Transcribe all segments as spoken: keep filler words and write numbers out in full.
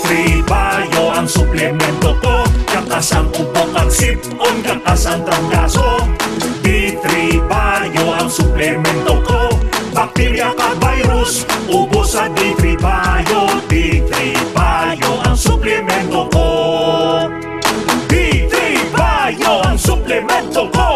Three Bio ang suplemento ko. Kakas ang ubo kag sip-on, kakas ang trangkaso. D three Bio ang suplemento ko. Bakterya kag virus, ubos sa D three Bio. D three Bio ang suplemento ko. D three Bio ang suplemento ko.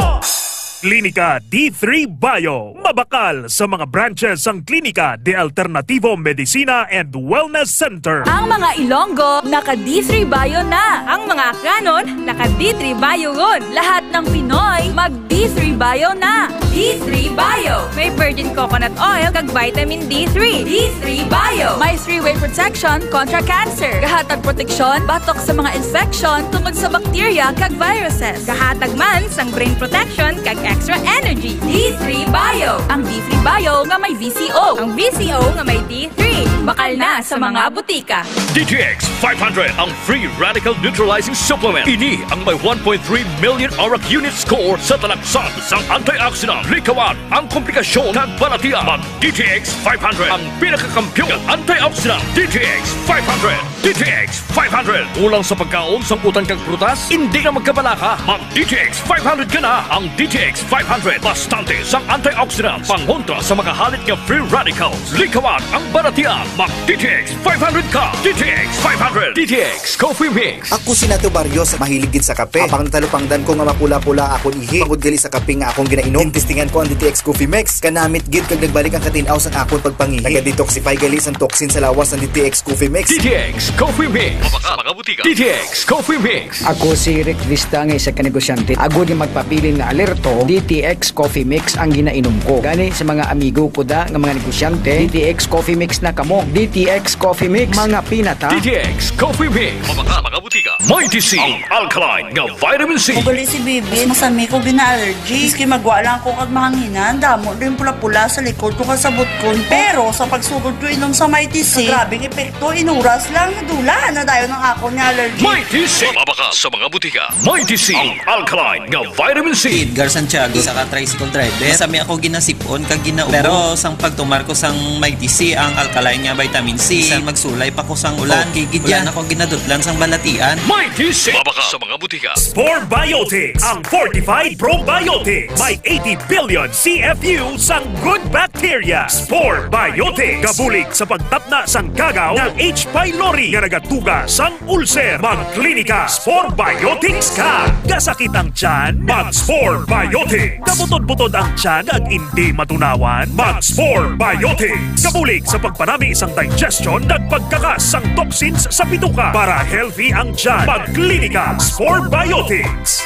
Klinika D three Bio. Mabakal sa mga branches ang Klinika de Alternativo Medicina and Wellness Center. Ang mga Ilonggo, naka D three Bio na. Ang mga Akyanon, naka D three Bio ron. Lahat ng Pinoy, mag D three Bio na. D three Bio. May virgin coconut oil kag vitamin D three. D three Bio. May three-way protection kontra cancer. Gahatag proteksyon batok sa mga infection tungod sa bakterya kag viruses. Gahatag man sang brain protection kag extra energy. D three Bio. Ang D three Bio nga may V C O. Ang V C O nga may D three. Bakal na sa mga butika. D T X five hundred, ang free radical neutralizing supplement. Ini ang may one point three million ORAC unit score sa talaksan sang antioxidant. Likawan ang komplikasyon kag balatian. Mag D T X five hundred, ang pinakakampiyon nga antioxidant. D T X five hundred. D T X five hundred. Kulang sa pagkaon sang utan kag prutas? Hindi na magkabalaka. Mag D T X five hundred ka na. Ang D T X five hundred, bastante sang antioxidants, pangontra sa mga halit nga free radicals. Likawan ang balatian. Mag D T X five hundred ka. D T X five hundred. D T X Coffee Mix. Ako si Nato Barrios, mahilig gid sa kape. Apang natalupangdan ko nga mapula-pula akon ihi tungod gali sa kape nga akong ginainom. Ginestingan ko ang D T X Coffee Mix. Kanamit gid kag nagbalik ang katin-aw sang akon pagpangihi. Naga-detoxify gali sang toxin sa lawas ang D T X Coffee Mix. D T X Coffee Mix. Mabakal sa mga butika. D T X Coffee Mix. Ako si Rick Vista nga isa ka negosyante. Agod nga magpabilin nga alerto, D T X Coffee Mix ang ginainom ko. Gani sa mga amigo ko da nga mga negosyante, D T X Coffee Mix na kamo. D T X Coffee Mix, mga pinata. D T X Coffee Mix. Mabakal sa mga butika. Mighty C, ang alkaline nga vitamin C. Ugali si Bibi, masami ko gina-allergy. Maski magwa lang ko kag mahanginan, damo din pula-pula sa likod ko kag sa butkon ko. Pero sa pagsugod ko inom sa Mighty C, grabe ang epekto, inuras lang, nadula na dayon ang akon nga allergy. Mighty C. Mabakal sa mga butika. Mighty C, ang alkaline nga vitamin C. Si Edgar Santiago, isa ka tricycle driver. Masami ako ginasipon kag ginaubo. Pero sang pagtumar ko sang Mighty C, ang alkaline nga vitamin C, bisan magsulay pa ko sang ulan, okay gid yan. Wala na ko ginadutlan sang balatian. Mighty C. Mabakal sa mga butika. Spore Biotics, ang fortified probiotics. May eighty billion C F U sang good bacteria. Spore Biotics. Gabulig sa pagtapna sang gagaw nga H. pylori nga nagatuga sang ulcer. Magklinika Spore Biotics ka. Gasakit ang tiyan? Mag Spore Biotics. Gabutod-butod ang tiyan ag indi matunawan? Mag Spore Biotics. Gabulig sa pagpanami sang digestion kag pagkakas sang toxins sa bituka para healthy ang tiyan. Magklinika Spore Biotics.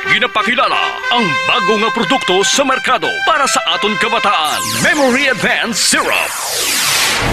Ginapakilala ang bago nga produkto sa merkado para sa aton kabataan. Memory Advance Syrup.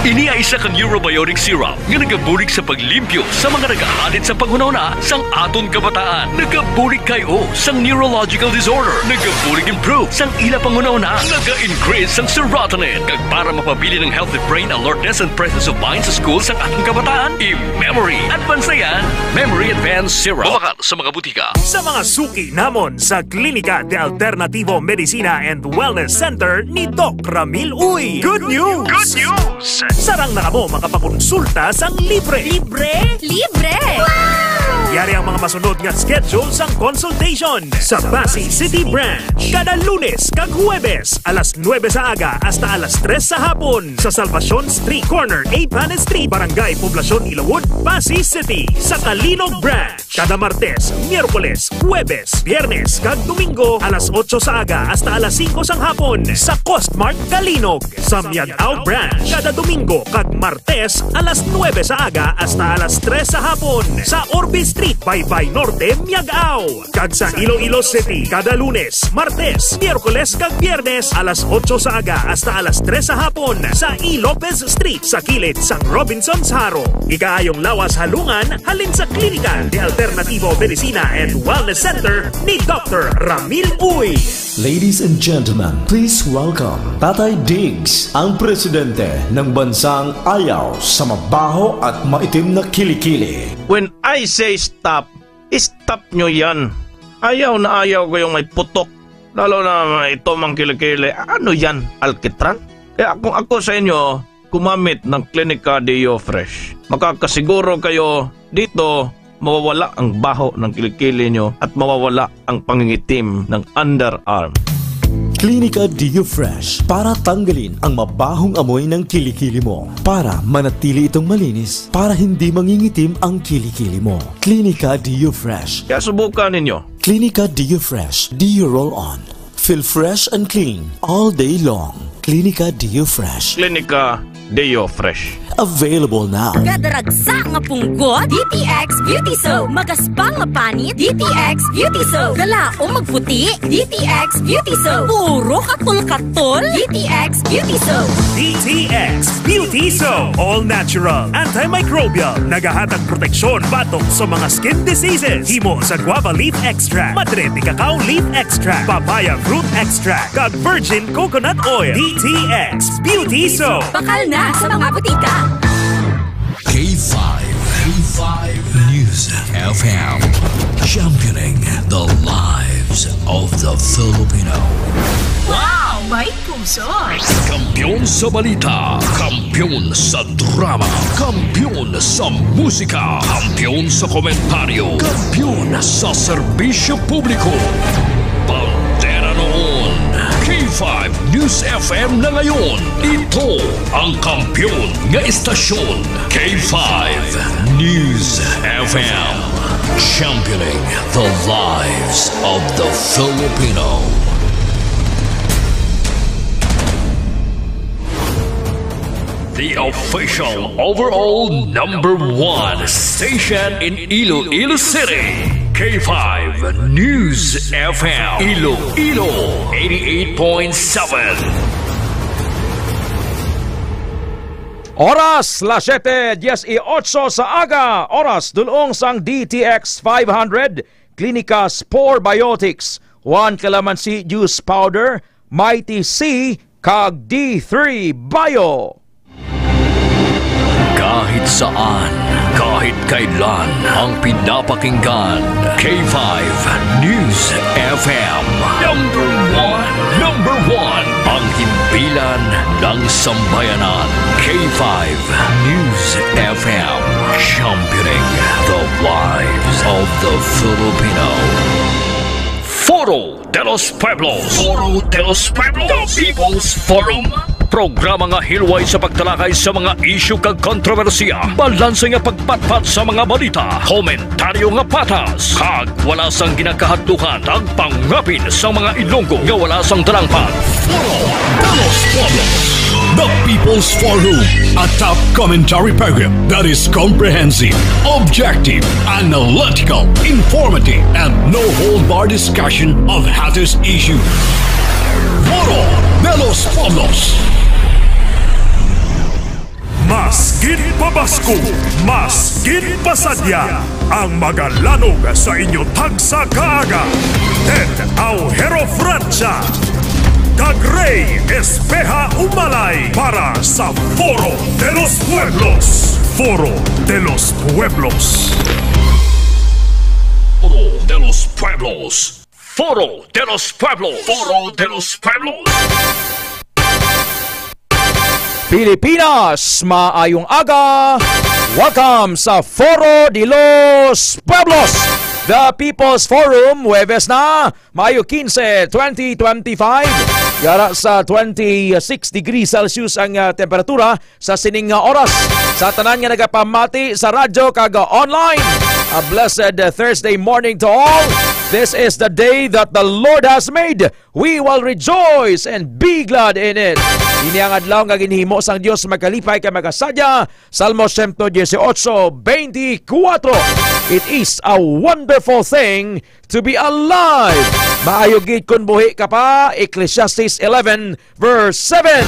Ini ay isa ka neurobiotic syrup nga nagabulig sa paglimpyo sa mga nagahalid sa panghunahuna sang aton kabataan. Nagabulig kay o sang neurological disorder. Nagabulig improve sang ila panghunahuna. Naga-increase sang serotonin. Kag para mapabilin ang healthy brain alertness and presence of mind sa school sang aton kabataan, i-memory advance na yan. Memory Advance Syrup. Mabakal sa mga butika. Sa mga suki namon sa Klinika de Alternativo Medicina and Wellness Center ni Doc Ramil Uy. Good news! Good news! Sarang na kamo makapakonsulta sang libre. Libre? Libre! Wow! Yari ang mga masunod nga schedule sang consultation sa Passi City Branch. Kada Lunes kag Huwebes, alas nuebe sa aga hasta alas tres sa hapon, sa Salvacion Street, corner eight Panes Street, Barangay Poblacion Ilawod, Passi City. Sa Calinog Branch, kada Martes, Miyerkules, Huwebes, Biyernes, kag Domingo, alas otso sa aga hasta alas singko sang hapon, sa Costmart Calinog. Sa Miag-ao Branch, kada Domingo kag Martes, alas nuebe sa aga hasta alas tres sa hapon, sa Orbe Street, Baybay Norte, Miag-ao. Kag sa Iloilo City, kada Lunes, Martes, Miyerkules, kag Biyernes, alas otso sa aga hasta alas tres sa hapon, sa E. Lopez Street, sa kilid sang Robinsons Jaro. Ikaayong lawas halungan halin sa Klinika de Alternativo Medicina and Wellness Center ni Doctor Ramil Uy. Ladies and gentlemen, please welcome Tatay Diggs, ang presidente ng bansang ayaw sa mabaho at maitim na kilikili. When I say stop, stop nyo yan. Ayaw na ayaw ko yung may putok, lalo na may itom ang kilikili. Ano yan, alkitran? Kaya kung ako sa inyo, gumamit ng Clinica Deo Fresh. Makakasiguro kayo dito mawawala ang baho ng kilikili nyo at mawawala ang pangingitim ng underarm. Clinica Deo Fresh para tanggalin ang mabahong amoy ng kilikili mo, para manatili itong malinis, para hindi mangingitim ang kilikili mo. Clinica Deo Fresh. Kaya subukan ninyo. Clinica Deo Fresh Deo Roll On. Feel fresh and clean all day long. Clinica Deo Fresh. Clinica Deo Fresh. Available now. Kadaragsa nga punggot, D T X Beauty Soap. Magaspang nga panit, D T X Beauty Soap. Galaom magputi, D T X Beauty Soap. Puro katol-katol, D T X Beauty Soap. D T X Beauty Soap. All natural, antimicrobial. Nagahatag proteksyon batok sa mga skin diseases. Himo sa guava leaf extract, madre de cacao leaf extract, papaya fruit extract, kag virgin coconut oil. D T X Beauty Soap. Bakal na sa mga butika. K five, K five News F M, championing the lives of the Filipino. Wow! May puso! Kampiyon sa balita, kampiyon sa drama, kampiyon sa musika, kampiyon sa komentaryo, kampiyon sa serbisyo publiko. Bandera noon, K five News F M na ngayon. Ito ang kampiyon nga istasyon, K five News F M. Championing the lives of the Filipino. The official overall number one station in Iloilo City, K five News F M, Iloilo, eighty-eight point seven. Oras, las siete dieciocho sa aga, oras dulong sang D T X five hundred, Klinika Spore Biotics, One Calamansi Juice Powder, Mighty C, kag D three Bio. Kahit saan, kahit kailan, ang pinapakinggan, K five News F M. Number one, number one, ang himpilan ng sambayanan, K five News F M, championing the lives of the Filipino. Foro de los Pueblos. Foro de los Pueblos. The People's Forum. Programa nga hilway sa pagtalakay sa mga isyu kag kontrobersiya, balanse nga pagpatpat sa mga balita, komentaryo nga patas, kag wala sang ginakahadluhan, tagpangapin sa mga Ilonggo nga wala sang dalangpan. Foro de los Pueblos, the People's Forum, a top commentary program that is comprehensive, objective, analytical, informative, and no-hold-bar discussion of hottest issues. Foro de los Pueblos. Mas gid pabasko, mas gid pasadya ang magalanog sa inyo tagsa ka aga. Ted Aujero Francia kag Rey Espeha Umalay para sa Foro de los Pueblos. Foro de los Pueblos. Foro de los Pueblos. Foro de los Pueblos. Foro de los Pueblos. Pilipinas, maayong aga. Welcome sa Foro de los Pueblos, the People's Forum. Huwebes na, Mayo quince, twenty twenty-five. Yara sa twenty-six degrees Celsius ang, ah, temperatura sa sining nga oras. Sa tanan nga nagapamati sa radyo kag online, a blessed Thursday morning to all. This is the day that the Lord has made. We will rejoice and be glad in it. Ini ang adlaw nga ginhimo sang Dios, makalipay kag makasadya. Salmo siyento dieciocho, veinticuatro. It is a wonderful thing to be alive. Maayo gid kon buhi ka pa, Ecclesiastes eleven, verse seven.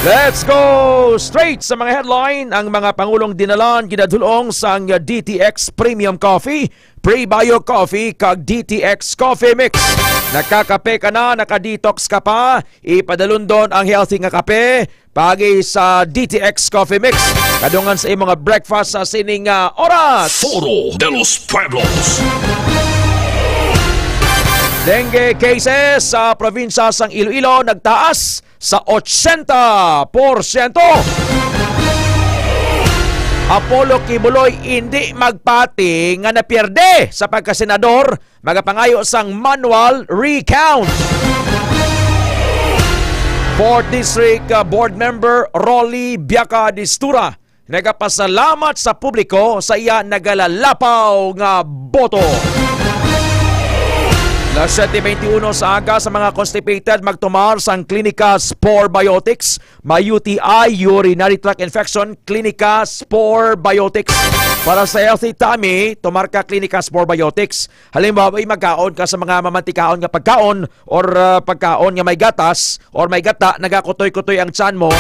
Let's go straight sa mga headline. Ang mga pangulong dinalan ginadulong sang D T X Premium Coffee, Prebio Coffee, kag D T X Coffee Mix. Nakakape ka na, naka-detox ka pa, ipadalundon ang healthy nga kape. Paagi sa D T X Coffee Mix, kadungan sa imong breakfast sa sining, ah, oras. Foro de los Pueblos. Dengue cases sa probinsya sang Iloilo nagtaas sa ochenta porsyento. Apollo Quiboloy indi magpati nga napierde sa pagkasenador, magapangayo sang manual recount. Fourth District, uh, Board Member Rolly Biaca Distura nagapasalamat sa publiko sa iya nagalalapaw nga boto. Las siete veintiuno sa aga, sa mga constipated, magtumar sang Clinica Spore Biotics. May U T I, urinary tract infection, Clinica Spore Biotics. Para sa healthy tummy, tumar ka Clinica Spore Biotics. Halimbawa, ay magkaon ka sa mga mamantikaon nga pagkaon or, uh, pagkaon nga may gatas or may gata, nagakutoy-kutoy ang tiyan mo,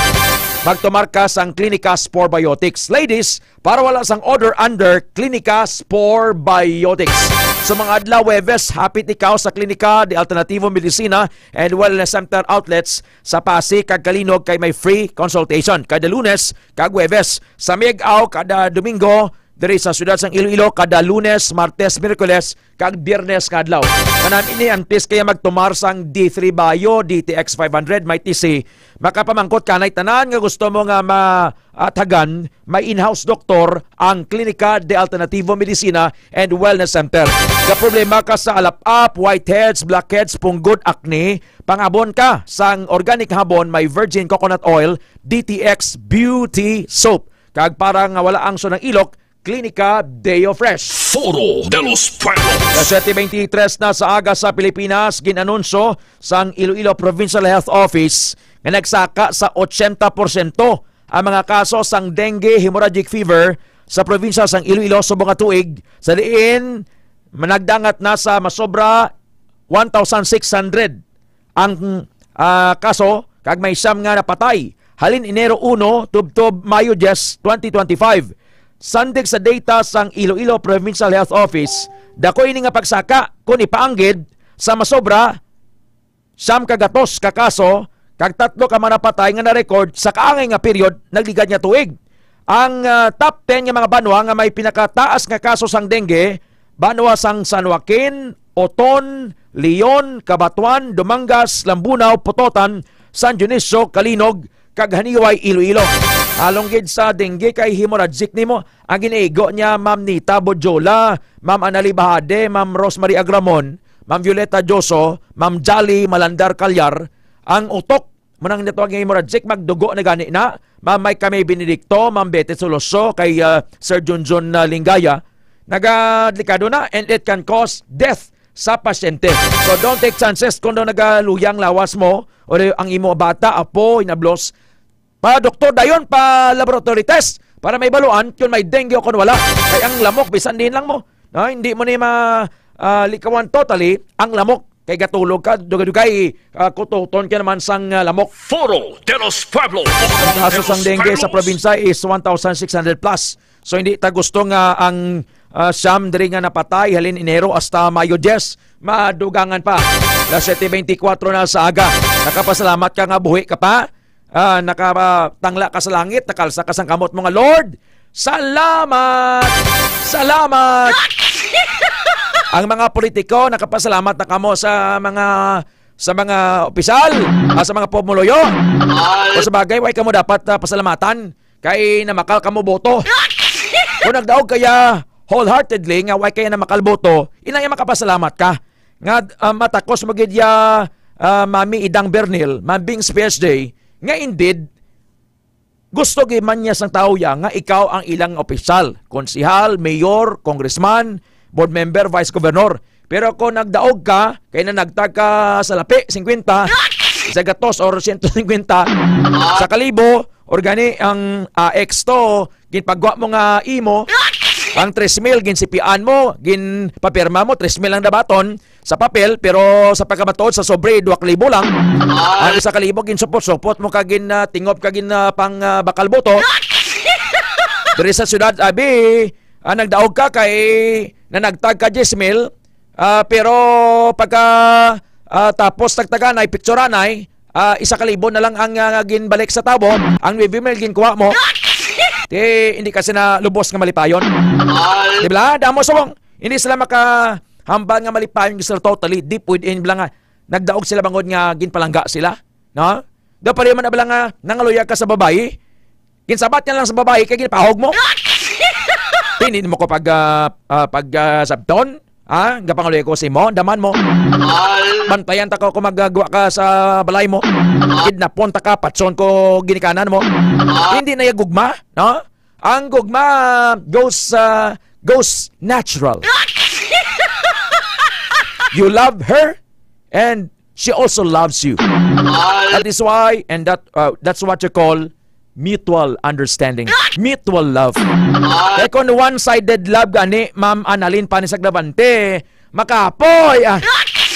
magtumar ka sang Clinica Spore Biotics. Ladies, para wala sang odor under, Clinica Spore Biotics. Sa mga adlaw Huwebes, hapit ikaw sa Klinika de Alternativo Medicina and Wellness Center outlets sa Passi kag Calinog kay may free consultation kada Lunes kag Huwebes. Sa Mig-aw kada Domingo, diri sa siyudad sang Iloilo kada Lunes, Martes, Miyerkules, kag Biyernes nga adlaw. Kanami ni antes kaya magtumar sang D three Bio, D T X five hundred, may T C, makapamangkot ka na tanan nga gusto mo nga maathagan, may in-house doktor ang Klinika de Alternativo Medicina and Wellness Center. Ka problema ka sa alap-ap, whiteheads, blackheads, punggod, acne, pangabon ka sang organic habon, may virgin coconut oil, D T X Beauty Soap. Kag para nga wala ang sunang ilok, Klinika Deo Fresh. Foro de los Pueblos. Sa siete veintitrés na sa aga sa Pilipinas, gin-anunsyo sang Iloilo Provincial Health Office nga nagsaka sa ochenta porsyento ang mga kaso sang dengue hemorrhagic fever sa probinsya sang Iloilo subong nga tuig, sa diin managdangat na sa masobra one thousand six hundred ang, ah, kaso, kag may siyam nga napatay halin Enero uno tubtob Mayo diyes, twenty twenty-five. Sandig sa data sang Iloilo Provincial Health Office, dako ini nga pagsaka kon ipaanggid sa masobra siyam ka gatos ka kaso kag tatlo ka mga napatay nga na-record sa kaangay nga period nagligad nga tuig. Ang, ah, top ten nga mga banwa nga may pinakataas nga kaso sang dengue, banwa sang San Joaquin, Oton, Leon, Cabatuan, Dumangas, Lambunao, Pototan, San Dionisio, Calinog, kag Janiuay, Iloilo. Halong gid sa dengue kay hemorrhagic nimo. Ang ginaigo niya, Ma'am Nita Bojola, Ma'am Anali Bahade, Ma'am Rosemary Agramon, Ma'am Violeta Joso, Ma'am Jolly Malandar Calyar, ang utok mo nang natawag nga hemorrhagic, magdugo na gani na. Ma'am May Kami Benedicto, Ma'am Betty Soloso, kay, ah, Sir Junjun, ah, Lingaya, nagadelikado na and it can cause death sa pasyente. So don't take chances kung daw nagaluyang lawas mo o ang imo bata, apo, hinablos, pa doktor dayon, pa laboratory test para may baluan kung may dengue o kung wala. Kay ang lamok, bisan din lang mo. No, hindi mo ni ma, ah, likawan totally ang lamok. Kay gatulog ka, dugay-dugay, ah, kututon ka naman sang, ah, lamok. Foro de los Pueblos. Ang kaso sang dengue sa probinsya is one thousand six hundred plus. So, hindi ta gusto nga ang, ah, siyam diri nga napatay halin Enero hasta Mayo diyes, madugangan pa. Las siete veinticuatro na sa aga. Nakapasalamat ka nga buhi ka pa. Ah, nakatangla ka sa langit, nakalsa ka sang kamot mo nga, "Lord, salamat! Salamat!" Ang mga politiko, nakapasalamat na kamo sa mga, sa mga opisyal, ah, sa mga pumuluyo. Kung sa bagay, way kamo dapat, ah, pasalamatan kay namakal kamo boto. Kung nagdaog kaya wholeheartedly nga way kaya namakal boto, inaya makapasalamat ka. Nga, ah, matakos mo gid ya, ah, Mami Idang Bernil, Ma'am Bings P H D, nga indeed, gusto gid man niya sang tawo ya nga ikaw ang ilang opisyal, konsehal, mayor, congressman, board member, vice governor. Pero kung nagdaog ka, kay nanagtag ka salapi, singkwenta, sa gatos or siyento singkwenta, sa kalibo, or gani ang, ah, ex to, ginpagwa mo nga imo, ang tres mil, ginsipian mo, ginpapirma mo, tres mil ang dabaton sa papel, pero sa pagkamatuod sa sobre, dua ka libo lang. Ang isa ka libo, ginsupot-supot mo ka gin, ah, tingop ka gin, ah, pang, ah, bakal boto. Diri sa syudad, abi, ah, nagdaog ka kay nanagtag ka diyes mil, ah, pero pagka, ah, tapos tagtaganay, picturanay, ah, isa ka libo na lang ang, ah, ginbalik sa tabo, ang nuebe mil ginkuha mo. Di, hindi kasi na lubos nga malipayon. Di ba? Damo subong. Hindi sila maka, Hambal nga malipayon sila totally, deep within bala nga nagdaog sila bangod nga ginpalangga sila, no? Daw pareho man na bala nga nangaluyag ka sa babayi. Ginsabat niya lang sa babayi kay ginpahog mo. Hindi mo ko pag, ah, ah, pag, ah, sabton. Ha? Gapangaluyag ko sa imo, daman mo. Bantayan ta ko kung magagwa ka sa balay mo. Kidnapon ta ka, patson ko ginikanan mo. Hindi na yung gugma, no? Ang gugma goes, ah, goes natural. You love her and she also loves you. That is why, and that, uh, that's what you call mutual understanding. Mutual love. Kay kung one-sided love gani, Ma'am Annalyn Panis Agravante, makapoy, ah.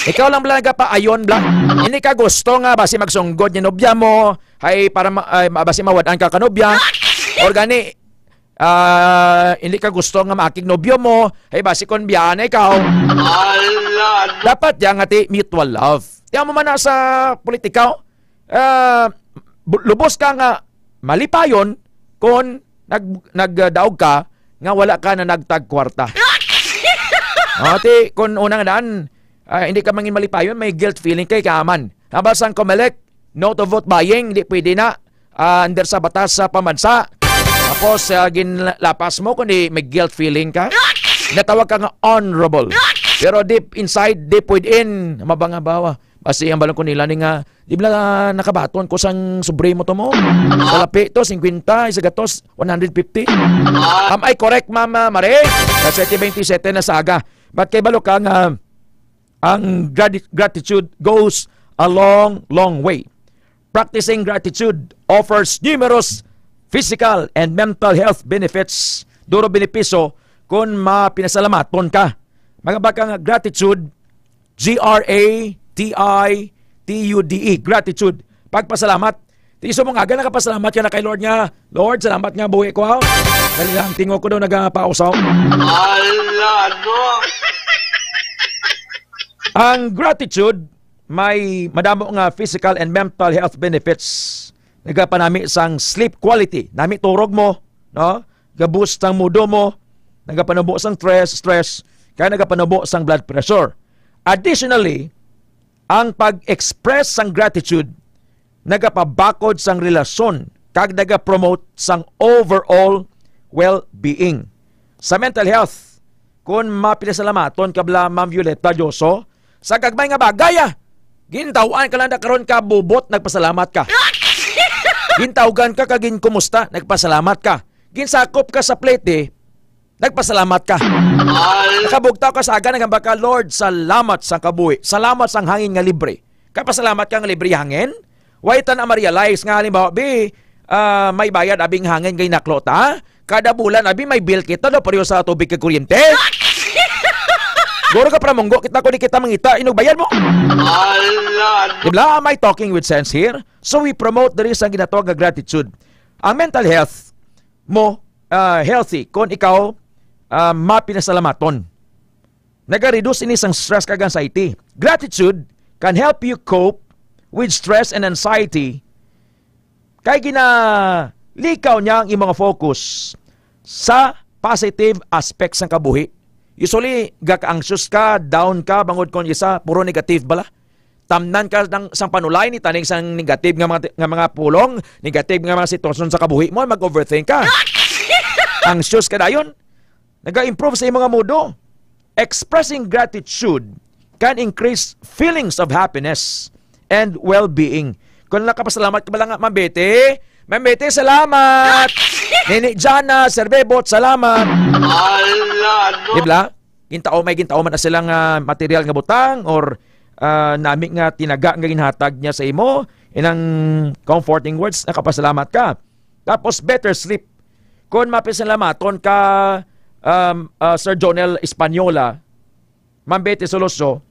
Ikaw lang bala nagapaayon bala. Hindi ka gusto nga basi magsunggod ni nobya mo, hay para ma-, ay, ma-, basi mawad-an ka kanobya. Or gani, ah, hindi ka gusto nga maakig nobyo mo, hay basi kon biyaan na ikaw. Ala, no? Dapat yan nga ti mutual love. Tiyan mo man na sa politika, oh. Ah, bu-, lubos ka nga malipayon kon nag-, nagdaog ka nga wala ka na nagtag kwarta. Ah, ti, kon una nga daan, ah, hindi ka mangin malipayon, may guilt feeling kay kaaman. Haba sang Comelec, no to vote buying, di pwede na. Ah, under sa batas sa pambansa. Tapos, ah, ginlapas mo, kundi may guilt feeling ka. Natawag ka nga honorable. Pero deep inside, deep within, mabanga bawa. Basi ang balon ko nila ni nga, di ba nakabaton ko sang supremo to mo? Sa lapi to, fifty, sa gatos, one hundred fifty. Am I correct, Ma'am, ah, Mare? Sa siyete twenty-seven na sa aga. But kay balo ka nga, ang grati-, gratitude goes a long, long way. Practicing gratitude offers numerous physical and mental health benefits. Duro benepisyo kung mapinasalamaton ka. Mga baka nga gratitude, G R A T I T U D E, gratitude. Pagpasalamat. Ti iso mo nga, aga nakapasalamat ka na kay Lord nga, "Lord, salamat nga buhi ko, ha." Dali lang, tingog ko daw nagapausaw. Ala, no? Ang gratitude may madamo nga physical and mental health benefits. Nagapanami sang sleep quality. Nami turog mo, no? Gabus sang mudo mo, nagapanubo sang stress, stress, kaya nagapanubo sang blood pressure. Additionally, ang pag-express sang gratitude nagapabakod sang relasyon kag nagapromote sang overall well-being. Sa mental health, kun mapilasalamaton ka bala, Ma'am Violeta Dioso, sa gagmay nga bagay, ah, gintaw-an ka lang na karon ka bubot, nagpasalamat ka. Gintawgan ka kag ginkumusta, nagpasalamat ka. Ginsakop ka sa plete, nagpasalamat ka. Nakabugtaw ka sa aga, naghambal ka, "Lord, salamat sa kabuhi. Salamat sang hangin nga libre." Kay pasalamat ka nga libre hangin. Why ta na ma-realize nga, halimbawa, bi, ah, may bayad abing hangin kay naklo ta? Kada bulan, abi, may bill kita, no, pareho sa tubig kag kuryente. Guro ka pramunggo kita, kung di kita mangita, inog bayad mo? Ala, no. Di ba? Am I talking with sense here? So, we promote the reason ginatawag nga gratitude. Ang mental health mo, ah, healthy kung ikaw, ah, mapinasalamaton. Nagareduce ini sang stress kag anxiety. Gratitude can help you cope with stress and anxiety kay ginalikaw niya ang imong focus sa positive aspects sang kabuhi. Usually, gaka-anxious ka, down ka, bangod kon isa, puro negative bala. Tamnan ka ng, sang panulay ni taning sang negative nga mga, nga mga pulong, negative nga mga sitwasyon sa kabuhi mo, mag-overthink ka. Anxious ka dayon. Naga-improve sa imong mudo. Expressing gratitude can increase feelings of happiness and well-being. Kung nakapasalamat ka ba lang, Ma'am Betty? Ma'am Betty, salamat! Nini Jana, Sir Bebot, salamat! Ala, no? Di ba? Gintao, may gintao man na silang, ah, material nga butang or, ah, nami nga tinaga nga ginhatag niya sa imo, inang comforting words, nakapasalamat ka. Tapos, better sleep. Kung mapasalamaton ka, um, ah, Sir Jonel Española, Ma'am Betty Soloso,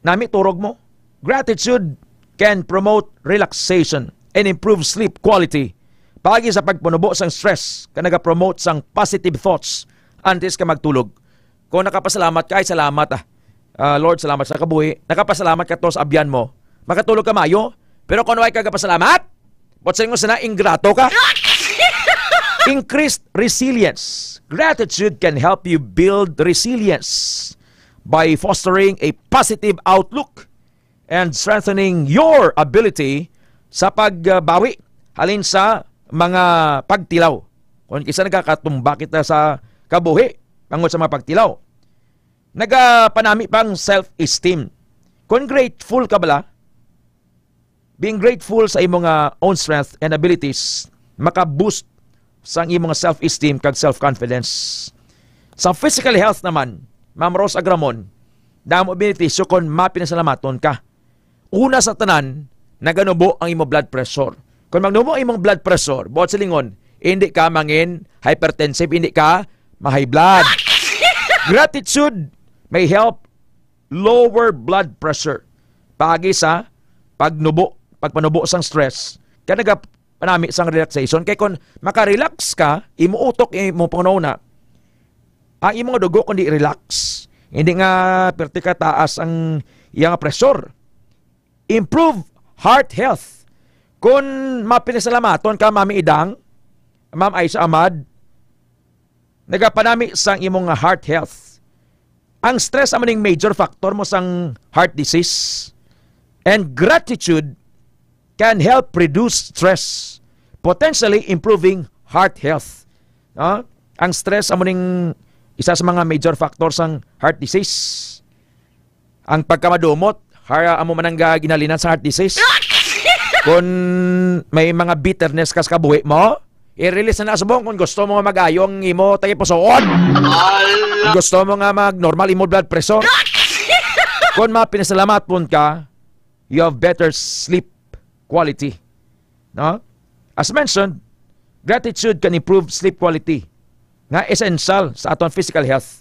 nami turog mo. Gratitude can promote relaxation and improve sleep quality. Paagi sa pagpanubo sang stress, ka nagapromote sang positive thoughts antes ka magtulog. Kung nakapasalamat ka, ay salamat, ah. Ah, Lord, salamat sa kabuhi. Nakapasalamat ka to sa abyan mo. Makatulog ka mayo. Pero kung wala ka kapasalamat, what's mo sana, ingrato ka. Increased resilience. Gratitude can help you build resilience by fostering a positive outlook and strengthening your ability sa pagbawi halin sa mga pagtilaw. Kung kinsa nagakatumba kita sa kabuhi tungod sa mga pagtilaw, nagapanami pang self-esteem. Kung grateful ka bala, being grateful sa imo nga own strength and abilities maka-boost sang imo nga self-esteem kag self-confidence. Sa physical health naman, Ma'am Rose Agramon, damo benepisyo kon mapinasalamaton ka. Una sa tanan, naganubo ang imo blood pressure. Kung magnubo ang imong blood pressure, buot silingon, hindi ka mangin hypertensive, hindi ka ma-high blood. Gratitude may help lower blood pressure. Paagi sa pagnubo, pagpanubo sang stress, kaya nagapanami sang relaxation. Kay kung makarelax ka, imo utok, imo panghunahuna, ang imo nga dugo kundi relax. Hindi nga perti ka taas ang iyang pressure. Improve heart health. Kung mapinasalamaton ka, Mami Idang, Ma'am Aisha Ahmad, nagapanami sang imong heart health. Ang stress amo ning major factor mo sang heart disease. And gratitude can help reduce stress, potentially improving heart health. No? Ang stress amo ning isa sa mga major factor sang heart disease. Ang pagkamadumot, har-, amo man ang ga-, ginhalinan sa heart disease. Kung may mga bitterness ka sa kabuhi mo, i-release na subong kung gusto mo nga mag-ayo ang imo tagipusoon. Kung gusto mo nga mag-normal imo blood pressure. Kung mapinasalamaton ka, you have better sleep quality. No? As mentioned, gratitude can improve sleep quality, nga essential sa aton physical health.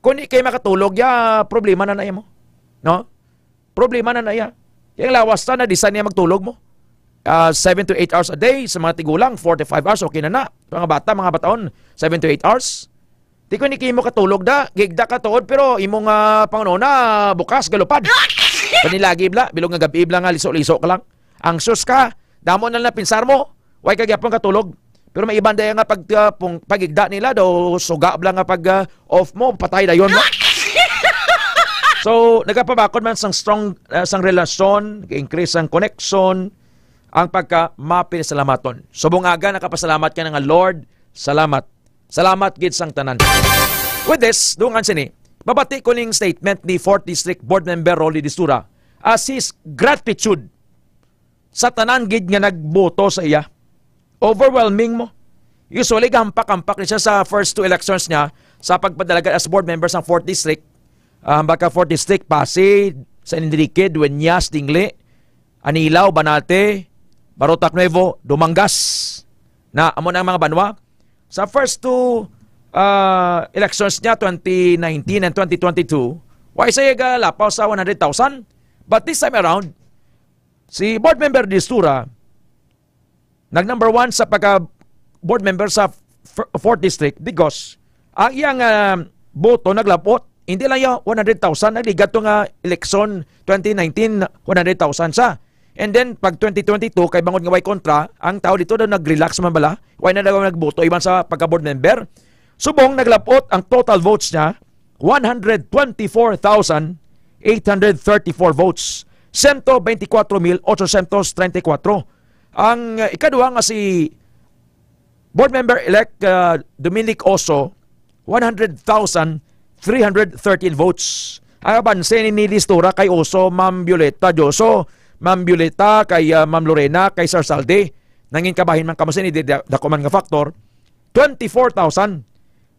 Kung di kay makatulog, ya, problema na na mo. No? Problema na na ya. Yung lawas na, na-design niya magtulog mo. Ah, seven to eight hours a day, sa mga tigulang, four to five hours, okay na na. Sa mga bata, mga bataon, seven to eight hours. Di ko ni kimo katulog da, gigda ka tuod, pero imo nga pangunahuna, bukas, galupad. Panilagi bla, bilog nga gabi bla nga liso-liso ka lang. Anxious ka, damo na lang pinsar mo, way ka gyapon katulog. Pero may iban daya nga pag, ah, pung-, pagigda nila daw, suga bla nga pag, ah, off mo, patay dayon mo. So, nagapabakod man sang strong, ah, sang relasyon, increase ang connection, ang pagka mapinasalamaton. Subong aga, nakapasalamat ka na nga, "Lord, salamat. Salamat gid sang tanan." With this, dungan sini, mabati ko ning statement ni Fourth District Board Member Rolly Distura as his gratitude sa tanan gid nga nagboto sa iya. Overwhelming mo. Usually, gahampak-hampak ni siya sa first two elections niya sa pagpadalagan as board member sa Fourth District. Ah, baka Fourth District, Passi, San Enrique, Dueñas, Dingle, Anilao, Banate, Barotac Nuevo, Dumangas. Na, amo na ang mga banwa. Sa first two, ah, elections niya, twenty nineteen and twenty twenty-two, wa siya galapaw sa one hundred thousand. But this time around, si Board Member Distura, nag number one sa pagka board member sa f-, fourth district because ang iyang, ah, boto naglapot, hindi lang yung one hundred thousand, nagligat to nga eleksyon twenty nineteen, one hundred thousand sa. And then, pag twenty twenty-two, kay bangod nga way kontra, ang tao dito daw nag-relax man bala, way na daw nagboto iban sa pagka-board member. Subong naglapot ang total votes niya, one hundred twenty-four thousand eight hundred thirty-four votes, siyento beintikwatro mil otsosyentos treinta y kuwatro. Ang, uh, ikaduha nga si Board Member-elect, uh, Dominic Oso, one hundred thousand three hundred thirteen votes. Ang abanse ni Nilis Tura kay Oso, Ma'am Violeta Dioso, Ma'am Violeta, kay, uh, Ma'am Lorena, kay Sir Saldi. Nangin kabahin man kamo sini, di da-, dako man nga factor. Twenty-four thousand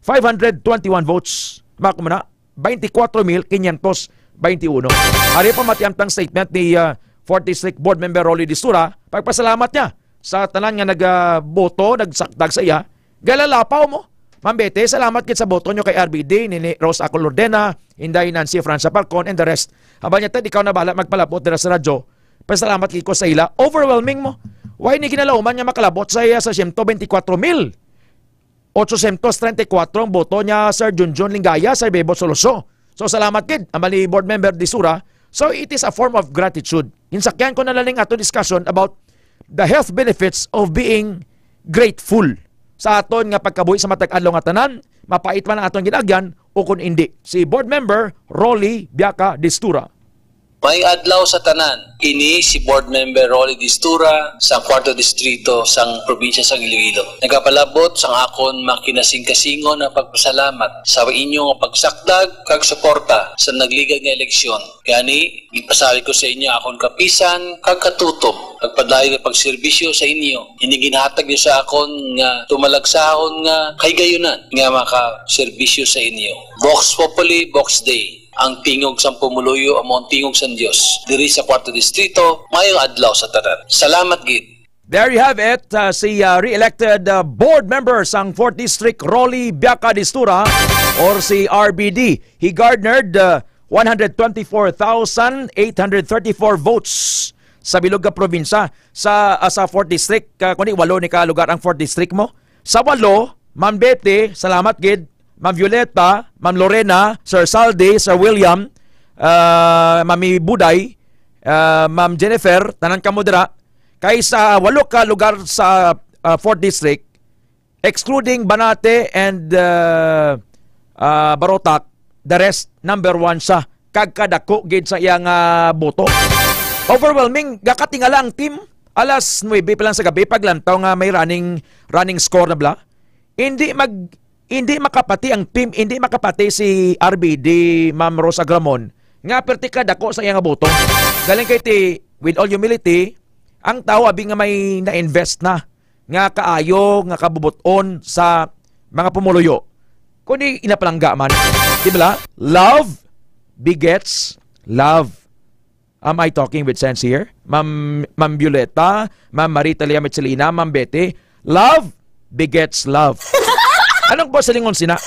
five hundred twenty-one votes. Mako mo na, twenty-four mil quinientos twenty-one. Ari pa matiamtang statement ni, ah, Fourth District Board Member Rolly Distura, pagpasalamat niya sa tanan nga nagaboto, nagsakdag sa iya. Galalapaw mo. Ma'am Bete, salamat gid sa boto nyo kay R B D, ni, ni Rose Acolordena, Inday Nancy Francia Falcon, and the rest. Haba niya, Ted, ikaw na bala magpalabot dira sa radyo. Pasalamat gid ko sa ila. Overwhelming mo. Why ni ginalauman nga makalabot sa iya sa siyento beintikwatro mil? Otsosyentos treinta y kuwatro ang boto niya, Sir Junjun Lingaya, Sir Bebo Soloso. So, salamat gid, ang mali board member Disura. So, it is a form of gratitude. Insakyan ko na lang ato discussion about the health benefits of being grateful. sa aton nga pagkabuhi sa matag adlaw nga tanan, mapait man ang aton gin-agyan o kon indi. Si Board Member Rolly Biaca Distura. May adlaw sa tanan. Ini si Board Member Rolly Distura sa Kwarto Distrito sang Probinsya sang Iloilo. Nagapalabot sang akon makinasingkasingon nga pagpasalamat sa inyo nga pagsakdag kag suporta sa nagligad nga eleksyon. Gani, gipasalig ko sa inyo akon kapisan kag katutom, kag padayon nga pagserbisyo sa inyo. Ini ginhatag niyo sa akon nga tumalagsahon nga kahigayunan nga makaserbisyo sa inyo. Vox Populi, Vox Dei. Ang tingog sang pumuluyo amo ang tingog sang Dios. Diri sa Kwarto Distrito, mayong adlaw sa tanan. Salamat gid. There you have it, uh, si, uh, re-elected, uh, board member sang fourth District, Rolly Biaca Distura, or si R B D. He garnered, uh, one hundred twenty-four thousand eight hundred thirty-four votes sa bilog nga probinsya. Sa, uh, sa fourth District, uh, kundi walo ni ka lugar ang fourth District mo. Sa walo, Ma'am Betty, salamat gid. Ma'am Violeta, Ma'am Lorena, Sir Saldi, Sir William, uh, Mami Buday, uh, Ma'am Jennifer, tanan kamo dira. Kay sa walo ka lugar sa, uh, fourth District, excluding Banate and, uh, uh, Barotac, the rest, number one siya. Kag kadako gid sa iyang, uh, boto. Overwhelming, gakatingala ang team. Alas nuebe pa lang sa gabi, paglantaw nga may running, running score na bala. Hindi mag, hindi makapati ang team, hindi makapati si R B D, Ma'am Rose Agramon, nga perti ka dako sa iya nga boto. Galing kay ti, with all humility, ang tao abi nga may na-invest na nga kaayo nga kabubot-on sa mga pumuluyo. Kundi inapalangga man. Di ba? Love begets love. Am I talking with sense here? Ma'am, Ma'am Violeta, Ma'am Marita Lea Michelina, Ma'am Betty, love begets love. Anong ba silingon sina?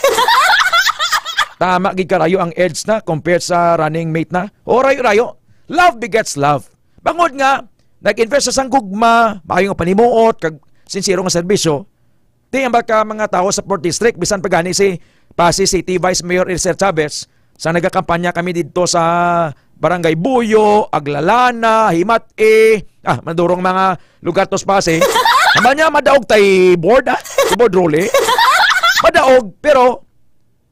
Tama gid karayo ang edge na compared sa running mate na. O rayo-rayo, love begets love. Bangod nga nag-invest sa sanggugma, maayo nga panimuot, kag sinsero nga serbisyo, di ang baka mga tawo sa fourth District, bisan pa gani si Passi City Vice Mayor Eliezer Chavez, sa nagakampanya kami didto sa Barangay Buyo, Aglalana, Himat-i, ah, madurong mga lugar to sa Passi. Naman niya, madaog tay board, ah, si Board Rolly. Madaog, pero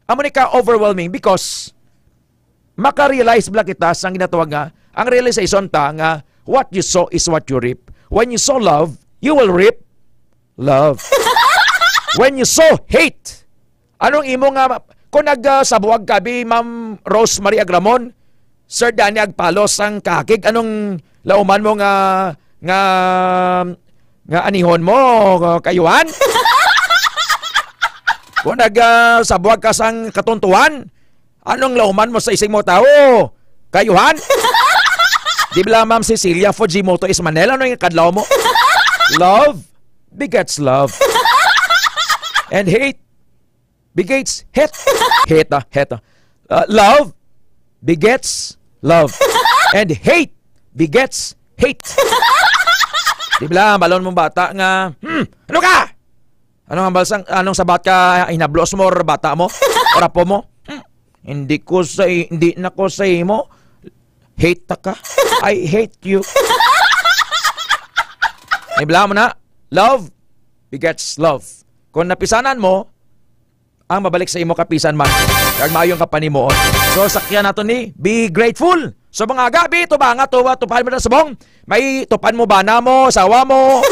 amo ni ka overwhelming because maka-realize bala kita sang ginatawag nga, ang realization ta nga, what you sow is what you reap. When you sow love, you will reap love. When you sow hate, anong imo nga, kung nagsabuag ka, bi, Ma'am Rosemary Agramon, Sir Danny Agpalos ang kahakig, anong lauman mo nga, nga, nga anihon mo, kayuhan? Kung nagsabuag ka sang katuntuhan, anong lauman mo sa isig mo tawo? Kayuhan? Di ba, Ma'am Cecilia Fujimoto Ismanel, ano yung kadlaw mo? Love begets love. And hate begets hate. Hate, ah, hate, ah. Uh, love begets love. And hate begets hate. Di ba, balon mong bata nga, "Hmm, ano ka? Anong hambal sang, anong sabat ka hinablos mo or bata mo? Or apo mo? Hmm, hindi ko sa, hindi na ko sa imo. Hate ta ka. I hate you." Di ba mo na? Love begets love. Kung napisanan mo, ang mabalik sa imo kapisan man, kag maayong kapanimuon. So, sakyan nato ni, be grateful. So, mga gabi, tubanga, tuwa, tupahan mo na subong. May tupan mo, bana mo, asawa mo,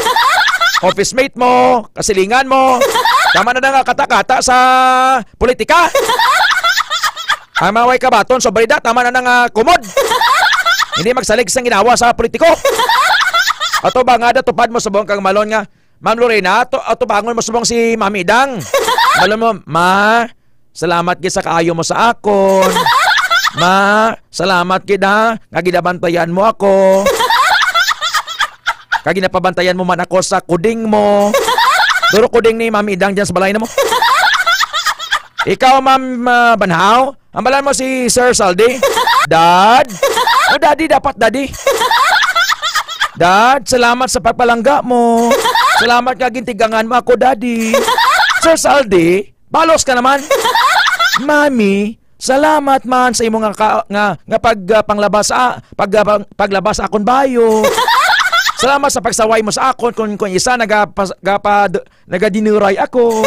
office mate mo, kasilingan mo. Tama na na nga kata-kata sa politika. Ang mga way kabaton, sobrida, tama na na nga kumod. Hindi magsalig sang ginawa sa politiko. Ato ba nga da tupad mo subong kang malon nga, Ma'am Lorena, ato, ato bangon mo subong si Mami Dang. Malon mo, "Ma, salamat gid sa kaayo mo sa akon. Ma, salamat gid ha, nga ginabantayan mo ako. Kag ginapabantayan mo man ako sa kuding mo." Duro kuding ni Mami Dang dyan sa balay na mo. Ikaw, Ma'am, ah, Banhaw, hambalan mo si Sir Saldi. "Dad? O, Daddy, dapat Daddy. Dad, salamat sa pagpalangga mo. Salamat nga gintigangan mo ako, Daddy." Sir Saldi, balos ka naman. "Mami, salamat man sa imo nga ka-, nga, nga pag, ah, panglaba sa, pag, ah, pang-, paglaba sa akon bayo." Salamat sa pagsaway mo sa akon kung, kung isa nagapas-, gapad-, nagadinuray ako.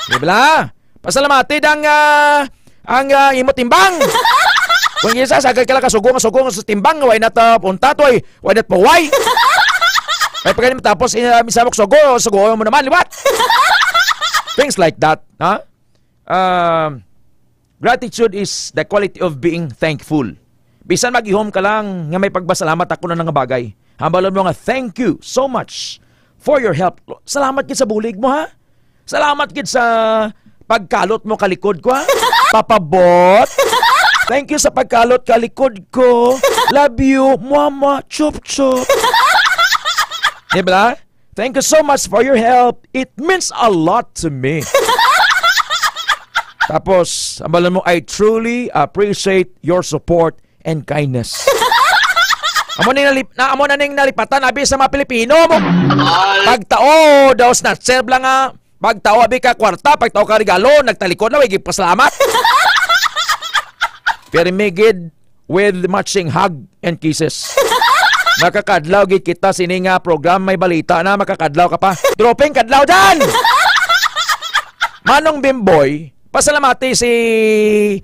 Di ba? Pasalamati dang, ah, ang, ah, imo timbang. Kung isa, sagad ka lang kasugo nga sugo sa timbang, why not, ah, punta to, eh? Why not paway? Ay, pag tapos, eh, minsan mo sugo, sugo mo naman, liwat. Things like that, ha? Um, gratitude is the quality of being thankful. Bisan mag-ihom ka lang nga may pagpasalamat ako na nga bagay. Hambalon mo nga, "Thank you so much for your help." Salamat gid sa bulig mo, ha? Salamat gid sa pagkalot mo kalikod ko, ha? Papabot. Thank you sa pagkalot kalikod ko. Love you. Mwa, mwa. Chup, chup. Di ba? Thank you so much for your help. It means a lot to me. Tapos, hambalon mo, "I truly appreciate your support and kindness." Amo ning nalip-, na, amo na ning nalipatan abi sa mga Pilipino mo. Pagtao daw snatcher lang nga. Pagtao abi ka kwarta, pagtao ka regalo, nagtalikod na, way gipasalamat. Pero may gid with matching hug and kisses. Makakadlaw gid kita sini nga program, may balita na, makakadlaw ka pa. Dropping kadlaw dyan! Manong Bimboy, pasalamati si,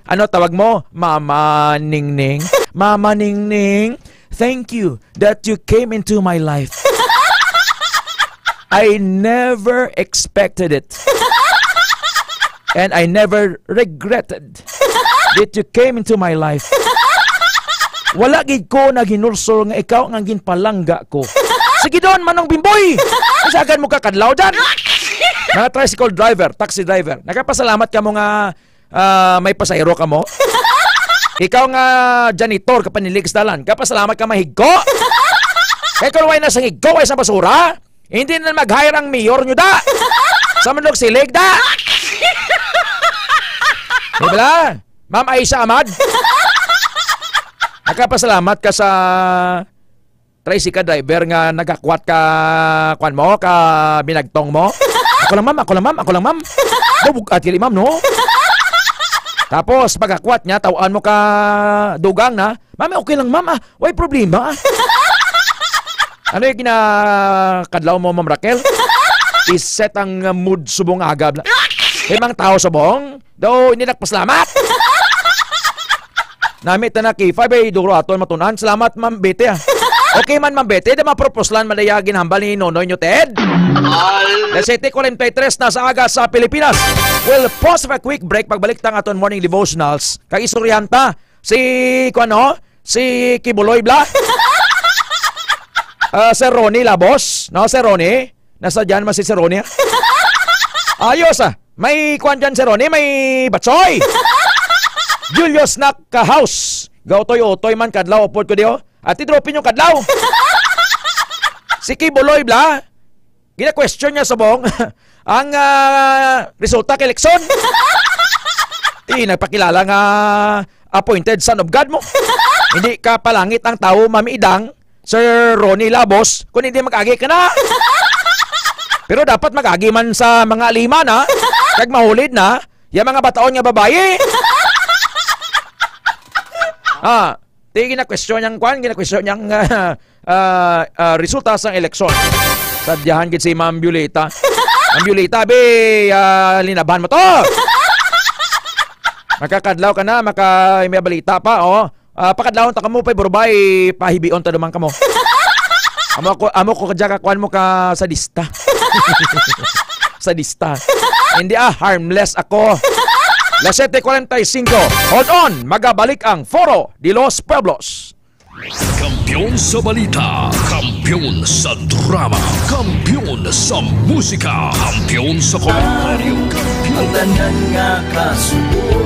ano tawag mo? Mama Ningning. Mama Ningning, thank you that you came into my life. I never expected it. And I never regretted that you came into my life. Wala gid ko naghinulsol nga ikaw nga ginpalangga ko. Sige doon, Manong Bimboy! Sagad mo kakadlaw dyan! Mga tricycle driver, taxi driver, nagapasalamat ka mo nga, ah, may pasahero ka mo? Ikaw nga janitor, kapanilig sa dalan, kapasalamat ka mahigko? Kaya kung way na sa higko, way sa basura, hindi na mag-hire ang mayor nyo, da! Sa Manlog Silig, da! Di ba? Ma'am Aisha Ahmad, nakapasalamat ka sa tricycle driver nga nagakwat ka, kwan mo, ka binagtong mo? Ako lang, ma'am, ako lang, ma'am, ako lang, ma'am. Bubug-at kili, ma'am, no? Tapos, pagakwat niya, tawaan mo ka dugang na, "Ma'am, okay lang, ma'am, ah. Way problema, ah." Ano yung ginakadlaw mo, Ma'am Raquel? I-set ang, uh, mood subong agab na. Imang tao subong, daw hindi nagpasalamat. Nami ta na K five ay duro aton matunan. Salamat, Ma'am Betty, ah. Okay man, Ma'am Betty, da mapropos lang man daya ginhambal ni Nonoy nyo, Ted. Alas siyete kuwarenta y tres na sa aga sa Pilipinas. We'll pause for a quick break. Pagbalik ta ang aton morning devotionals. Kag istoryahan ta si, kuwan, no? Si Kibuloy, bla? Ah, Sir Ronnie Labos, no, Sir Ronnie? Nasa dyan man si Sir Ronnie, ah? Ayos, ah. May kwan dyan, Sir Ronnie, may batsoy. Julius Nak ka house. Gautoy-utoy man kadlaw, upod ko diyo. Ati, dropin yung kadlaw. Si Kibuloy, bla? Gina-question niya subong ang, ah, resulta kay eleksyon. Ti, nagpakilala nga appointed son of God mo. Hindi ka palangit ang tawo, Ma'am Idang, Sir Ronnie Labos, kung hindi mag-agi ka na. Pero dapat mag-agi man sa mga lima na, kag mahulid na, yung mga bataon nga babayi. Ah, Ti gina-question niyang kwan, gina-question niyang, ah, ah, ah, resulta sang eleksyon. Sadyahan gid si Ma'am Violeta. Ma'am Violeta, be, ah, linabhan mo to. Makakadlaw ka na, maka-, may balita pa, oh. Ah, pakadlawon ta kamo, pay burbay, pahibion ta naman kamo. Amo ko, amo ko kadya ka, kwan mo ka sadista. Sadista. Hindi, ah, harmless ako. Las siete cuarenta y cinco. Hold on, magabalik ang Foro de los Pueblos. Kampiyon sa balita, kampiyon sa drama, kampiyon sa musika, kampiyon sa komentaryo, kampiyon. Ang tanan nga kasubo,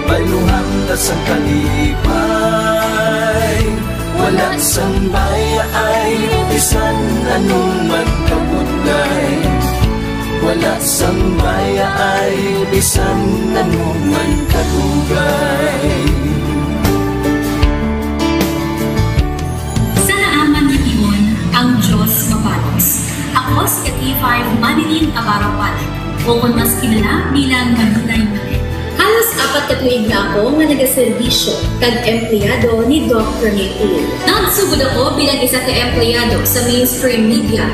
bayluhan na sa kalipay. Wala sang bayaay, bisan anong magkabudlay. Wala sang bayaay, bisan anong magkadugay. Sa naaman nga tion, ang Dios mabalos. Ako si K five Manilyn Navarro Palit, o kon mas kilala bilang Manilay Malit. Halos Apat ka tuig na ako nga nagaserbisyo kag empleyado ni Doc Ramil Uy. Nagsugod ako bilang isa ka empleyado sa mainstream media.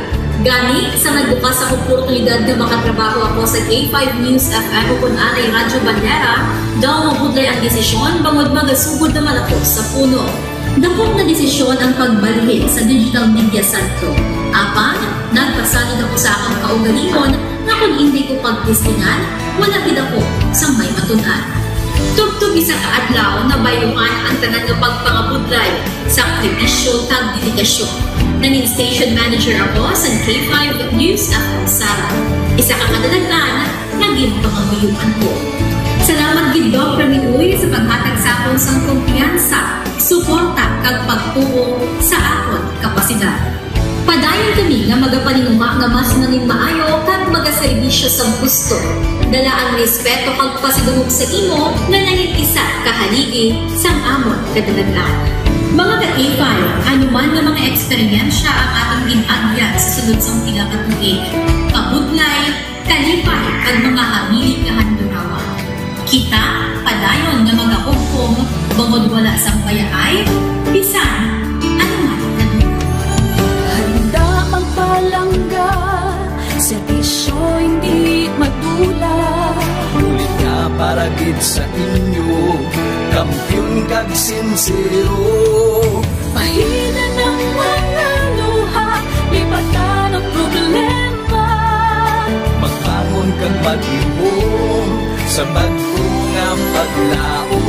Gani, sa nagbukas ang oportunidad nga makatrabaho ako sa K five News F M ukon anay Radyo Bandera, daw mabudlay ang desisyon bangod magasugod naman ako sa puno. Dako nga desisyon ang pagbalhin sa digital media sentro. Apan, nagpasalud ako sa akon kaugalingon nga kon indi ko pagtestingan, wala gid ako sang may matun-an. Tubtob isa ka adlaw, nabayluhan ang tanan nga pagpangabudlay, sakripisyo, kag dedikasyon. Nangin station manager ako sa K five News F M Sara. Isa ka kadalagan nga ginpangamuyoan ko. Salamat gid, Doc Ramil Uy, sa paghatag sa akon sang kumpiyansa, suporta, kag pagtuo sa akon kapasidad. Padayon kami nga magapaninguha nga mas manginmaayo kag magaserbisyo sa gusto. Dala ang respeto kag pasidungog sa imo nga nangin isa ka haligi sang amon kadalagan. Mga ka-K five, ano man nga mga eksperyensya ang aton gin-agyan sa sulod sang pila ka tuig, kabudlay, kalipay, kag mga habilin nga handurawan. Kita padayon nga magahugpong bangod wala sang bayaay bisan ano man nga lugar. Handa magpalangga, serbisyo hindi madula. Bulig nga para gid sa inyo, kampiyon kag sinsero. Pahinan ang mga luha, lipatan ang problema. Magbangon kag maglihom sa bag-o nga paglaom.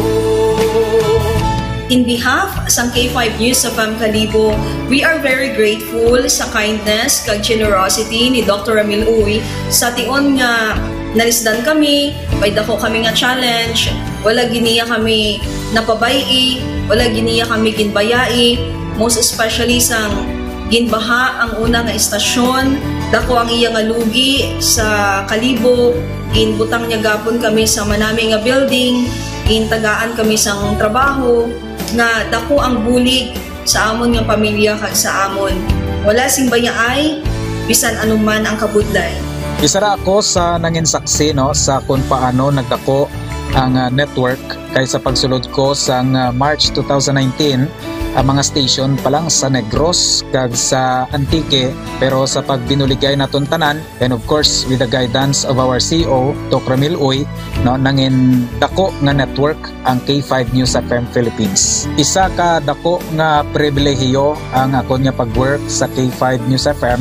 In behalf sang K five News F M Kalibo, we are very grateful sa kindness kag generosity ni Doctor Ramil Uy. Sa tion nga nalisdan kami, may dako kami nga challenge, wala gid niya kami napabay-i, wala gid niya kami ginbayai, most especially sang ginbaha ang una nga estasyon, dako ang iya nga lugi sa Kalibo, ginbutang niya gapon kami sa manami nga building, gintagaan kami sang trabaho, nga dako ang bulig sa amon nga pamilya kag sa amon. Wala sing bayaay, bisan anuman ang kabudlay. Isa ra ako sa nangin saksi, no, sa kung paano nagdako ang, ah, network, kay sa pagsulod ko sang, ah, March two thousand nineteen, ang mga station pa lang sa Negros kag sa Antique, pero sa pagbinuligay naton tanan, and of course, with the guidance of our C E O, Doc Ramil Uy, no, nangin dako nga network ang K five News F M Philippines. Isa ka dako nga pribilehiyo ang akon nga pag-work sa K five News F M,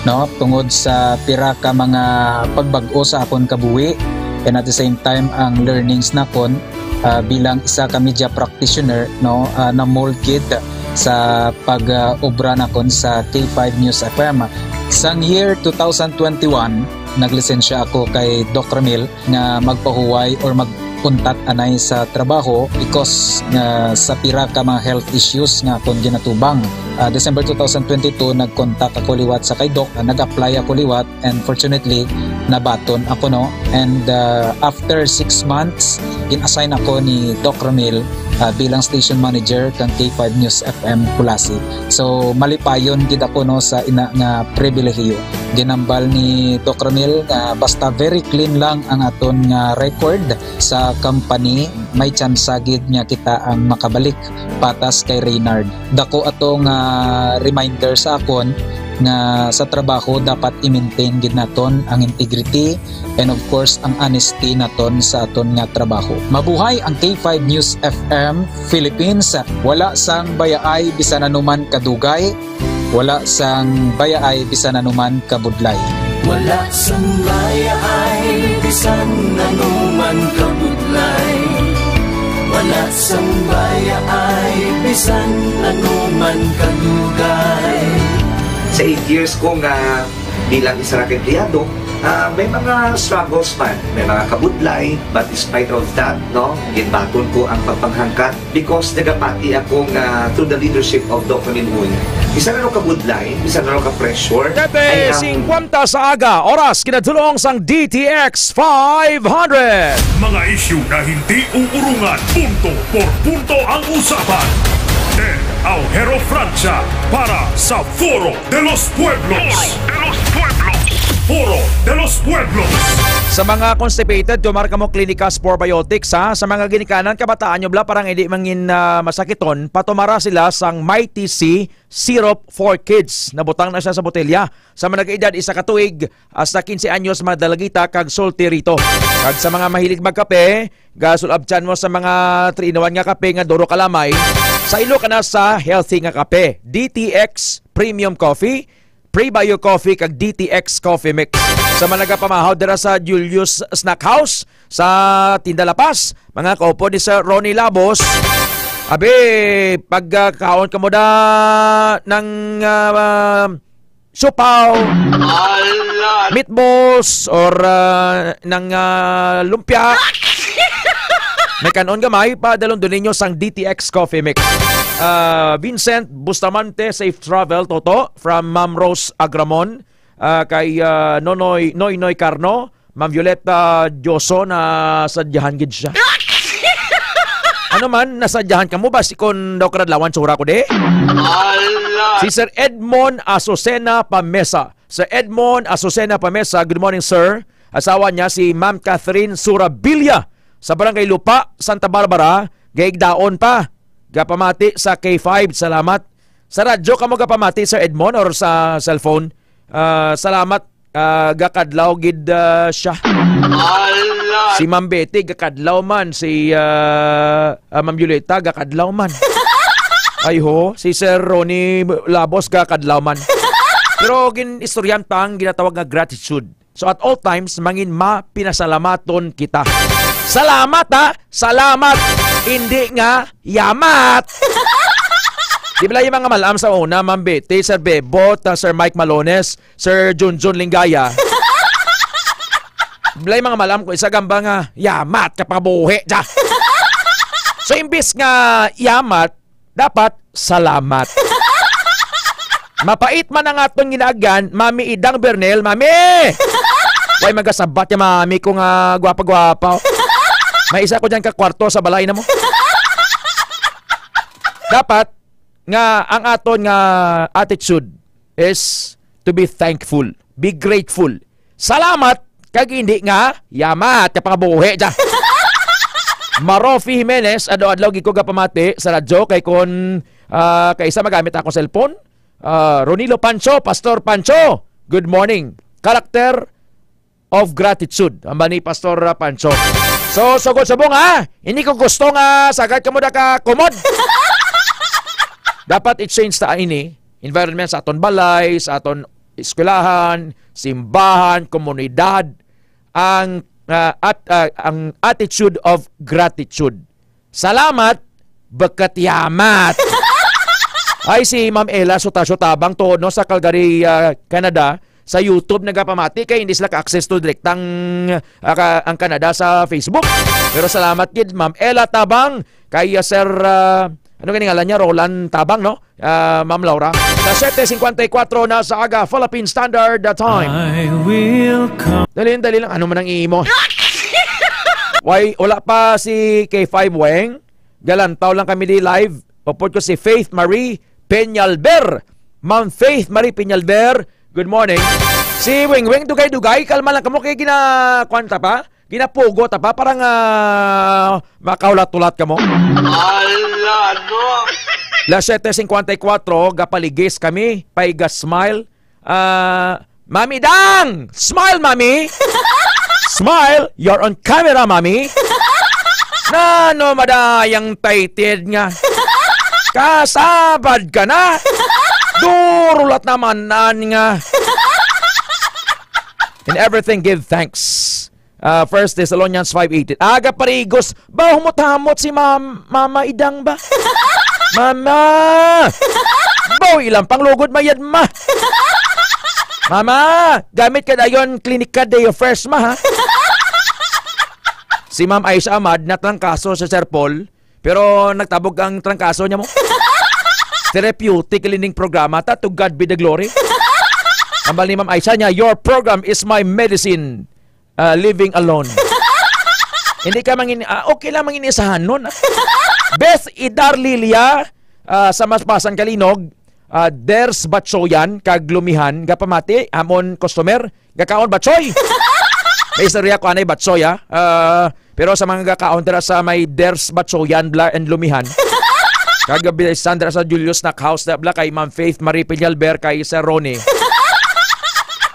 no, tungod sa pira ka mga pagbag-o sa akon kabuhi, and at the same time, ang learnings nakon, ah, bilang isa ka media practitioner, no, ah, na-mold gid sa pag, ah, obra nakon sa K five News F M. Sang year two thousand twenty-one, naglisensya ako kay Doc Ramil nga magpahuway or mag-untat anay sa trabaho because nga sa pira ka mga health issues nga akon ginatubang. Ah, December two thousand twenty-two, nag-contact ako liwat sa kay Doc, ah, nag-apply ako liwat, and fortunately, nabaton ako, no? And, ah, after six months, gin-assign ako ni Doc Ramil, ah, bilang station manager kang K five News F M Culasi. So, malipayon gid ako, no, sa ina nga pribilehiyo. Ginambal ni Doc Ramil nga basta very clean lang ang aton nga record sa company, may tsansa gid nga kita ang makabalik patas kay Reynard. Dako ato nga reminder sa akon nga sa trabaho dapat i-maintain gid naton ang integrity and of course ang honesty naton sa aton nga trabaho. Mabuhay ang K five News F M Philippines. Wala sang bayaay bisan anuman kadugay, wala sang bayaay bisan anuman kabudlay. Wala sang bayaay bisan anuman kabudlay. Wala sang bayaay bisan anuman kadugay. Sa eight years ko nga bilang isa ka empleyado, ah, may mga struggles man, may mga kabudlay, but despite of that, no, ginbaton ko ang pagpanghangkat because nagapati ako nga through the leadership of Doc Ramil Uy, bisan ano kabudlay, bisan ano ka-pressure, Tete, I am singkwenta sa aga, oras kinadulong sang D T X five hundred. Mga isyu na hindi uurungan, punto por punto ang usapan. Ted Aujero Francia para sa Foro de los Pueblos. Foro de los Pueblos. Foro de los Pueblos. Sa mga constipated, tumar kamo Clinicas Probiotics, ha. Sa mga ginikanan, kabataan nyo, bla, parang hindi mangin, ah, masakiton, patumara sila sang Mighty C Syrup for Kids. Nabutang na siya sa botelya. Sa mga edad isa ka tuig hasta quince anyos, mga dalagita kag solterito. Kag sa mga mahilig magkape, gasulabchan mo sa mga three in one nga kape nga duro kalamay. Sa ilo ka na sa healthy nga kape, D T X Premium Coffee, Prebio Coffee kag D T X Coffee Mix. Sa mga nagapamahaw dira sa Julius Snack House sa Tinda La Paz, mga kaupo ni Sir Ronnie Labos. Abi, pagkaon ka mo da ng, ah, siopaw, Ala! Meatballs, or, ah, ng, ah, lumpia. May kanon gamay, padalon dun ninyo sang D T X Coffee Mix. Ah, Vincent Bustamante, safe travel, Toto, from Ma'am Rose Agramon, ah, kay, ah, Nonoy, Noynoy Carno, Ma'am Violeta Dioso, na sadyahan gid siya. Ano man, nasadyahan ka mo ba si kon daw karadlawan sura ko di? Ala! Si Sir Edmond Azucena Pamesa. Sir Edmond Azucena Pamesa, good morning, sir. Asawa niya si Ma'am Catherine Surabilia sa Barangay Lupa, Santa Barbara, gaigdaon pa. Gapamati sa K five, salamat. Sa radyo ka mo gapamati, Sir Edmond, or sa cellphone? Ah, salamat. Ah, gakadlaw gid, ah, siya. Ala! Si Ma'am Betty gakadlaw man, si, ah, ah, Ma'am Violeta gakadlaw man. Ay ho, si Sir Ronnie Labos gakadlaw man. Pero gin-istoryahan pa ang ginatawag nga gratitude. So at all times, mangin mapinasalamaton kita. Salamat, ha! Salamat! Hindi nga yamat! Di ba yung mga malam sa una, Ma'am Betty, Sir Bebot, ah, Sir Mike Malones, Sir Junjun Lingaya? Di ba yung mga malam ko, isa gamba nga, yamat ka pabuhi, ja! So, imbis nga yamat, dapat salamat. Mapait man ang aton ginaagyan, Mami Idang Bernel, Mami! Way magasabat ya, Mami, ko nga gwapa-gwapa. May isa ko dyan ka kwarto sa balay na mo. Dapat nga ang aton nga attitude is to be thankful, be grateful. Salamat kag hindi nga yamat ka pangabuhi ja. Marofi Jimenez, adlaw-adlaw gid ko gapamati sa radyo kay kon, ah, kay sa magamit akong cellphone. Ah, Ronilo Pancho, Pastor Pancho, good morning. Character of gratitude, ang ba ni Pastor, ah, Pancho. So, sugod subong, ha? Hindi ko gusto nga sagad kamo da ka kumod. Dapat i-change ta ini, environment sa aton balay, sa aton eskwelahan, simbahan, komunidad, ang, ah, at, ah, ang attitude of gratitude. Salamat, bukut yamat. Ay, si Ma'am Ella Sutasyo Tabang to, no, sa Calgary, ah, Canada, sa YouTube nagapamati kay hindi sila ka-access to direktang, ah, ka-, ang Canada sa Facebook. Pero salamat gid, Ma'am Ella Tabang, kay, ah, Sir, ah, ano gani ngalan niya? Roland Tabang, no? Ah, Ma'am Laura. Sa siyete cincuenta y cuatro na sa aga, Philippine Standard Time. I will come. Dali, dali lang. Ano man ang imo? Why, wala pa si K five Weng? Galantaw lang kami di live. Upod ko si Faith Marie Peñalver. Ma'am Faith Marie Peñalver, good morning. Si Weng Weng, dugay-dugay. Kalma lang kamo kay gina-, kwan ta pa? Ginapugo ta pa, parang, ah, makahulat-hulat ka mo. Ala, no? Las siete cincuenta y cuatro, gapaligis kami, paiga smile. Ah, Mami Dang! Smile, Mami! Smile! You're on camera, Mami! Nano madayang tighted nga? Kasabad ka na! Durulat naman nan nga! In everything, give thanks. Ah, First Thessalonians five eighteen. Aga parigos, ba humot-hamot si Mam-, Mama Idang ba? Mama! Baw ilang panglugod mayad, ma! Mama, gamit ka dayon, klinika day of first, ma, ha? Si Ma'am Aisha Ahmad natrangkaso sa Sir Paul, pero nagtabog ang trangkaso niya mo. Therapeutic lining programa ta, to God be the glory. Ambal ni Ma'am Aisha niya, "Your program is my medicine." Ah, living alone. Hindi ka mangin-, ah, okay lang mangin-isahanon, ah. Beth Idar Lilia, ah, sa Masbasan Kalinog, ah, Ders Batsoyan, kag Lumihan, gapamati, amon customer, gakaon batsoy. May istorya ko anay batsoy, ha? Ah, pero sa mga gakaon dira sa may Ders Batsoyan, bla, and Lumihan. Kag bisan dira sa Julius Snack House, da, bla, kay Ma'am Faith Marie Peñalver, kay Sir Ronnie.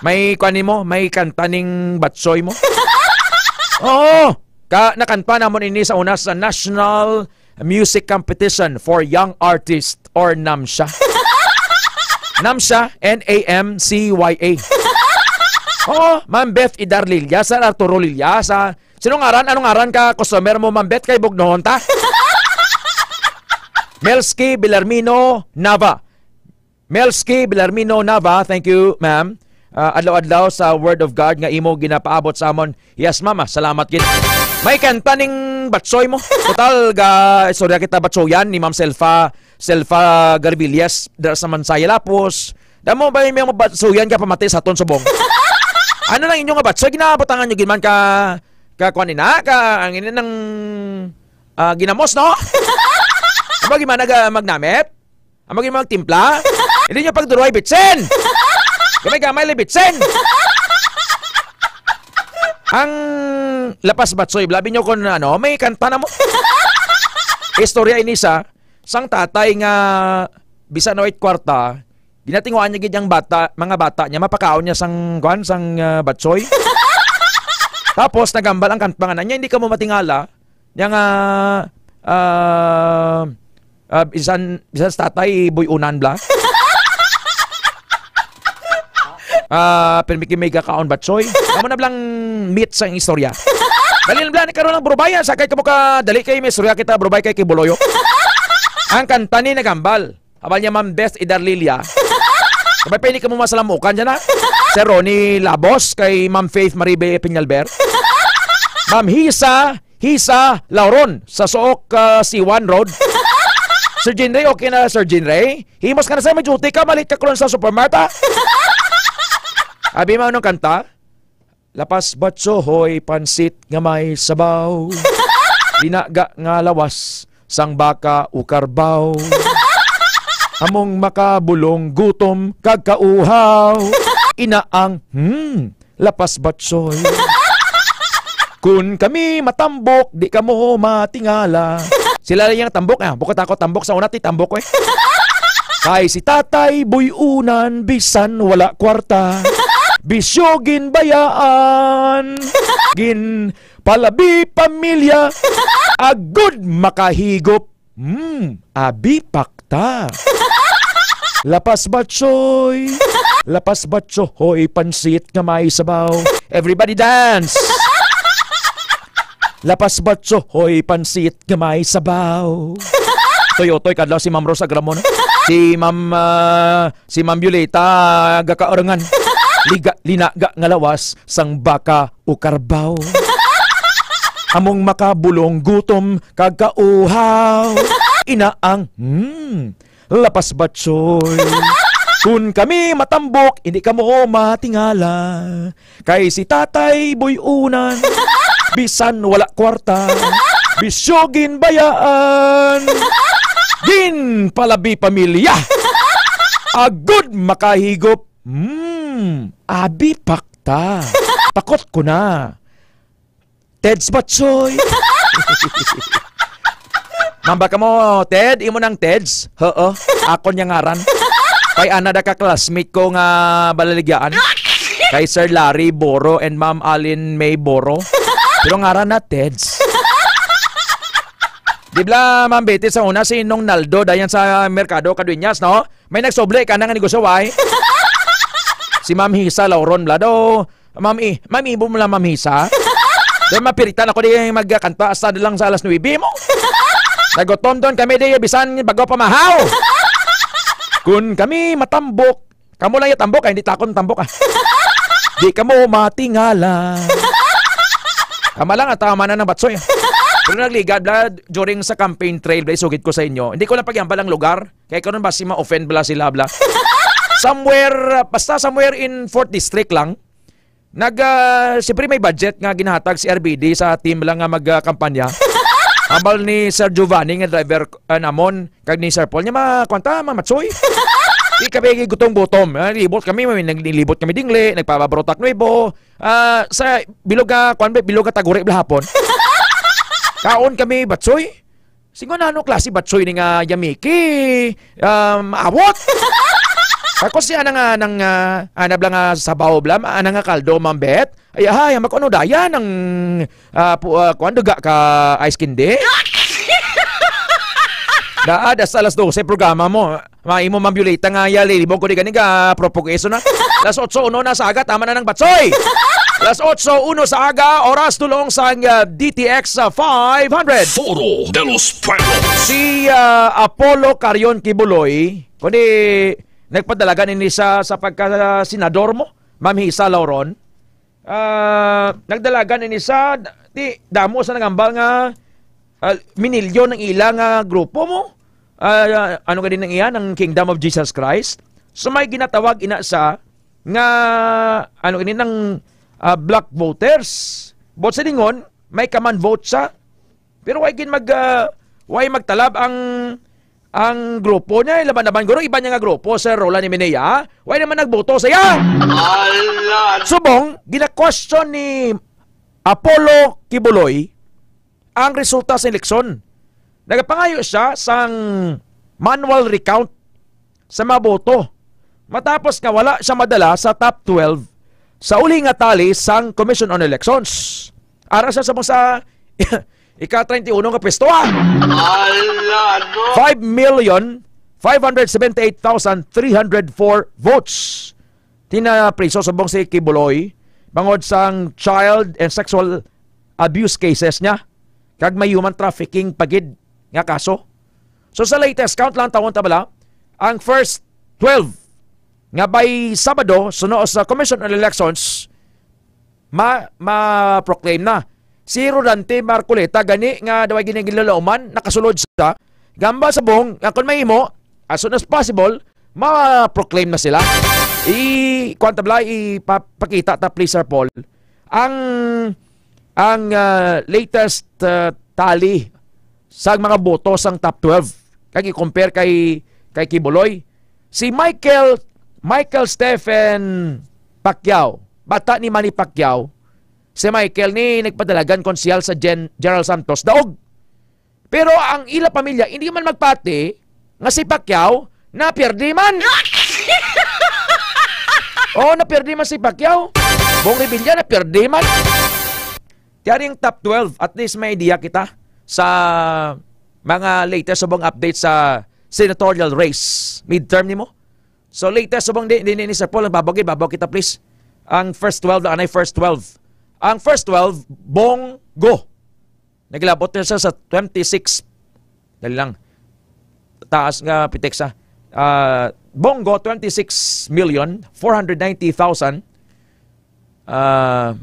May kuan nimo, may kanta ning batsoy mo? Oo. Ka, nakanta namon ini sa una sa National Music Competition for Young Artist or NAMCYA. NAMCYA, N A M C Y A. Oo, Ma'am Beth Idar Lillas, Sir Arturo Lillas, ah. Sino ngaran? Anong ngaran ka customer mo, Ma'am Beth? Kay bugnohon ta. Melski Belarmino Nava. Melski Belarmino Nava, thank you, ma'am. Ah, adlaw-adlaw sa Word of God nga imo ginapaabot sa amon. Yes, mama, salamat gid. May kanta ning batsoy mo. Total, ga istorya kita batsoyan ni Ma'am Selfa, Selfa Garbillas, dira sa Mansaya Lapos. Damo ba yung mga batsoyan ka pamati sa aton subong? Ano lang inyo nga batsoy? Ginabutangan nyo gid man ka, ka kuan ni na, ka, ang ini nang, ah, ginamos, no? Aba, gid man naga-, magnamit? Amo gid magtimpla? Hindi nyo pagduruhay bitsin! Gamay-gamay lang bitsin! Ang lapas batsoy, labi nyo kung ano, may kanta na mo. Istorya ini sa sang tatay nga bisan way kwarta, ginatinguan niya gid ang bata, mga bata niya, mapakaon niya sang, kuan, sang, ah, batsoy. Tapos nagambal ang kanta nga na niya, hindi ka mo matingala, niya nga, ah, ah, bisan, bisan sa tatay, buy-unan bla. Ah, pero may, may kakaon batsoy. Amo na blang meat sang istorya. Dali na bla, ni karon lang, Burubay, ah, sakay ka mo ka, dali kay may istorya kita, Burubay, kay Kibuloyo. Ang kanta ni nagambal. Abal niya, Ma'am Beth Idarlilia. Sabay pa, hindi ka mo masalamukan dyan, ha? Sir Ronnie Labos, kay Ma'am Faith Maribe Peñalver. Ma'am Hisa, Hisa Lauron, sa Suok, ah, Siwan Road. Sir Jinray, okay na, Sir Jinray? Himos ka na, sir, may duty ka, malit ka kulon sa supermarket, ha? Abi mo anong kanta? Lapas batsoy pansit nga may sabaw. Linaga nga lawas sang baka o karbaw. Among makabulong gutom kag kauhaw. Ina ang, hmm, lapas batsoy. Kun kami matambok, di kamo matingala. Sila lang yung tambok, ah. Bukod ako tambok sa una, ti tambok ko, eh. Kay si Tatay Buy-unan, bisan wala kwarta. Bisyo ginbayaan. Gin palabi pamilya. Agud makahigop. Hmm, abi pakta. Lapas batsoy. Lapas batsoy, pansit nga may sabaw. Everybody dance. Lapas batsoy, pansit nga may sabaw. Toy-otoy kadlaw si Ma'am Rose Agramon. Si Ma'am, ah, si Ma'am Violeta Gakaurangan. Liga, linaga nga lawas sang baka o karbaw. Among makabulong gutom kag kauhaw. Ina ang, hmm, lapas batsoy. Kun kami matambok, hindi kamo matingala. Kay si Tatay Buy-unan, bisan wala kwarta, bisyo ginbayaan. Ginpalabi pamilya. Agud makahigop. Hmm, abi pakta. Pakot ko na. Teds Batsoy. Mamba ka mo, Ted? Imo nang Teds? Oo, akon niya ngaran. Kay ana da ka classmate ko nga balaligyaan. Kay Sir Larry Boro and Ma'am Alin May Boro. Pero ngaran na Teds. Di bla, Ma'am Betty, sa una si Nong Naldo, dayan sa Merkado Kadueñas, no? May nagsubli ka na nga negosyo, ay? Si Ma'am Hisa Lauron bla daw. Ma'am I-, Ma'am Ibo mo lang, Ma'am Hisa. Doon mapiritan ako di magkanta hasta lang sa alas nuwebe mo. Nagutom doon kami di, bisan bago pamahaw. Kun kami matambok, kamo lang yung tambok, ay, hindi takon tambok, ah. Di kamo matingala. Tama lang, ah, tama na ng batsoy. Pero nagligad, bla, during sa campaign trail, bla, isugid ko sa inyo. Hindi ko lang pagyambal ang lugar. Kaya karon ba si ma-offend bla sila, bla? Somewhere, ah, basta somewhere in fourth District lang. Nag, ah, siyempre may budget nga ginahatag si R B D sa team lang nga magkampanya. Ambal ni Sir Giovanni nga driver, ah, namon, kag ni Sir Paul, nga mga kwanta, mga matsoy. Di kami gutong-gutom. Ah, libot kami, may naglibot kami dingli, nagpabarotak nuebo. Ah, sa bilog nga, kuwan ba, bilog nga taguri bala hapon. Kaon kami, batsoy. Singon ano klase batsoy ni nga yamiki? Um, awot. Ako si ana nga, nang, ah, ana bala nga sabaw bala, ana nga kaldo, Ma'am Beth. Ay, ay, mako ano daya nang, ah, pu-, ah, kuwan, duga ka ice candy? Daad, hasta alas dose programa mo. Maimo, Ma'am Violeta, nga yalilibog ko di gani ka propugiso na. Las otso uno na sa aga, tama na ng batsoy. Las otso uno sa aga, oras tulong sa, ah, D T X, ah, five hundred. Foro de los Pueblos. Si, ah, Apollo Carion Kibuloy, kundi nagpadalagan ini sa, sa pagka-senador mo, Ma'am Hisa Lauron. Ah, nagdalagan ini sa, ti, damo sa nangambal nga, ah, minilyon ang ila nga grupo mo. Ah, ano gani nang iya, ng Kingdom of Jesus Christ? So may ginatawag ina sa nga, ano gani, ng, ah, black voters. But sa lingon, may kaman vote sa Pero way gid mag, ah, way magtalab ang, ang grupo niya, laban-laban guro, iba niya nga grupo, Sir Roland Himenea, way naman nagboto sa iya. Ala! Subong, gina-question ni Apollo Kibuloy ang resulta sa eleksyon. Nagapangayo siya sang manual recount sa mga boto, matapos nga wala siya madala sa top twelve sa uli nga tali sang Commission on Elections. Ara siya sa mga ika treinta y uno nga pwesto, ah. Ala, no? Five million five hundred seventy-eight thousand three hundred four votes. Tinapriso subong si Kibuloy bangod sang child and sexual abuse cases niya, kag may human trafficking pa gid nga kaso. So, sa latest count lang, tawon ta bala, ang first twelve nga by Sabado, suno sa Commission on Elections, ma-, ma-proclaim na. Si Rodante Marcoleta gani nga daw ay giniginlalauman, nakasulod siya. Gamba sa bong, nga kung mahimo, as soon as possible, ma-proclaim na sila. I-, kuwan ta bala, ipapakita ta, please, Sir Paul. Ang, ang, ah, latest, ah, tally sa mga boto sang top twelve. Kag i-compare kay, kay Kibuloy. Si Michael, Michael Stephen Pacquiao, bata ni Manny Pacquiao, si Michael ni nagpadalagan konsehal sa Gen-, General Santos Daog. Pero ang ila pamilya, hindi man magpati nga si Pacquiao napierde man. Oh, napierde man si Pacquiao. Bong Revilla, napierde man. Tiyari ang top twelve, at least may idea kita sa mga latest subong update sa senatorial race, midterm nimo. So, latest subong di, di, ni Sir Paul, babaw gid, babaw kita, please. Ang first twelve, anay first twelve. Ang first twelve, Bong Go. Naglabot na siya sa twenty-six. Dali lang. Taas nga pitik sa, ah, Bong Go, twenty-six million four hundred ninety thousand. Ah,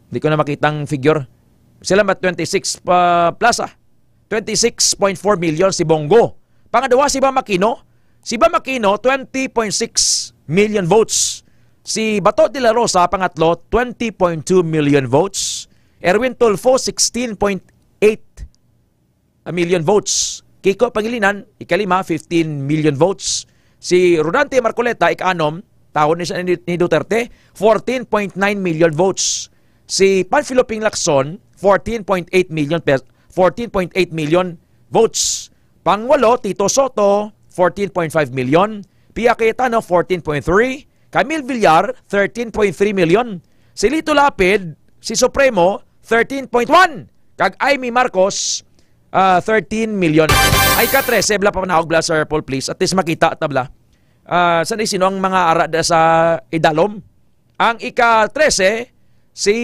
di ko na makita ang figure. Sila mat twenty-six pa, plus, ah. Twenty-six point four million si Bong Go. Pangadwa si Bam Aquino. Si Bam Aquino, twenty point six million votes. Si Bato de la Rosa, pangatlo, twenty point two million votes. Erwin Tulfo, sixteen point eight million votes. Kiko Pangilinan, ikalima, fifteen million votes. Si Rodante Marcoleta, ika-anom, tawo ni siya ni, ni Duterte, fourteen point nine million votes. Si Panfilo Ping Lacson, fourteen point eight million pes-, fourteen point eight million votes. Pangwalo, Tito Soto, fourteen point five million. Pia Cayetano, fourteen point three. Camille Villar, thirteen point three million. Si Lito Lapid, si Supremo, thirteen point one. Kag Imee Marcos, ah, thirteen million. Ay, ika trese, bala pa panahog, bala, Sir Paul, please. At least makita ta, bala. Ah, san, sino ang mga ara da sa idalom? Ang ika trese, si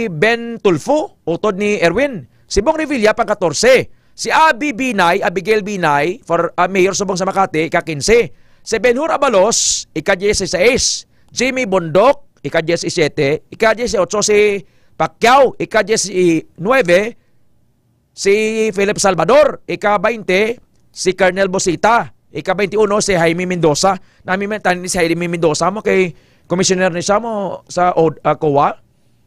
Ben Tulfo, utod ni Erwin. Si Bong Revilla, pang katorse. Si Abby Binay, Abigail Binay, for, ah, mayor subong sa Makati, ika kinse. Si Benhur Abalos, ika dieciséis. Jimmy Bondoc, ika diecisiete. Ika dieciocho si Pacquiao, ika diecinuebe. Si Philip Salvador, ika baynte, si Colonel Busita, ika baynte uno, si Jaime Mendoza. Nami man tanan ni si Jaime Mendoza mo kay commissioner ni siya mo sa O-, ah, COA.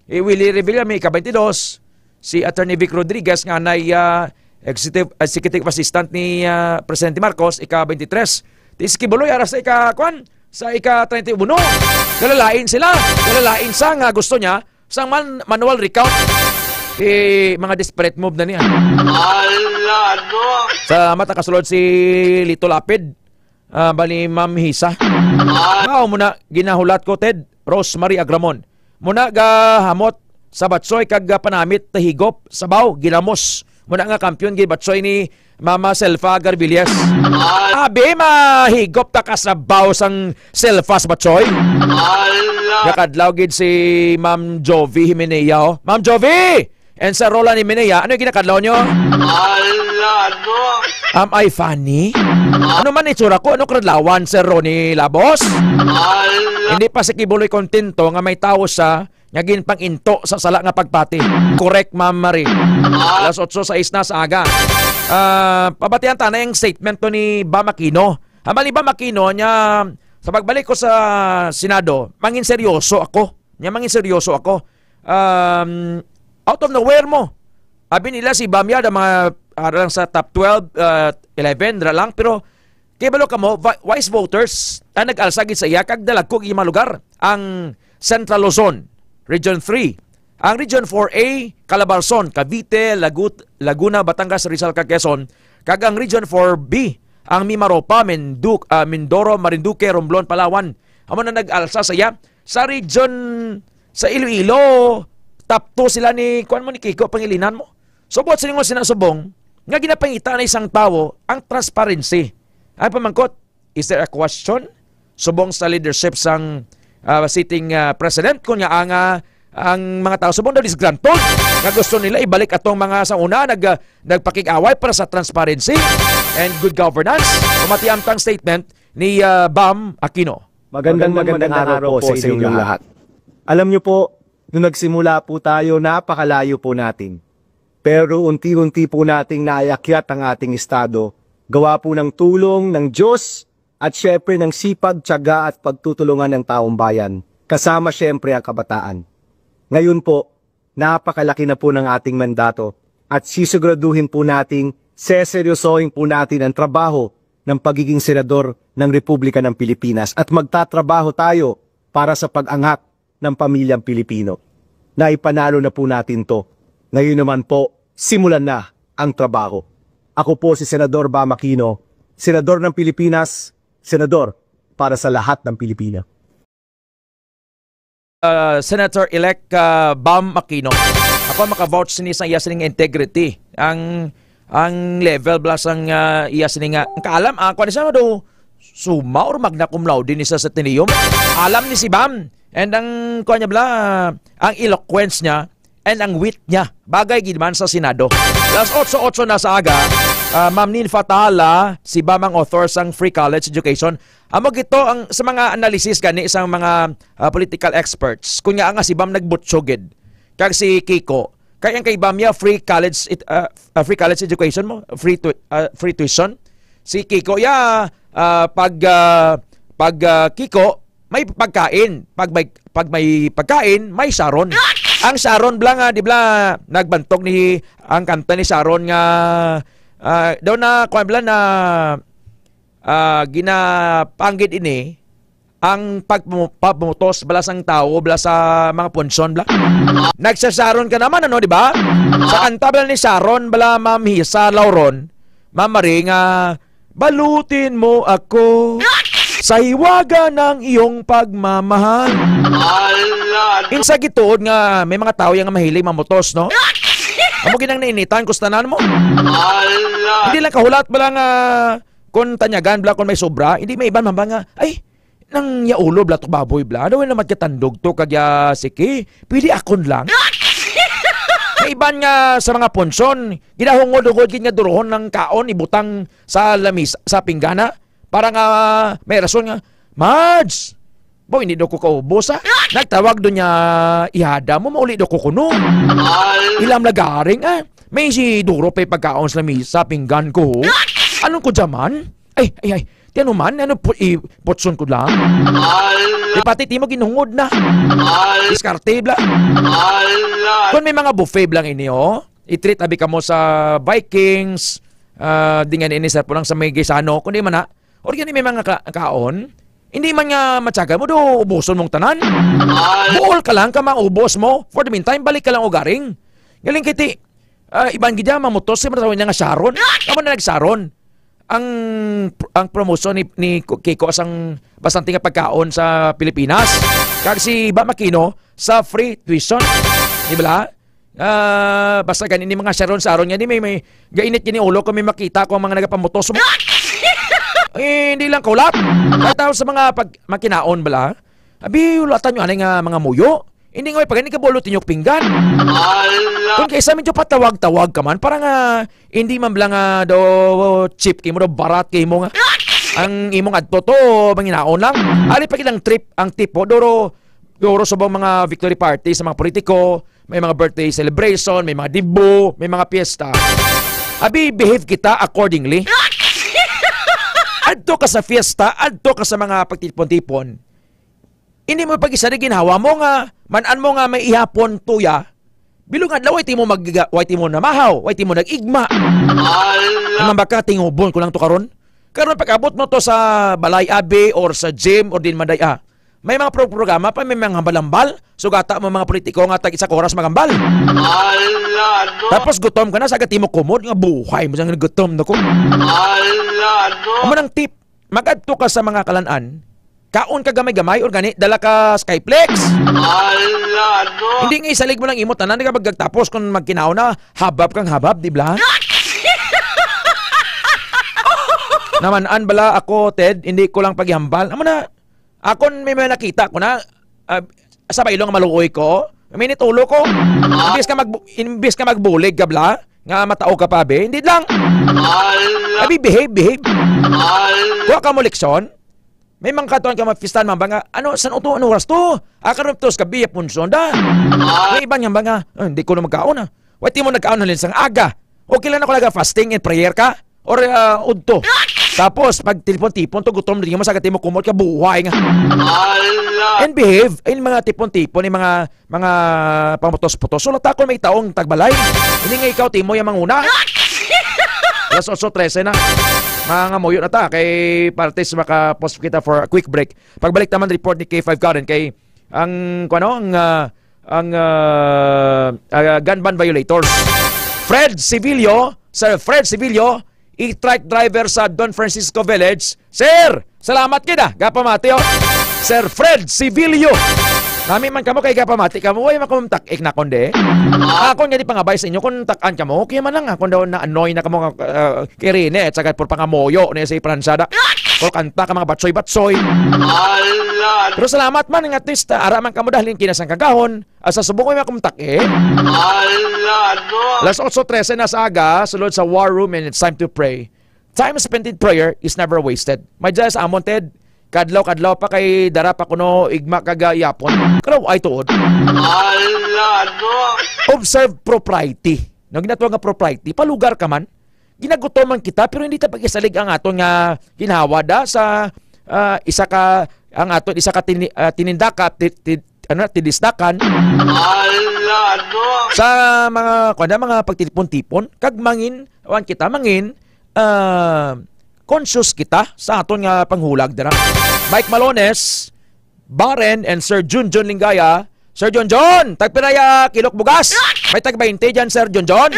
Eh, Willie Revilla, may ika baynte dos. Si Attorney Vic Rodriguez nga nay, ah, executive, executive assistant ni, ah, Presidente Marcos, ika baynte tres. Ti si Kibuloy, ara sa ika, kwan, Sa ika treinta y uno, kalalain sila. Kalalain sa nga gusto niya sang man-, manual recount. Eh, mga desperate move na niya. Ala, no? Sa mata kasulod si Lito Lapid, ah, bali Ma'am Hisa. Mao muna ginahulat ko, Ted, Rosemary Agramon. Muna gahamot sa batsoy kag, ah, panamit, tahigop, sabaw, ginamos. Muna nga kampiyon gid batsoy ni Mama Selfa Garbillas. Abi, mahigop ta ka sabaw sang Selfa sa batsoy. Ala. Nakadlaw gid si Ma'am Jovi Himenea, oh. Ma'am Jovi! And sa Roland Himenea, ano yung ginakadlaw nyo? Ala, no? Am I funny? Ano man itsura ko? Ano kadlawan, Sir Ronnie Labos? Ala. Hindi pa si Kibuloy kontento nga may tao sa nga ginpang-into sa sala nga pagpati. Correct, Ma'am Marie. Alas otso sais na sa aga. Ah, pabatian ta na yung statement to ni Bam Aquino. Hambal ni Bam Aquino niya, sa pagbalik ko sa Senado, mangin seryoso ako. Niya, mangin seryoso ako. Um, out of nowhere mo. Abi nila si Bam Yada, mga, ah, lang sa top twelve, ah, eleven, dira lang. Pero, kay balo ka mo, vi-, wise voters, ang nag-alsa gid sa iya, kag dalagko gid mga lugar. Ang Central Luzon, Region three. Ang Region four A, Calabarzon, Cavite, Lagut-, Laguna, Batangas, Rizal, kag Quezon. Kag ang Region four B, ang Mimaropa, Mindu-, ah, Mindoro, Marinduque, Romblon, Palawan. Amo na nag-alsa sa iya. Sa region, sa Iloilo, top two sila ni, kuwan mo, ni Kiko, Pangilinan mo. So, buot silingon sina subong, nga ginapangita na isang tawo ang transparency. Ang pamangkot, is there a question? Subong sa leadership sang, ah, sitting, ah, president, kung niya ang, ah, ang mga tao subong daw disgruntled, nga gusto nila ibalik atong mga sa una nag, ah, nagpakig-away para sa transparency and good governance. Pamatian tang statement ni, ah, Bam Aquino. Magandang, magandang araw po sa inyong lahat. Alam niyo po, nung nagsimula po tayo, napakalayo po natin. Pero unti-unti po nating naayakyat ang ating estado, gawa po ng tulong ng Diyos at syempre ng sipag, tiyaga at pagtutulungan ng taong bayan, kasama syempre ang kabataan. Ngayon po, napakalaki na po ng ating mandato at sisiguraduhin po nating seseryosohin po natin ang trabaho ng pagiging senador ng Republika ng Pilipinas at magtatrabaho tayo para sa pag-angat ng pamilyang Pilipino. Naipanalo na po natin 'to. Ngayon naman po, simulan na ang trabaho. Ako po si Senador Bam Aquino, Senador ng Pilipinas, Senador para sa lahat ng Pilipino. Uh, Senator-elect, uh, Bam Aquino. Ako makavouch sini sa iya sining integrity. Ang, ang level bala sang, uh, iya sini nga, ang kaalam, ah, kuwan siya do, summa or magna cum laude ni sa Ateneo. Alam ni si Bam. And ang, kuwan niya bala, ang eloquence niya, and ang wit niya. Bagay gid man sa Senado. Alas otso otso na sa aga, ah, Ma'am Ninfa Tala, si Bam ang author sang free college education. Amo gito ang sa mga analysis gani sa mga, ah, political experts. Kung nga nga si Bam nagbutsog gid kag si Kiko, kay ang kay Bam ya free college it-, ah, ah, free college education mo, free tu-, ah, free tuition. Si Kiko ya, ah, pag, ah, pag, ah, Kiko, may pagkain. Pag may, pag may pagkain, may Sharon. Ang Sharon bala nga, di bala, nagbantog ni, ang kanta ni Sharon nga, ah, daw na, kuwan bala na, ah, ginapanggid ini, ang pagmu-, pagmutos bala sang tawo, bala sa mga punsyon bala. Nagsa-Sharon ka naman, ano, di ba? Sa kanta bala ni Sharon, bala, Ma'am Hisa Lauron, Ma'am Marie, nga, "Balutin mo ako sa hiwaga ng iyong pagmamahal." Ala, no? Insa gituod nga may mga tawo yang mahilig mamutos, no? Amo ginang nainitan, kustanan mo. Ala. Hindi lang kahulat bala nga kung tanyagan bala kung may sobra, hindi may iban man ba nga, "Ay, nang yaulo bala to baboy bala, daw naman katandog to kag ya siki, pwede akon lang." May iban nga sa mga punsyon, ginahungod-hungod gid nga durohon ng kaon, ibutang sa lamis, sa pinggana, para nga may rason nga, "Mads, bo, hindi daw ko kaubos, ah. Nagtawag doon niya, ihada mo, mauli daw ko kuno." Ilam nagaring, ah. May si duro pa'y pagkaon sa lamis, sa pinggan ko. Anong ko dyaman? Ay, ay, ay. Ti ano man? Ano po, i-, putson ko lang? Ala. Di pati ti mo ginhungod na. Ala. Diskarte, bla. Ala. Kung may mga buffet lang ini, oh. I-treat abi kamo sa Vikings, ah, di nga ini sa pulang sa may Gaisano. Kung di man na, or yan may mga ka-, kaon, Hindi man nga matyaga mo, do ubuson mong tanan. Buol ka lang ka maubos mo. For the meantime, balik ka lang ugaring. Galing kiti, ah, iban gid yan, mamutos, si Martawin nga Sharon. Amo na nagsaron. Ang, ang promotion ni, ni Kiko sang bastante nga pagkaon sa Pilipinas. Kag si Ba Makino sa free tuition. Di ba? Ah, basta gani ni mga Sharon-Sharon nga ni may, may gainit gini ulo ko may makita ko ang mga nagapamutos. Eh, hindi lang kulat. Kahit ako sa mga pag-, makinaon bala. Abi, ulatan nyo anay nga mga muyo. Hindi nga may pagani ka bolo tinyok pinggan. Kung kaysa medyo patawag-tawag ka man, para nga hindi man bala nga do cheap kay mo, do barat kay mo nga. Ang imong adto to, manginaon lang. Ali pa gid ang trip, ang tipo, duro, duro sa bang mga victory party sa mga politiko, may mga birthday celebration, may mga dibo, may mga piyesta. Abi, behave kita accordingly. Adto ka sa fiesta, adto ka sa mga pagtipon-tipon. Hindi mo pag-isa na ginhawa mo nga, man-an mo nga may ihapon tuya. Bilog adlaw, way timo mag-, way timo namahaw, way timo nag-igma. Ala! Ang mga baka tingubon ko lang to karon. Karon pag-abot mo to sa balay abi or sa gym or din manday, ah. May mga pro-, programa pa, may mga hambal-hambal. Sugata mo mga politiko nga tag isa ka oras magambal. Ala, no? Tapos gutom ka na, sa agad timo kumod, nga buhay mo siyang gutom na ko. Ala, no? Amo nang tip, mag-adto ka sa mga kalan-an, kaon ka gamay-gamay, or gani, dala ka Skyflakes. Ala, no? Hindi nga isalig mo lang imo tanan, di ka magtapos kung magkinaon na, habab kang habab, di ba? Naman-an bala ako, Ted, hindi ko lang paghambal. Amo na, akon may mga nakita ko na, ah, sa baylo nga maluoy ko, minit ulo ko. Imbis ka mag-, imbis ka magbulig ka bala, nga matao ka pa, be, hindi lang. Ala. Abi, behave, behave. Ala. Kuha ka mo leksyon. May mga katuan ka mapistan, mamba nga, ano, san uto, ano oras to? Ah, karon tos gabi, punson da. Ala. May iban nga ba nga, "Ah, hindi ko na magkaon, ah." Wa, ti mo nagkaon halin sang aga. Okay lang ako naga-fasting and prayer ka? Or, ah, udto? Tapos, pag tipon-tipon to, gutom din mo sa gati mo kumot ka, buhay nga. Ala. And behave, in mga tipon-tipon, in mga, mga pamutos-putos. So, latakon may taong tagbalay. Hindi nga ikaw, Timo, yung manguna. Alas otso trese na. Mga ngamuyo na ta, kay partis maka-pause kita for a quick break. Pagbalik naman report ni K five Karen kay ang, kuno, ang, ah, ang, ah, ah, gun ban violators. Fred Sevillo, Sir Fred Sevillo, e-trike driver sa Don Francisco Village. Sir, salamat kita. Gapamati, oh. Sir Fred Sevillo. Nami man kamo kay gapamati kamo. Way makumtak-ik na konde. Ako nga di pangabay sa inyo kung takan kamo. Okay man lang ako daw na-annoy na kamo, ah, kay Rene at saka por pangamoyo ni si Pransada. Kung kanta ka mga batsoy-batsoy. Ala. Pero salamat man nga at least, ah, ara man kamo dahil kinasang kagahon. Ah, sa subong ko yung kumtak eh. Ala, no? Alas otso trese na sa aga, sulod sa War Room, and it's time to pray. Time spent in prayer is never wasted. May dyan sa amon, Ted, kadlaw-kadlaw pa kay dara pa kuno igma kag yapon. Kalaw ay tuod. Ala, no? Observe propriety. No, ginatawag nga propriety, palugar ka man. Ginagutom man kita, pero hindi ta pag-isalig ang aton nga ginhawa da sa, ah, isa ka, ang aton isa ka tini-, ah, tinindaka, ti-, ti-, ano, tinisdakan. Ala, no? Sa mga, kuwan na, mga pagtipon-tipon, kag mangin, wan kita, mangin, ah, conscious kita sa aton nga panghulag dira. Mike Malones, Baren, and Sir Junjun Lingaya. Sir Junjun, tagpiraya kilok bugas? May tag baynte dyan, Sir Junjun.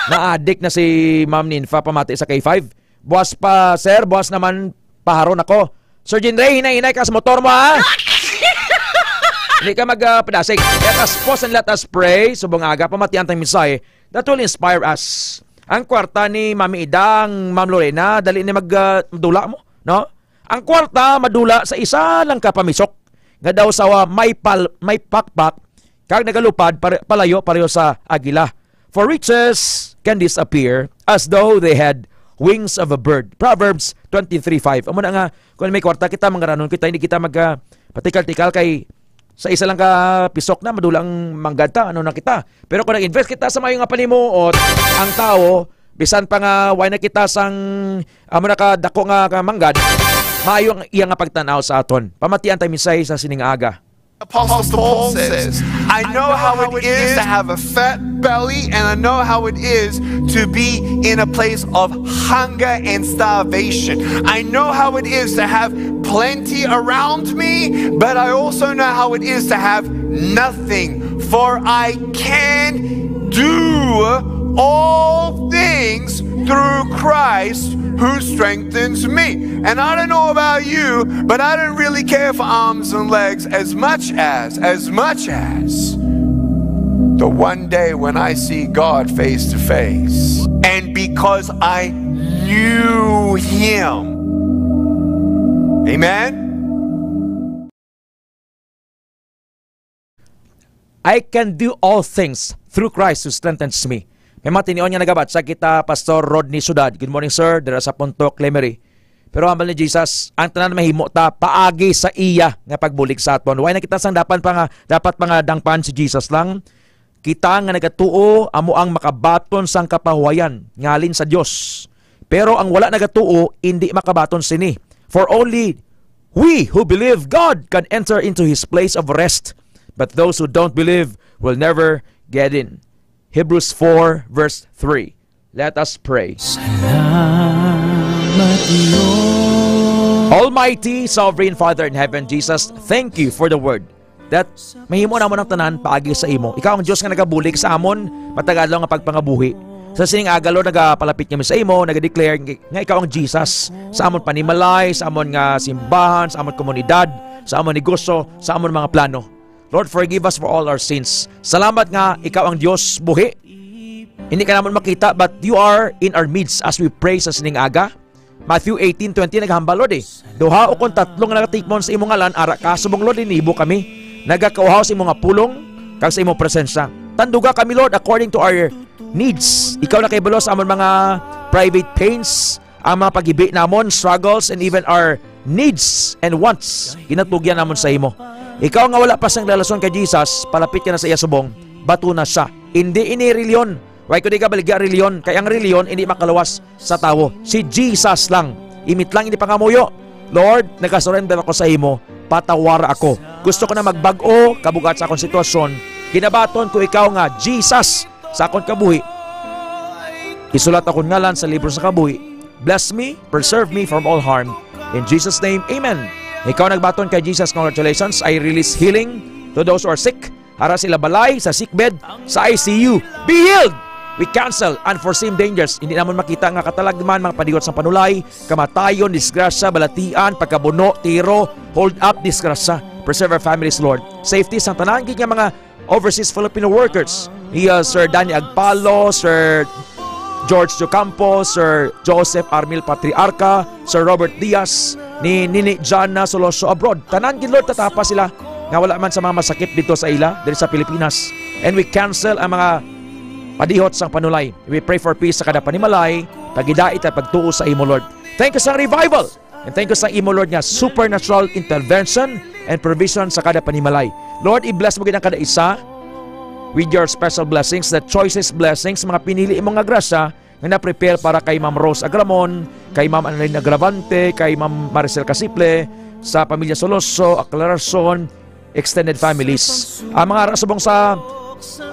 Naadik na si Ma'am Ninfa pamati sa K five. Buwas pa, sir, buwas naman paharon ako. Sir Jinray, hinay-hinay ka sa motor mo, ha? Hindi ka mag, ah, padasig. Let us pause and let us pray. Subong aga, pamatian tang mensahe that will inspire us. Ang kwarta ni Mami Ida, ang Ma'am Lorena, dali ni mag, ah, madula mo, no? Ang kwarta madula sa isa lang ka pamisok nga daw sa may pal-, may pakpak kag nagalupad pare-, palayo pareho sa agila. For riches can disappear as though they had wings of a bird. Proverbs twenty-three five. Amo na nga, kung may kwarta kita, mangaranon kita, hindi kita mag, ah, patikal-tikal kay sa isa lang ka pisok na, madula ang manggad ta, ano na kita. Pero kung nag-invest kita sa mayo nga panimuot, ang tawo, bisan pa nga way na kita sang amo na ka dako nga, ka manggad, maayo ang iya nga pagtan-aw sa aton. Pamatian tayo misay sa sining aga. Apostle Paul says, "I know how it is to have a fat belly, and I know how it is to be in a place of hunger and starvation. I know how it is to have plenty around me, but I also know how it is to have nothing. For I can do all things through Christ who strengthens me." And I don't know about you, but I don't really care for arms and legs as much as, as much as the one day when I see God face to face. And because I knew Him. Amen? I can do all things through Christ who strengthens me. May mga tinion nga nagabasa kita, Pastor Rodney Sudad. Good morning, sir. Dira sa Punto Clemery. Pero hambal ni Jesus, ang tanan mahimo ta paagi sa iya nga pagbulig sa aton. Why na kita sang dapat pa nga, dapat pa nga dangpan si Jesus lang? Kita nga nagatuo amo ang makabaton sang kapahuwayan nga halin sa Dios. Pero ang wala nagatuo indi makabaton sini. For only we who believe God can enter into his place of rest, but those who don't believe will never get in. Hebrews four verse three. Let us pray. Salamat, Lord. Almighty, sovereign Father in heaven, Jesus, thank you for the word that mahimo namon ang tanan paagi sa imo. Ikaw ang Dios nga nagabulig sa amon matag adlaw nga pagpangabuhi. Sa sining aga, Lord, nagapalapit kami sa imo, nagadeclare nga ikaw ang Jesus sa amon panimalay, sa amon nga simbahan, sa amon komunidad, sa amon negosyo, sa amon mga plano. Lord, forgive us for all our sins. Salamat nga ikaw ang Dios buhi. Hindi ka namon makita, but you are in our midst as we pray sa sining aga. Matthew eighteen twenty naghambal, Lord, eh, "Duha o kon tatlo nga nagatikmon sa imo ngalan, ara ka, subong, Lord, linibo kami. Nagakauhaw sa imo nga pulong kag sa imo presensya. Tanduga kami, Lord, according to our needs. Ikaw nakahibalo sa amon mga private pains, ang mga paghibi namon, struggles, and even our needs and wants, ginatugyan namon sa imo." Ikaw nga wala pa sang relasyon kay Jesus, palapit ka na sa iya subong, bato na siya. Hindi ini reliyon. Why ko di ka baligya reliyon? Kay ang reliyon hindi makaluwas sa tawo. Si Jesus lang. Imit lang ini pangamuyo. "Lord, nagasurrender ako sa imo. Patawara ako. Gusto ko na magbag-o, kabugat sa akong sitwasyon. Ginabaton ko ikaw nga Jesus sa akon kabuhi. Isulat akon ngalan sa libro sa kabuhi. Bless me, preserve me from all harm. In Jesus' name, amen." Ikaw nagbaton kay Jesus, congratulations. I release healing to those who are sick. Ara sila balay, sa sickbed, sa I C U. Be healed! We cancel unforeseen dangers. Hindi namon makita nga katalagman, mga panigot sang panulay, kamatayon, disgrasya, balatian, pagkabuno, tiro, hold up, disgrasya. Preserve our families, Lord. Safety sang tanan gid nga mga overseas Filipino workers. Ni uh, Sir Danny Agpalo, Sir George Docampo, Sir Joseph Armil Patriarca, Sir Robert Diaz, ni Nini Jana Soloso abroad. Tanan gid, Lord, tatapa sila nga wala man sa mga masakit dito sa ila, diri sa Pilipinas. And we cancel ang mga padihot sang panulay. We pray for peace sa kada panimalay, pagidait at pagtuo sa imo, Lord. Thank you sa revival. And thank you sa imo, Lord, nga supernatural intervention and provision sa kada panimalay. Lord, i-bless mo gid ang kada isa with your special blessings, the choicest blessings, mga pinili mo nga grasya nga na-prepare para kay Ma'am Rose Agramon, kay Ma'am Annalyn Agravante, kay Ma'am Maricel Casiple, sa pamilya Soloso, Aclaracion, extended families. Ang mga ara subong sa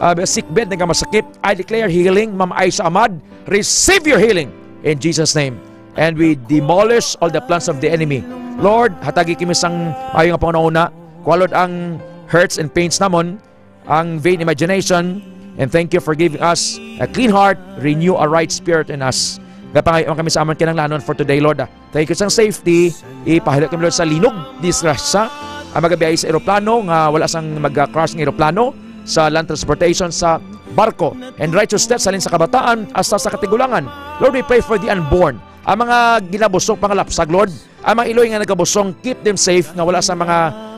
uh, sick bed nga masakit, I declare healing. Ma'am Aisha Ahmad, receive your healing in Jesus' name. And we demolish all the plans of the enemy. Lord, hatagi kami sang maayo nga panghunahuna. Kuha, Lord, ang hurts and pains namon, ang vain imagination, and thank you for giving us a clean heart, renew a right spirit in us. Gapangayo kami sa amon kinahanglanon for today, Lord. Thank you sang safety. Ipahilak kami, Lord, sa linog, disgrasya. Ang magabiyahe sa eroplano nga wala sang mag-crash ng eroplano, sa land transportation, sa barko, and righteousness halin sa kabataan hasta sa katigulangan. Lord, we pray for the unborn. Ang mga ginabusog, pangalapsag, Lord, ang mga iloy nga nagabusong, keep them safe, nga wala sa mga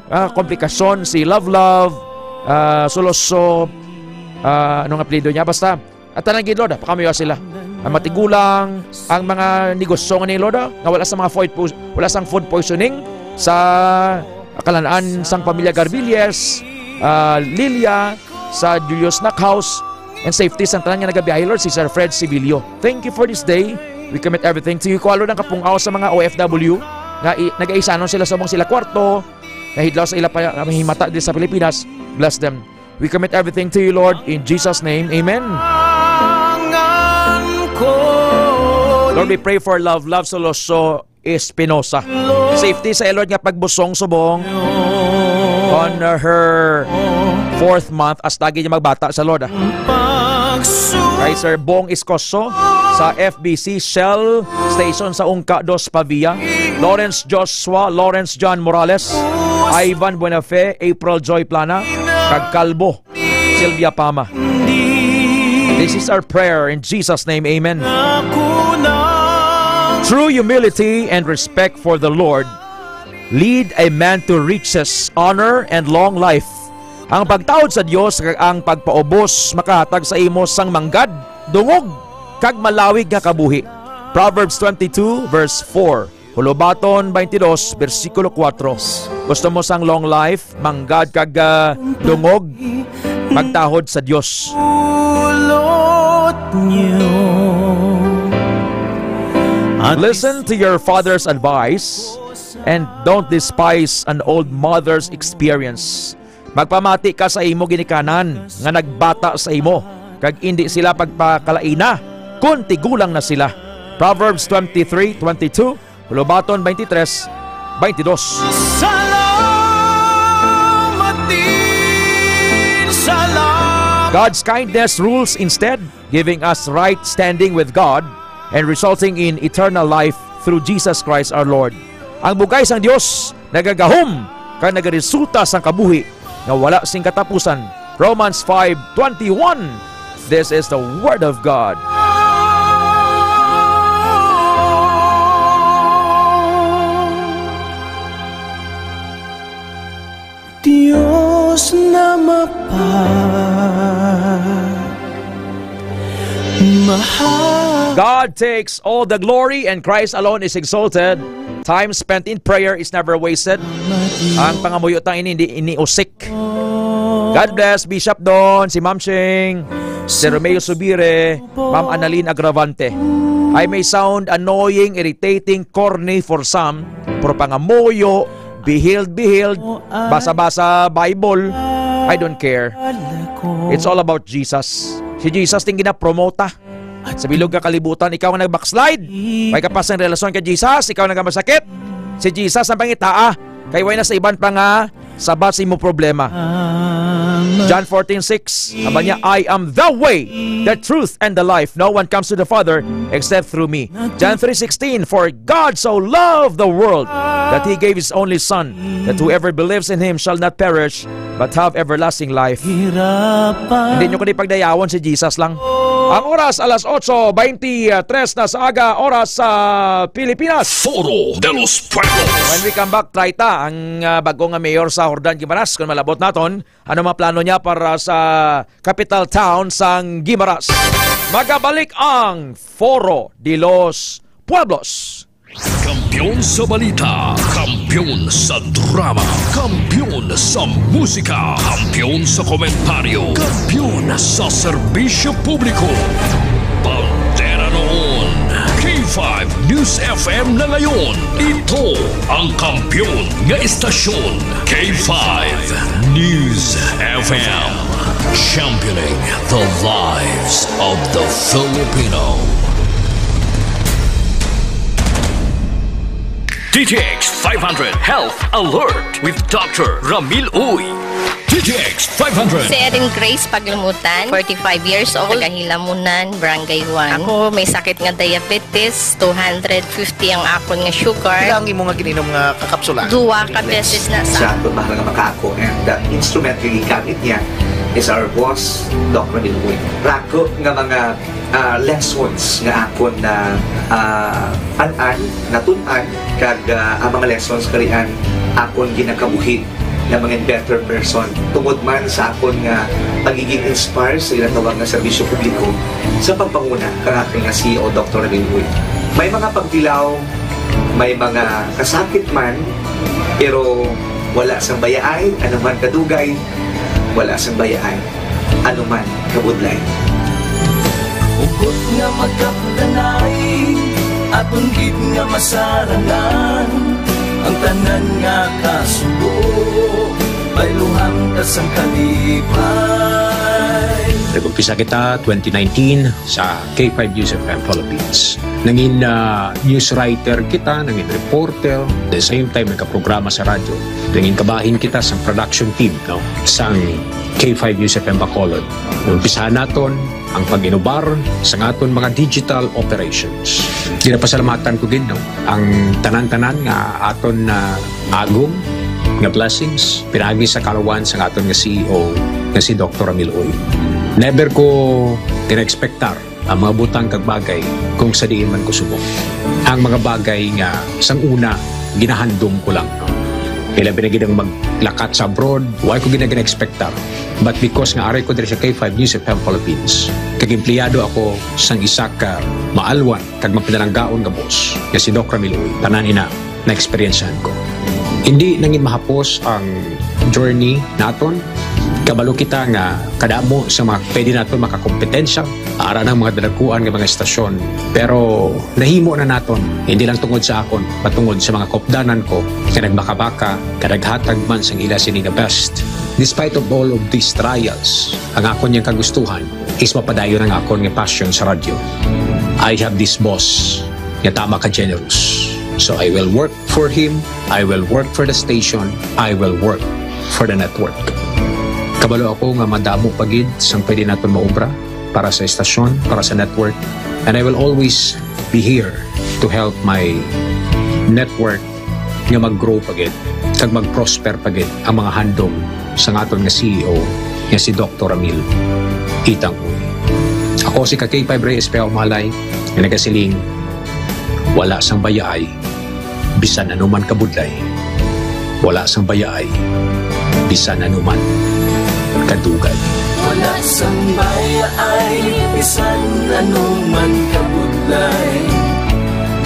ah, komplikasyon, si Love Love, ah, Soloso, ah, anong apelyido niya? Basta, at tanan gid, Lord, ah, pakamiwa sila. Ang matigulang, ang mga negosyo nga ni Lord, ah, nga wala sa mga food, po- wala sang food poisoning sa kalanaan sang pamilya Garbilles, ah, Lilia, sa Julio Snack House, and safety sang tanan nga nagabiyahe, Lord, si Sir Fred Sibilio. Thank you for this day. We commit everything to you. Kuha, Lord, ang kapungaw sa mga O F W nga i- nagaisanon sila sa among sila kwarto, nahidlaw sa ila pa, ah, himata diri sa Pilipinas. Bless them. We commit everything to you, Lord, in Jesus' name. Amen. Lord, we pray for Love, Love Soloso Espinosa. Safety sa iya, Lord, nga pagbusong subong on her fourth month, hasta gid niya magbata sa Lord, ah. Kay Sir Bong Iscoso sa F B C Shell Station sa Ungca dos Pavia. Lawrence Joshua, Lawrence John Morales, Ivan Buenafe, April Joy Plana, kag Calvo Sylvia Pama. This is our prayer in Jesus' name. Amen. True humility and respect for the Lord lead a man to riches, honor, and long life. Ang pagtaod sa Dios kag ang pagpaubos makahatag sa imo sang manggad, dungog, kag malawig nga kabuhi. Proverbs twenty-two, verse four. Hulubaton twenty-two, bersikulo kuwatro. Gusto mo sang long life, manggad kag, ah, dungog? Magtahod sa Dios. Pulot niyo. Listen to your father's advice and don't despise an old mother's experience. Magpamati ka sa imo ginikanan nga nagbata sa imo, kag indi sila pagpakalaina kon tigulang na sila. Proverbs twenty-three twenty-two, Hulubaton twenty-three twenty-two. Salamat din, salamat. God's kindness rules instead, giving us right standing with God and resulting in eternal life through Jesus Christ our Lord. Ang bugay sang Dios nagagahom kag nagaresulta sang kabuhi nga wala sing katapusan. Romans five twenty-one. This is the word of God. Dios na mapagmahal. God takes all the glory and Christ alone is exalted. Time spent in prayer is never wasted. Ang pangamuyo ta ini, hindi ini usik. God bless, Bishop Don, si Ma'am Shing, si Romeo Subire, Ma'am Annalyn Agravante. I may sound annoying, irritating, corny for some, pero pangamuyo, beheld, beheld, basa-basa Bible, I don't care. It's all about Jesus. Si Jesus ting ginapromota. Sa bilog nga kalibutan, ikaw nga nag-backslide, may kapas ang relasyon kay Jesus, ikaw nga nagamasakit, si Jesus ang pangitaa, kay way na sa iban pa nga sabat sa imo problema. John fourteen six, sabi niya, "I am the way, the truth, and the life. No one comes to the Father except through me." John three sixteen, "For God so loved the world that He gave His only Son, that whoever believes in Him shall not perish, but have everlasting life." Hindi nyo kani pagdayawon si Jesus lang. Ang oras, alas otso beintitres na sa aga, oras sa Pilipinas. Foro de los Pueblos. When we come back, try ta ang, ah, bago nga mayor sa Jordan, Guimaras, kung malabot naton, ano mga plano niya para sa capital town sang Guimaras. Magabalik ang Foro de los Pueblos. Kampiyon sa balita, kampiyon sa drama, kampiyon sa musika, kampiyon sa komentaryo, kampiyon sa serbisyo publiko. Bandera noon, K five News F M na ngayon. Ito ang kampiyon nga istasyon, K five News F M. Championing the lives of the Filipino. D T X five hundred Health Alert with Doctor Ramil Uy. D T X five hundred. Si Erin Grace Paglumutan, forty-five years old, taga Hilamunan, Barangay one. Ako may sakit nga diabetes, two hundred fifty ang akon nga sugar. Pila ang imo nga gininom nga kakapsula? Duha ka beses na sa Siya ang mahal nga makaako, and the instrument nga gigamit niya is our boss, Doc Ramil Uy. Raku nga mga, ah, lessons nga akon na, ah, an-an, natun-an, kag, ah, ang mga lessons karian akon ginakabuhi nga mga better person tungod man sa akon nga pagiging inspired sa ginatawag nga serbisyo publiko sa pagpanguna kang akon nga C E O, Doktor Ramil Uy. May mga pagtilaw, may mga kasakit man, pero wala sang bayaay, anuman kadugay, wala sang bayaay, anuman kabudlay. Hugot nga magkapdanay, aton gid nga masarangan. Ang tanan nga kasubo, bayluhan ta sang kalipay. Nag-umpisa kita twenty nineteen sa K five News F M Philippines. Nangin, ah, news writer kita, nangin reporter, at the same time nagkaprograma sa radyo. Nangin kabahin kita sa production team, no, sang K five News F M Bacolod. Umpisahan naton ang pag-inubar sa aton mga digital operations. Ginapasalamatan ko gid, no, ang tanan-tanan nga aton na agom nga blessings pinaagi sa kalawan sa aton nga C E O nga si Doktor Ramil Uy. Never ko gina-expectar ang mga butang kag bagay kung sa diin man ko subong. Ang mga bagay nga sang una ginahandom ko lang, no? Ilabi na gid ang maglakat sa abroad, wa ko gid na gina-expectar. But because nga ari ko diri sa K five News F M Philippines, kag empleyado ako sang isa ka maalwan kag mapinalanggaon nga boss, nga si Doc Ramil Uy, tanan ina na-experiencehan ko. Hindi nangin mahapos ang journey naton. Kabalo kita nga kadamo sa mga pwede naton makakompetensya, ara ng mga dalaguan nga mga estasyon. Pero nahimo na naton, hindi lang tungod sa akon, patungod sa mga kopdanan ko nga nagbakabaka, nga naghatag man sang ila sini nga best. Despite of all of these trials, ang akon yang kagustuhan is mapadayon ang akon nga passion sa radyo. I have this boss nga tama ka generous. So I will work for him, I will work for the station, I will work for the network. Kabalo ako nga madamo pa gid sang pwede naton maobra para sa estasyon, para sa network, and I will always be here to help my network nga mag-grow pa gid kag mag-prosper pa gid ang mga handom sang aton nga C E O nga si Doktor Ramil Itang Uy. Ako si ka K five Reyes Pea Umalay nga nagasiling, wala sang bayaay bisan ano man kabudlay, wala sang bayaay bisan ano man kadugay. Wala sang bayaay bisan ano man kabudlay,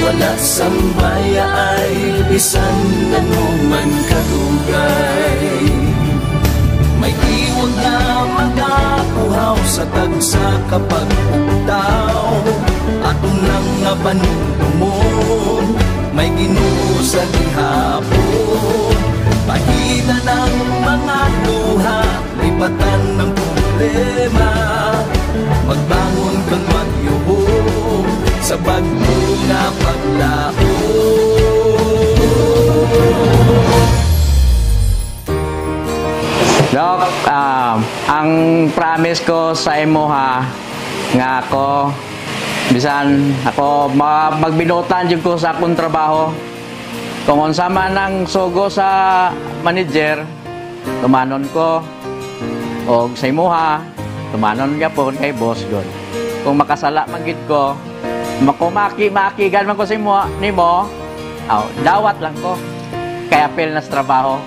wala sang bayaay bisan ano man kadugay. May tiwag nga magakuhaw sa tagsa ka pagpugtaw. Aton lang nga panumdumon, may Ginoo sa gihapon. Pahilan ang mga luha, lipatan ang problema. Magbangon kag magyuhong sa bag-o nga paglaom. Doc, ah, ang promise ko sa imo ha, nga ako, bisan ako, ma-, magbinuotan jud ko sa akong trabaho. Kung unsa man ang sugo sa manager, tumanon ko. Og sa imuha, tumanon gyapon kay boss gud. Kung makasala man gid ko, makumaki-makigan man ko sa imo, nimo, aw, dawat lang ko. Kay apil na sa trabaho.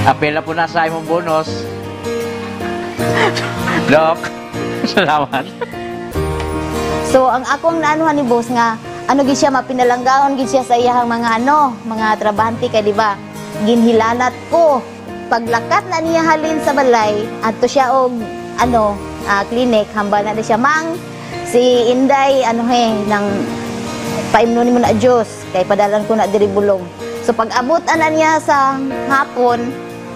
Apil na po na sa imong bonus. Doc, salamat. So, ang akong naanuhan ni boss nga, ano gid siya, mapinalanggaon gid siya sa iyahang mga, ano, mga trabahante kay, di ba, ginhilanat ko. Paglakat na niya halin sa balay, adto siya og, ano, ah, clinic, hambal na siya, "Mang, si Inday, ano he, nang paimnon nimo na juice, kay padalan ko na diri bulong." So, pag-abot ana niya sa hapon,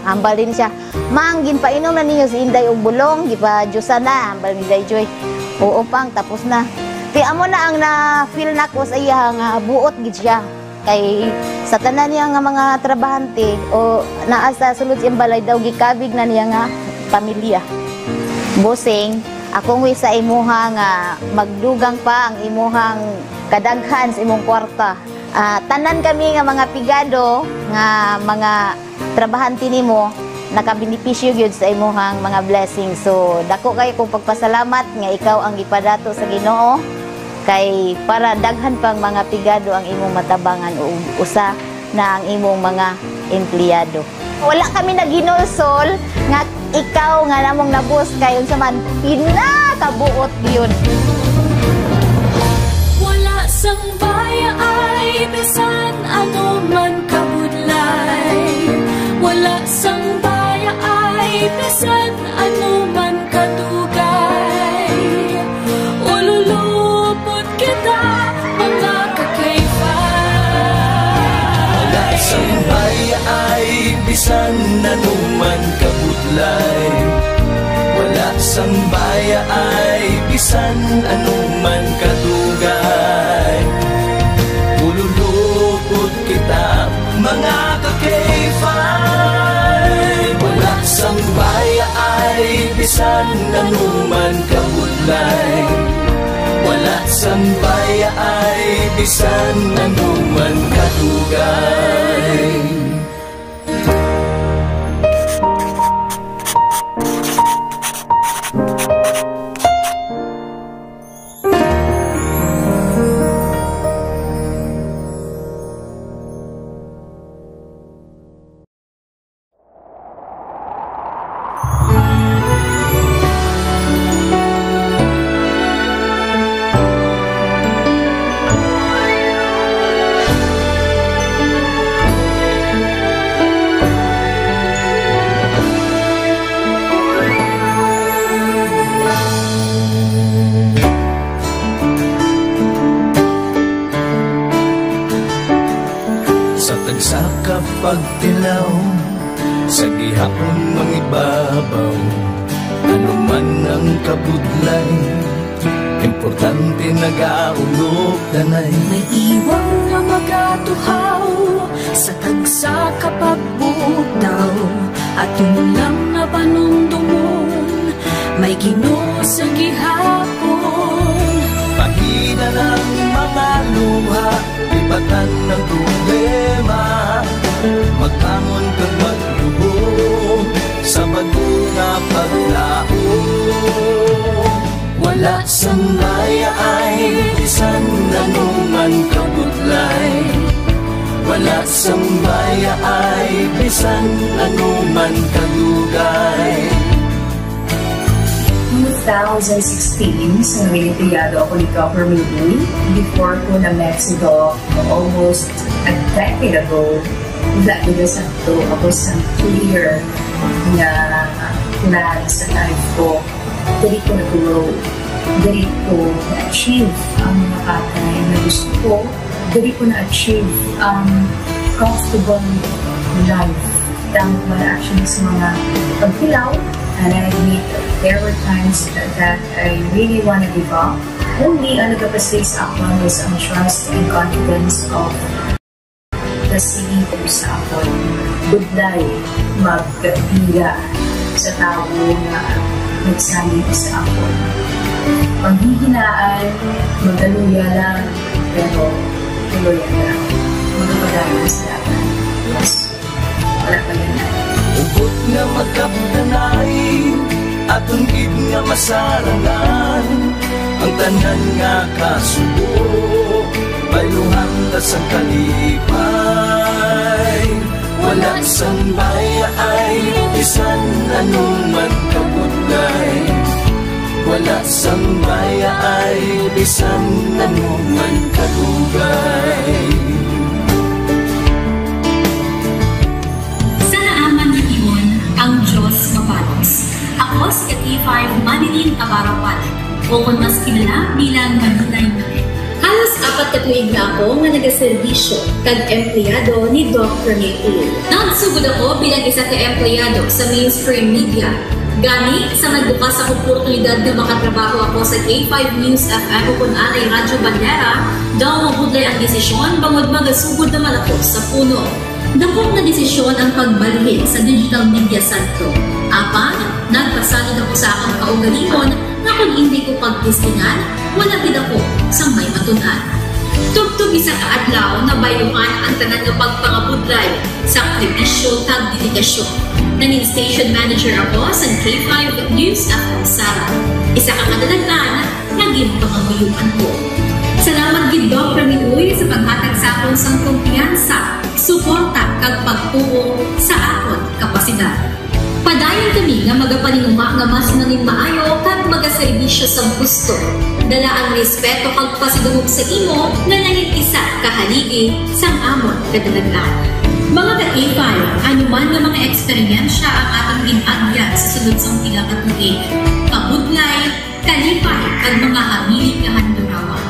hambal din siya, "Mang, ginpainom na ninyo si Inday og bulong, gipa-juice na," hambal ni Day Joy. "Oo, Pang, tapos na." Ti amo na ang na-feel nako sa iya nga buot gid siya. Kay sa tanan niya nga mga trabahante o naa sa sulod sa iyang balay daw, gikabig na niya nga pamilya. Bossing, akong wish sa imuha nga magdugang pa ang imuhang kadaghan sa imong kwarta. Ah, tanan kami nga mga pigado nga mga trabahante nimo, nakabenepisyo gyud sa imuhang mga blessings. So, dako kayo kong pagpasalamat nga ikaw ang gipadato sa Ginoo, kay para daghan pang mga pigado ang imong matabangan o usa na ang imong mga empleyado. Wala kami naghinulsol nga ikaw nga namong nabos kay unsa man pinakabuot gyud. Wala sang bayaay bisan ano man kabudlay. Wala sang bayaay bisan ano man kadugay. Ululupot kita, mga ka-K five. Bisan anuman kabudlay, wala sang bayaay, bisan anuman kadugay. Ululupod kita, mga ka-K five. Wala sang bayaay, bisan anuman kabudlay. Wala sang bayaay, bisan anuman kadugay. Sa tagsa ka pagtilaw, sa gihapon mangibabaw, ano man ang kabudlay, importante nagaulog danay. May iwang nga magatuhaw sa tagsa ka pagbutaw, aton lang nga panumdomon, may Ginoo sa gihapon. Pahina lang mga luha, lipatan ang problema, magbangon kag magluhod sa bag-o nga paglaom. Wala sang bayaay, bisan anuman kabudlay. Wala sang bayaay, bisan anuman kadugay. Two thousand sixteen, sa nangin empleyado ako ni Governor Uy, before ko na-met si Doc almost a decade ago, wala nila sakto ako sa clear nga plan sa life ko. Diri ko nag-grow. Diri ko na-achieve ang mga bagay na gusto ko. Diri ko na-achieve ang comfortable life. Tangod man actually sa mga pagtilaw, and I admit there were times that, that I really wanna give up. Only ang nagapastig sa akon was ang trust and confidence of the Creator sa akon. Budlay magtira sa tawo nga nagsalig sa akon. Panghihinaan, magaluya lang, pero tuloy lang. Magapadayon sa dalan. Yes. Wala pa yan. Ubot nga magkapdanay, aton gid nga masarangan ang tanan nga kasubo. Bayluhan ta sang kalipay, wala sang bayaay, bisan anuman kabudlay. Wala sang bayaay, bisan anuman kadugay. Sa naaman nga tion, ang Dios mabalos. Ako si ka-K five Manilyn Abarapan, o kon mas kilala bilang Maninay Mane. Halos apat ka tuig na ako nga nagaserbisyo kag empleyado ni Doc Rene Uy. Nagsugod ako bilang isa ka empleyado sa mainstream media. Gani, sa nagbukas ang oportunidad nga makatrabaho ako sa K five News F M o kon anay Radyo Bandera, daw mabudlay ang desisyon bangod magasugod naman ako sa puno. Dako nga desisyon ang pagbalhin sa digital media sa Apan, nagpasalig ako sa akon kaugalingon nga kon indi ko pagtestingan, wala gid ako sang may matun-an. Tubtob isa ka adlaw, nabayluhan ang tanan nga pagpangabudlay, sakripisyo, kag dedikasyon. Nangin station manager ako sa K five News F M Sara, isa ka kadalagan nga ginpangamuyoan ko. Salamat gid, Doc Rene Uy, sa paghatag sa akon sang kumpiyansa, suporta, kag pagtuo sa akon kapasidad. Padayon kami nga magapaninguha nga mas nangin maayo kag magaserbisyo sa gusto. Dala ang respeto kag pasidungog sa imo nga nangin isa ka haligi sang amon kadalagan. Mga ka-K five, ano man nga mga eksperyensya ang aton gin-agyan sa sulod sang pila ka tuig, kabudlay, kalipay, kag mga hamilit nga handurawan.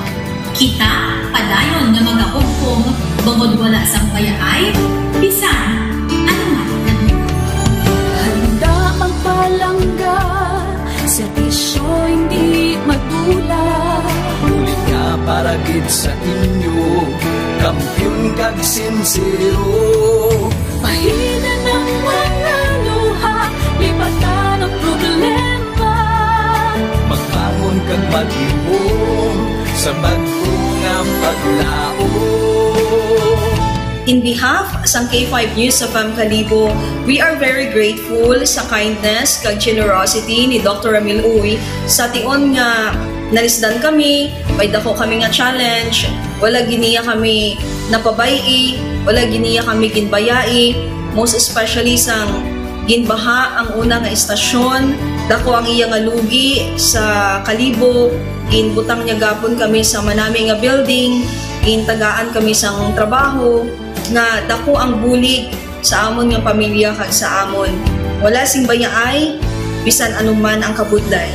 Kita padayon nga magahugpong bangod wala sang bayaay, bisan ano man nga Gid sa inyo, kampiyon kag sinsero. Pahinan ang mga luha, lipatan ang problema. Magbangon kag maghimom sa bag-o nga paglaom. In behalf sang K five News F M Kalibo, we are very grateful sa kindness kag generosity ni Doctor Ramil Uy. Sa tion nga nalisdan kami, may dako kami nga challenge, wala gid niya kami napabay-i, wala gid niya kami ginbayai, most especially sang ginbaha ang una nga istasyon, dako ang iya nga lugi sa Kalibo, ginbutang niya gapon kami sa manami nga building, gintagaan kami sang trabaho, nga dako ang bulig sa amon nga pamilya kag sa amon. Wala sing bayaay, bisan anuman ang kabudlay.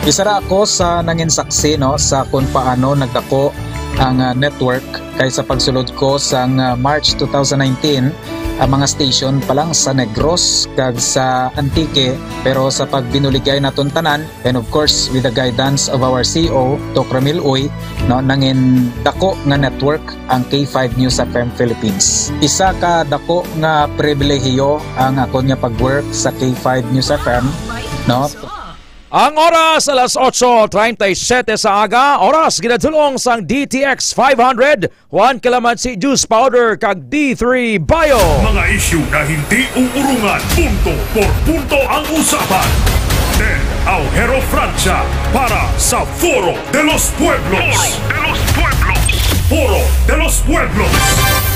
Isa ra ako sa nangin saksi, no, sa kung paano nagdako ang, ah, network kay sa pagsulod ko sang, ah, March two thousand nineteen, ang mga station pa lang sa Negros kag sa Antique, pero sa pagbinuligay naton tanan, and of course, with the guidance of our C E O, Doc Ramil Uy, no, nangin dako nga network ang K five News F M Philippines. Isa ka dako nga pribilehiyo ang akon nga pag-work sa K five News F M, no? Ang oras alas otso treinta y siete sa aga, oras ginadulong sang D T X five hundred, Juan Calamansi Juice Powder, kag D three Bio. Mga isyu na hindi uurungan, punto por punto ang usapan. Ted Aujero Francia para sa Foro de los Pueblos. Foro de los Pueblos. Foro de los Pueblos.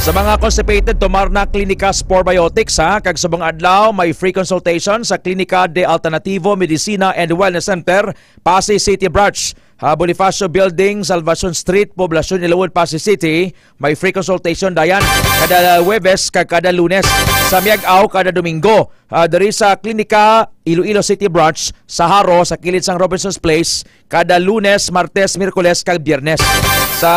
Sa mga constipated, tomar na Clinicas Probiotics, ha? Kag subong adlaw, may free consultation sa Clinica de Alternativo Medicina and Wellness Center, Passi City Branch, ha, Bonifacio Building, Salvacion Street, Poblacion, Ilawod, Passi City. May free consultation dayon kada Huwebes kag kada Lunes, sa Miag-aw kada Domingo. Ah, diri sa Klinika Iloilo City Branch, sa Jaro, sa kilid sang Robinson's Place, kada Lunes, Martes, Miyerkules, kag Biyernes. Sa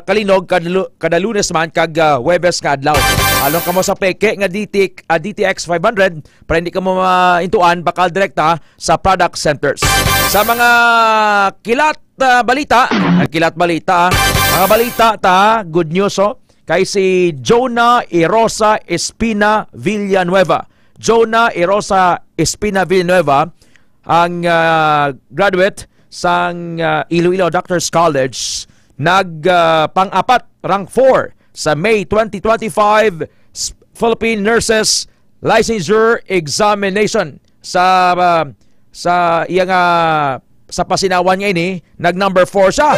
Calinog, kada, Lu- kada Lunes man kag, ah, Huwebes nga adlaw. Along kamo sa peke nga D T, ah, D T X five hundred, para hindi kamo maintuan, bakal direkta sa product centers. Sa mga kilat, ah, balita, ang kilat balita, ah, mga balita ta, good news, oh, kay si Jonah Erosa Espina Villanueva. Jonah Erosa Espina Villanueva, ang, ah, graduate sang, ah, Iloilo Doctors College, nag, ah, pang-apat, rank four, sa May twenty twenty-five s- Philippine Nurses Licensure Examination. Sa, ah, sa iya nga, sa pasinawan nga ini, nag number four siya.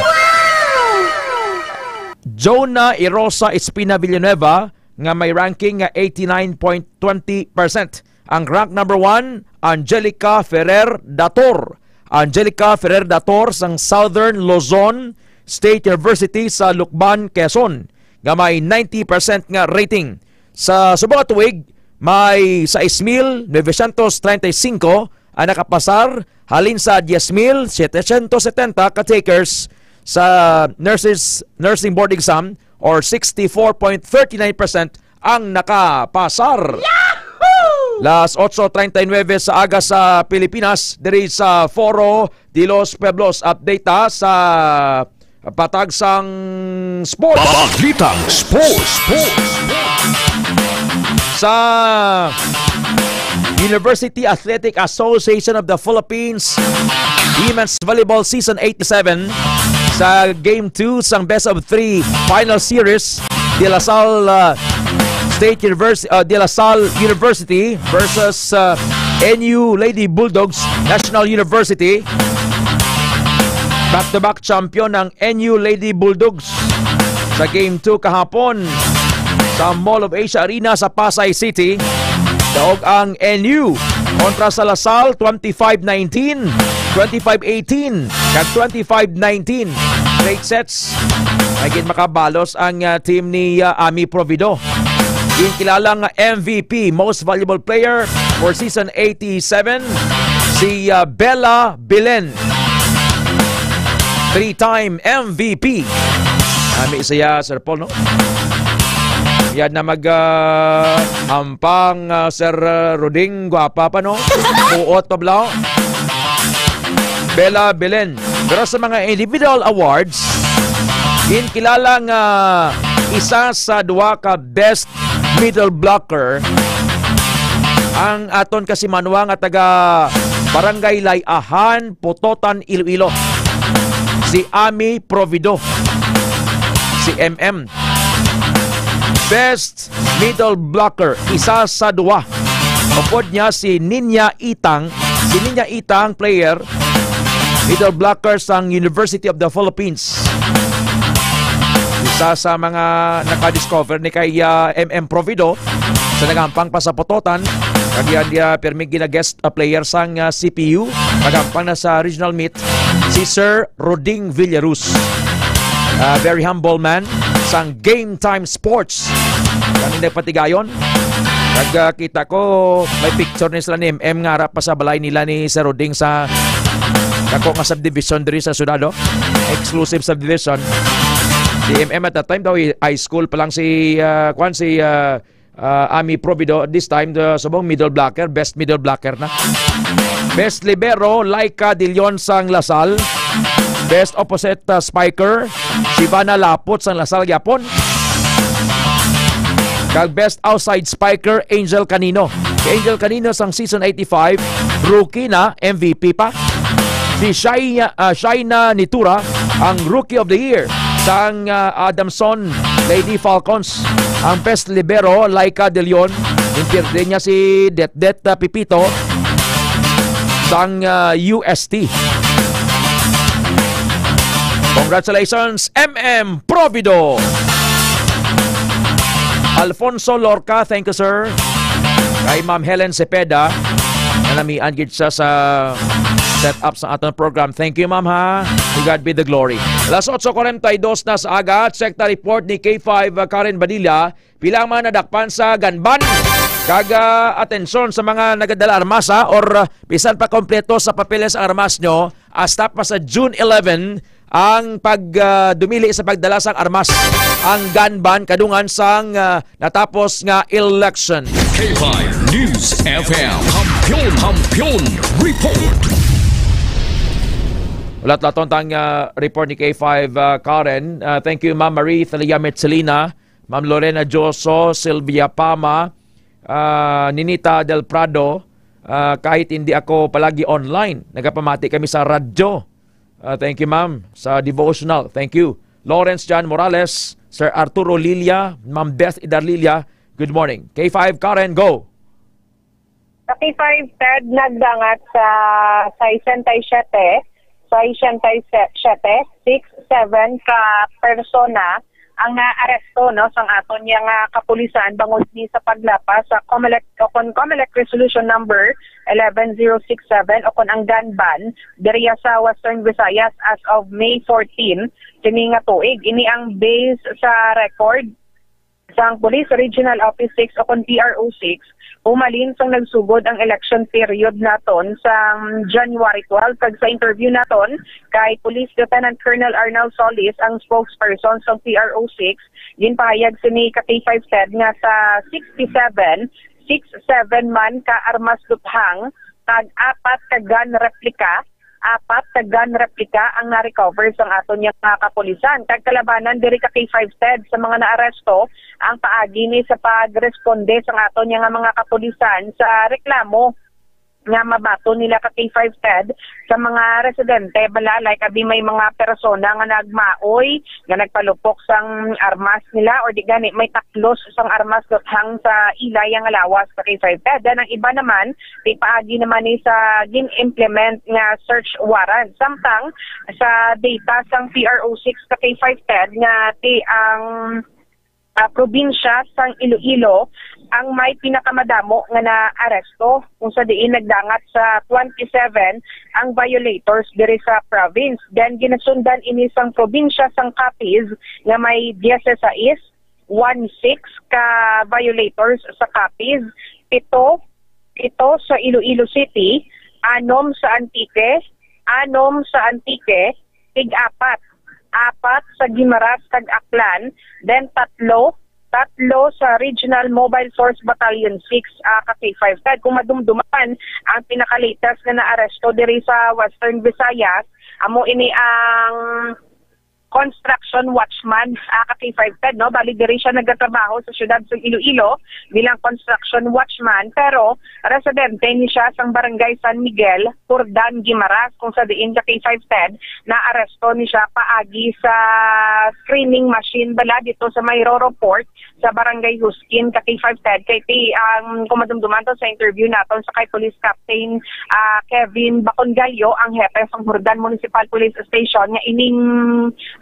Jonah Erosa Espina Villanueva, nga may ranking nga eighty-nine point twenty percent. Ang rank number one, Angelica Ferrer Dator. Angelica Ferrer Dator sang Southern Luzon State University sa Lucban, Quezon, nga may ninety percent nga rating. Sa subong nga tuig, may sais mil novecientos treinta y cinco ang nakapasar halin sa dies mil setecientos setenta ka takers sa nurses, nursing board exam, or sixty-four point thirty-nine percent ang nakapasar. Las otso treinta y nuebe sa aga sa Pilipinas, diri sa Foro de los Pueblos. Update ta sa patag sang sports. Balitang sports. Sports. Sa University Athletic Association of the Philippines Women's Volleyball Season eighty-seven, sa Game two sang Best of Three Final Series, De La Salle, uh, State University, uh, De La Salle University versus, uh, N U Lady Bulldogs National University. Back-to-back champion ang N U Lady Bulldogs sa Game two kahapon sa Mall of Asia Arena sa Pasay City. Daog ang N U kontra sa La Salle, twenty-five nineteen, twenty-five eighteen, kag twenty-five nineteen. Straight sets. Ay gid makabalos ang, ah, team ni, ah, Ami Provido. Ginkilala nga M V P, Most Valuable Player for Season eighty-seven, si, ah, Bella Belen. Three-time M V P. Ami siya, Sir Paul, no? Yan na mag, ah, ampang, ah, Sir, ah, Roding, gwapa pa, no? Puot pa, bla. Bella Belen. Pero sa mga individual awards, Ginkilala nga isa sa duha ka best middle blocker ang aton kasimanwa nga taga Barangay Layahan, Pototan, Iloilo, si Ami Provido, si M M. Best middle blocker, isa sa duha. Upod niya si Ninya Itang, si Ninya Itang, player, middle blocker sang University of the Philippines. Isa sa mga nakadiscover ni kay, ah, M M Provido sa nagampang pa sa Pototan. Kag iya, iya pirmi gina-guest, ah, player sang, ah, C P U. Nagampang na sa regional meet si Sir Roding Villarus. Ah, very humble man sang Game Time Sports. Kami nagpatigayon. Nagkita ko, may picture ni sila ni M M nga ara pa sa balay nila ni Sir Roding sa dako nga subdivision diri sa syudad, oh. Exclusive subdivision. Si M M at that time daw, high school pa lang si, ah, kwan, si, ah, ah, Ami Provido. This time, the subong middle blocker, best middle blocker na. Best libero, Laika De Leon sang Lasal. Best opposite, ah, spiker, Shivana Lapot sang Lasal gyapon. Kag best outside spiker, Angel Canino. Si Angel Canino sang season eighty-five, rookie na, M V P pa. Si Shai-, ah, Shaina Nitura ang Rookie of the Year sang, ah, Adamson Lady Falcons. Ang best libero, Laika De Leon. Intirde niya si Detdet, ah, Pipito sang, ah, U S T. Congratulations, M M Provido. Alfonso Lorca, thank you, sir. Kay Ma'am Helen Cepeda, nanamian gid siya sa setup sa aton program. Thank you, ma'am, ha. To God be the glory. Alas otso kuwarenta y dos na sa aga, check the report ni K five, uh, Karen Badilla. Pila ang mga nadakpan sa gun ban? Kag, ah, atensyon sa mga nagadala armas, ha, or, ah, bisan pa kompleto sa papeles ang armas nyo, hasta pa sa June eleven ang pag, ah, dumili sa pagdala sang armas, ang gun ban kadungan sang, ah, natapos nga election. K five News F M. Kampiyon, Kampiyon Report. Ulat laton tang, ah, report ni K five, ah, Karen. Ah, thank you, Ma'am Marie Thalia Metzelina, Ma'am Lorena Joso, Sylvia Pama, ah, Ninita Del Prado. Ah, kahit hindi ako palagi online, nagapamati kami sa radyo. Ah, thank you, ma'am, sa devotional. Thank you. Lawrence John Morales, Sir Arturo Lilia, Ma'am Beth Idarlilia, good morning. K five, Karen, go! Sa K five, Ted, nagdangat sa sesenta y siyete, sesenta y siyete, six seven ka persona ang naaresto, no, sang aton niya nga kapulisan bangod ni sa paglapas sa Comelec, o kon Comelec Resolution Number eleven zero six seven, o kon ang gun ban, diriya sa Western Visayas as of May fourteen, sini nga tuig. Ini ang base sa record sang Police Regional Office six, o kon P R O six, humalin sang nagsugod ang election period naton sang January twelve. Kag sa interview naton kay Police Lieutenant Colonel Arnel Solis, ang spokesperson sang P R O six, ginpahayag sini ka K five Ted nga sa sixty-seven, six seven man ka armas luthang kag apat ka gun replica, apat ka gun replica ang na-recover sang aton nga mga kapulisan. Kag kalabanan diri ka K five Ted sa mga naaresto ang paagi ni sa pagresponde sang aton nga mga kapulisan sa reklamo nga mabaton nila ka K five Ted sa mga residente, bala, like, abi may mga persona nga nagmaoy, nga nagpalupok sang armas nila, or di gani may taklos sang armas luthang sa ila nga lawas ka K five Ted. Then ang iba naman, di paagi naman ni sa gin-implement nga search warrant. Samtang sa data sang P R O six ka K five Ted nga ti ang, ah, probinsya sang Iloilo ang may pinakamadamo nga naaresto, kung sa diin nagdangat sa twenty-seven ang violators diri sa province. Then ginasundan ini sang probinsya sang Capiz nga may dieciséis, one six ka violators sa Capiz, pito, pito sa Iloilo City, anom sa Antique, anom sa Antique, tig-apat, apat sa Guimaras kag Aklan, then tatlo, tatlo sa Regional Mobile Force Battalion six, ah, ka K five Ted. Kung madumduman, ang pinaka-latest nga naaresto diri sa Western Visayas, amo ini ang construction watchman, ah, ka K five Ted, no? Bali, diri siya nagatrabaho sa siyudad sa Iloilo bilang construction watchman, pero residente ni siya sang Barangay San Miguel, Jordan Guimaras, kung sa diin ka K five Ted, naaresto ni siya paagi sa screening machine bala dito sa may Roro Port sa Barangay Huskin, ka K five Ted. Kay ti, ang kumadumduman to sa interview naton sa kay Police Captain, ah, Kevin Bacongallo, ang hepe sang Jordan Municipal Police Station, nga ining,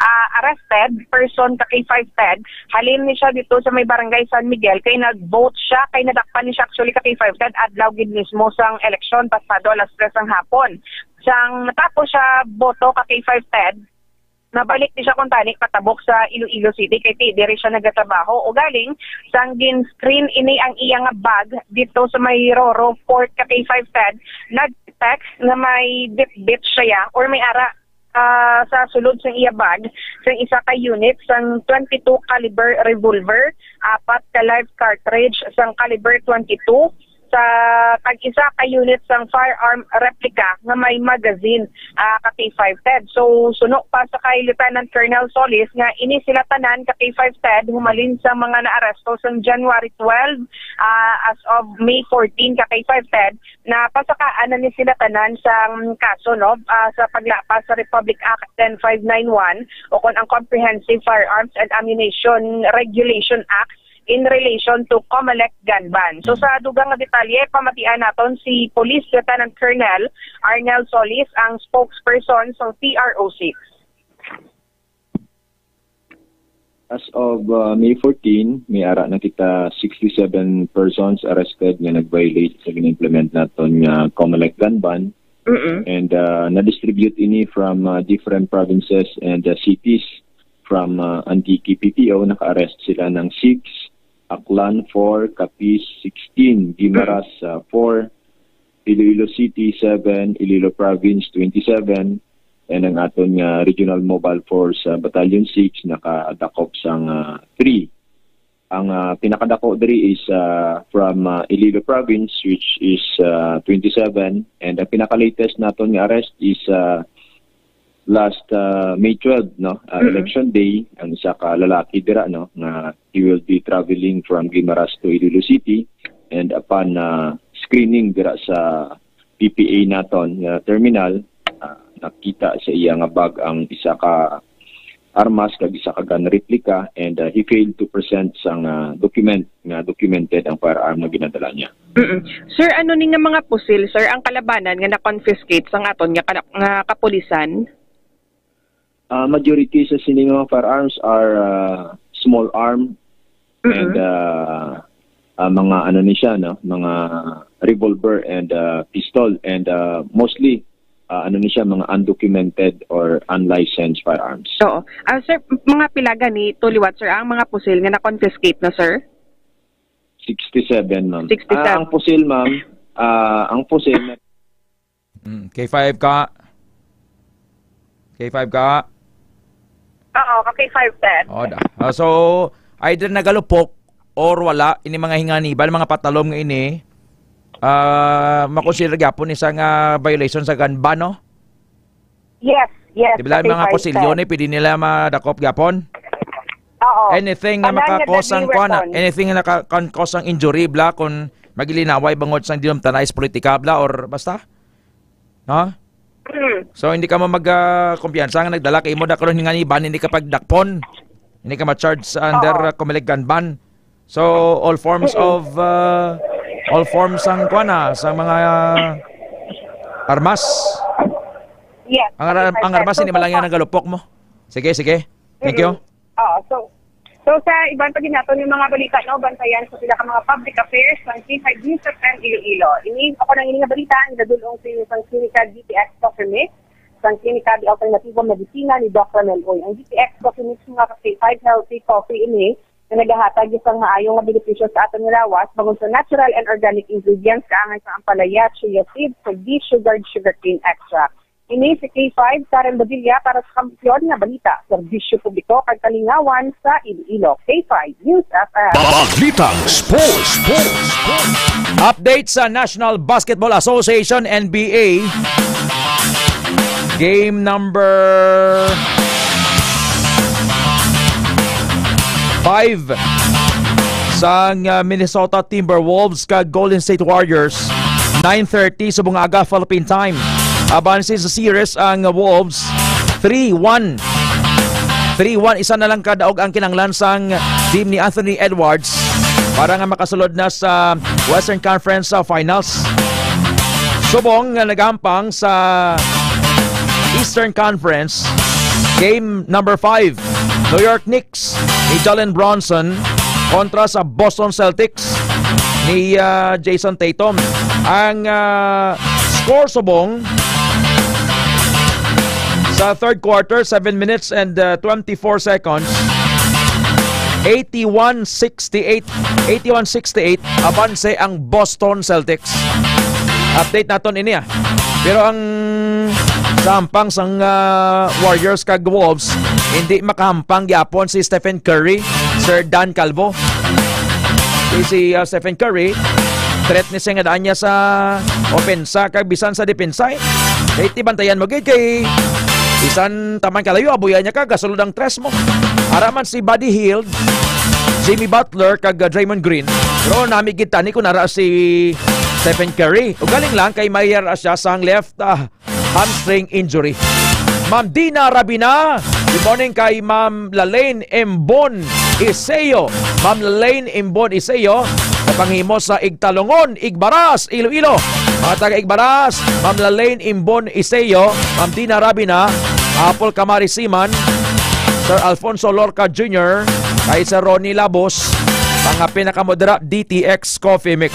ah, arrested person ka K five Ted, halin ni siya dito sa may Barangay San Miguel, kay nag-vote siya, kay nadakpan ni siya actually ka K five Ted, adlaw gid mismo sang eleksyon, pasado alas tres sang hapon. Sang natapos siya boto ka K five Ted, nabalik ni siya kuntani patabok sa Iloilo City, kay ti, diri siya nagatrabaho. Ugaling, sang gin-screen ini ang iya nga bag dito sa may Roro Port ka K five Ted, nag-detect nga may bitbit siya or may ara, ah, sa sulod sang iya bag sang isa ka unit sang twenty-two caliber revolver, apat ka live cartridge sang caliber twenty-two, sa tag-isa ka unit sang firearm replica nga may magazine, ah, ka K five Ted. So, suno pa sa kay Lieutenant Colonel Solis nga ini sila tanan ka K five Ted humalin sa mga naaresto sang January twelve, ah, as of May fourteen ka K five Ted, napasakaan na ni sila tanan sang kaso, no, ah, sa paglapas sa Republic Act ten five nine one o kon ang Comprehensive Firearms and Ammunition Regulation Act in relation to COMELEC gun ban. So, sa dugang nga detalye, pamatian naton si Police Lieutenant Colonel Arnel Solis, ang spokesperson sa T R O six. As of, uh, May fourteen, may ara na kita sixty-seven persons arrested nga nag-violate sa gina-implement naton nga COMELEC gun ban. Mm-mm. And, uh, na-distribute ini from, uh, different provinces and, uh, cities. From, uh, Antique P P O, naka-arrest sila ng six, Aklan four, Capiz sixteen, Guimaras, uh, four, Iloilo City seven, Iloilo Province twenty-seven, and ang aton nga Regional Mobile Force, uh, Battalion six nakadakop sang, uh, three. Ang, ah, pinakadako diri is, ah, from, ah, Iloilo Province, which is, ah, twenty-seven, and ang pinaka-latest naton nga arrest is, ah, last, ah, May twelve, no? Ah, Mm-mm. Election day, ang isa ka lalaki dira, no, nga he will be traveling from Guimaras to Iloilo City, and upon, ah, screening dira sa P P A naton nga terminal, ah, nakita sa iya nga bag ang isa ka armas kag isa ka gun replica, and, ah, he failed to present sang, ah, document nga documented ang firearm nga ginadala niya. Mm-mm. Sir, ano ni nga mga pusil, sir, ang kalabanan nga na-confiscate sang aton nga kana-, nga kapulisan? Ah, majority sa sini nga mga firearms are, ah, small arm and, Mm-mm. ah, ah, mga ano ni siya, no? Mga revolver and, ah, pistol and, ah, mostly, ah, ano ni siya, mga undocumented or unlicensed firearms. Oo. Ah, sir, mga pila gani to liwat, sir, ang mga pusil nga na-confiscate na, sir? Sixty-seven, ma'am. Sixty-seven. Ah, ang pusil, ma'am, ah, ang pusil na Mm, K five ka. K five ka. Oo, ka K five, sir. Oh, da. Ah, so, either nagalupok or wala, ini mga hinganiban, mga patalom nga ini, ah, makonsider gyapon ni sa nga violation sa gun ban, no? Yes, yes, Di ba, ka mga K five, kusilyo sir. ni, pwede nila madakop gyapon? Oo. Anything nga Tanan nga makakos deadly ang kuan, weapon. anything nga naka-, kan cause ang injury, bla, kung magilinaway bangod sa hindi naman tanais politika, bla, or basta? No? Mm. So, hindi ka mo mag, ah, kumpiyansa nga nagdala kay mo da karon nga ni ban, hindi ka pagdakpon. Hindi ka ma-charge sa under, Oo. ah, Comelec gun ban. So, all forms Mm-mm. of, ah, all forms ang kuan na, sa mga, ah, armas. Yes. Ang ara-, Yes, ang sir. armas, So, hindi so man lang yan far ang galupok mo. Sige, sige. Thank you. Mm-mm. Oo, so, so sa iban pa ginaton yung mga balita, no, bantayan sa pila ka mga public affairs ng K five News F M Iloilo. Ini ako nang ini nga balita ang dadulong sa inyo sang Klinika D T X Coffee Mix, sang Klinika de Alternativo Medicina ni Doc Ramel Uy. Ang D T X Coffee Mix, mga ka K five, healthy coffee ini nga nagahatag isang maayo nga benepisyo sa aton nga lawas bangod sa natural and organic ingredients kaangay sa ampalaya, chia seeds, kag desugared sugarcane extract. Ini si K five, Karen Badilla para sa Kampiyon nga Balita, Serbisyo Publiko kag Kalingawan sa Iloilo. K five News F M. Balitang Sports. Update sa National Basketball Association, N B A. Game number five sang, ah, Minnesota Timberwolves kag Golden State Warriors, nine thirty subong aga Philippine time. Abanse sa series ang Wolves, three one. Three one, isa na lang ka daog ang kinahanglan sang team ni Anthony Edwards para nga makasulod na sa Western Conference, ah, Finals. Subong nga nagampang sa Eastern Conference, game number five, New York Knicks ni Jalen Brunson kontra sa Boston Celtics ni, ah, Jayson Tatum. Ang, ah, score subong sa third quarter, seven minutes and, ah, twenty-four seconds, eighty-one sixty-eight, eighty-one sixty-eight, abanse ang Boston Celtics. Update naton ini, ah. Pero ang sa hampang sang, ah, Warriors kag Wolves, hindi makahampang gyapon si Stephen Curry, Sir Dan Calvo. Si, si, ah, Stephen Curry, threat ni siya nga daan niya sa opensa kag bisan sa depensa, eh. Kay ti bantayan mo gid kay bisan taman kalayo, abuyan niya ka, gasulod ang tres mo. Ara man si Buddy Hield, Jimmy Butler kag, ah, Draymond Green. Pero nami gid tani kung ara si Stephen Curry. Ugaling lang kay may ara siya sang left, ah, hamstring injury. Ma'am Dina Rabina, good morning kay Ma'am Lalaine Embon Iseo. Ma'am Lalaine Embon Iseo, sa panghimo sa Igtalongon, Igbaras, Iloilo. Mga taga Igbaras, Ma'am Lalaine Embon Iseo, Ma'am Dina Rabina, Apple Kamari Siman, Sir Alfonso Lorca Junior, kay Sir Ronnie Labos, mga pinakamodera, D T X Coffee Mix.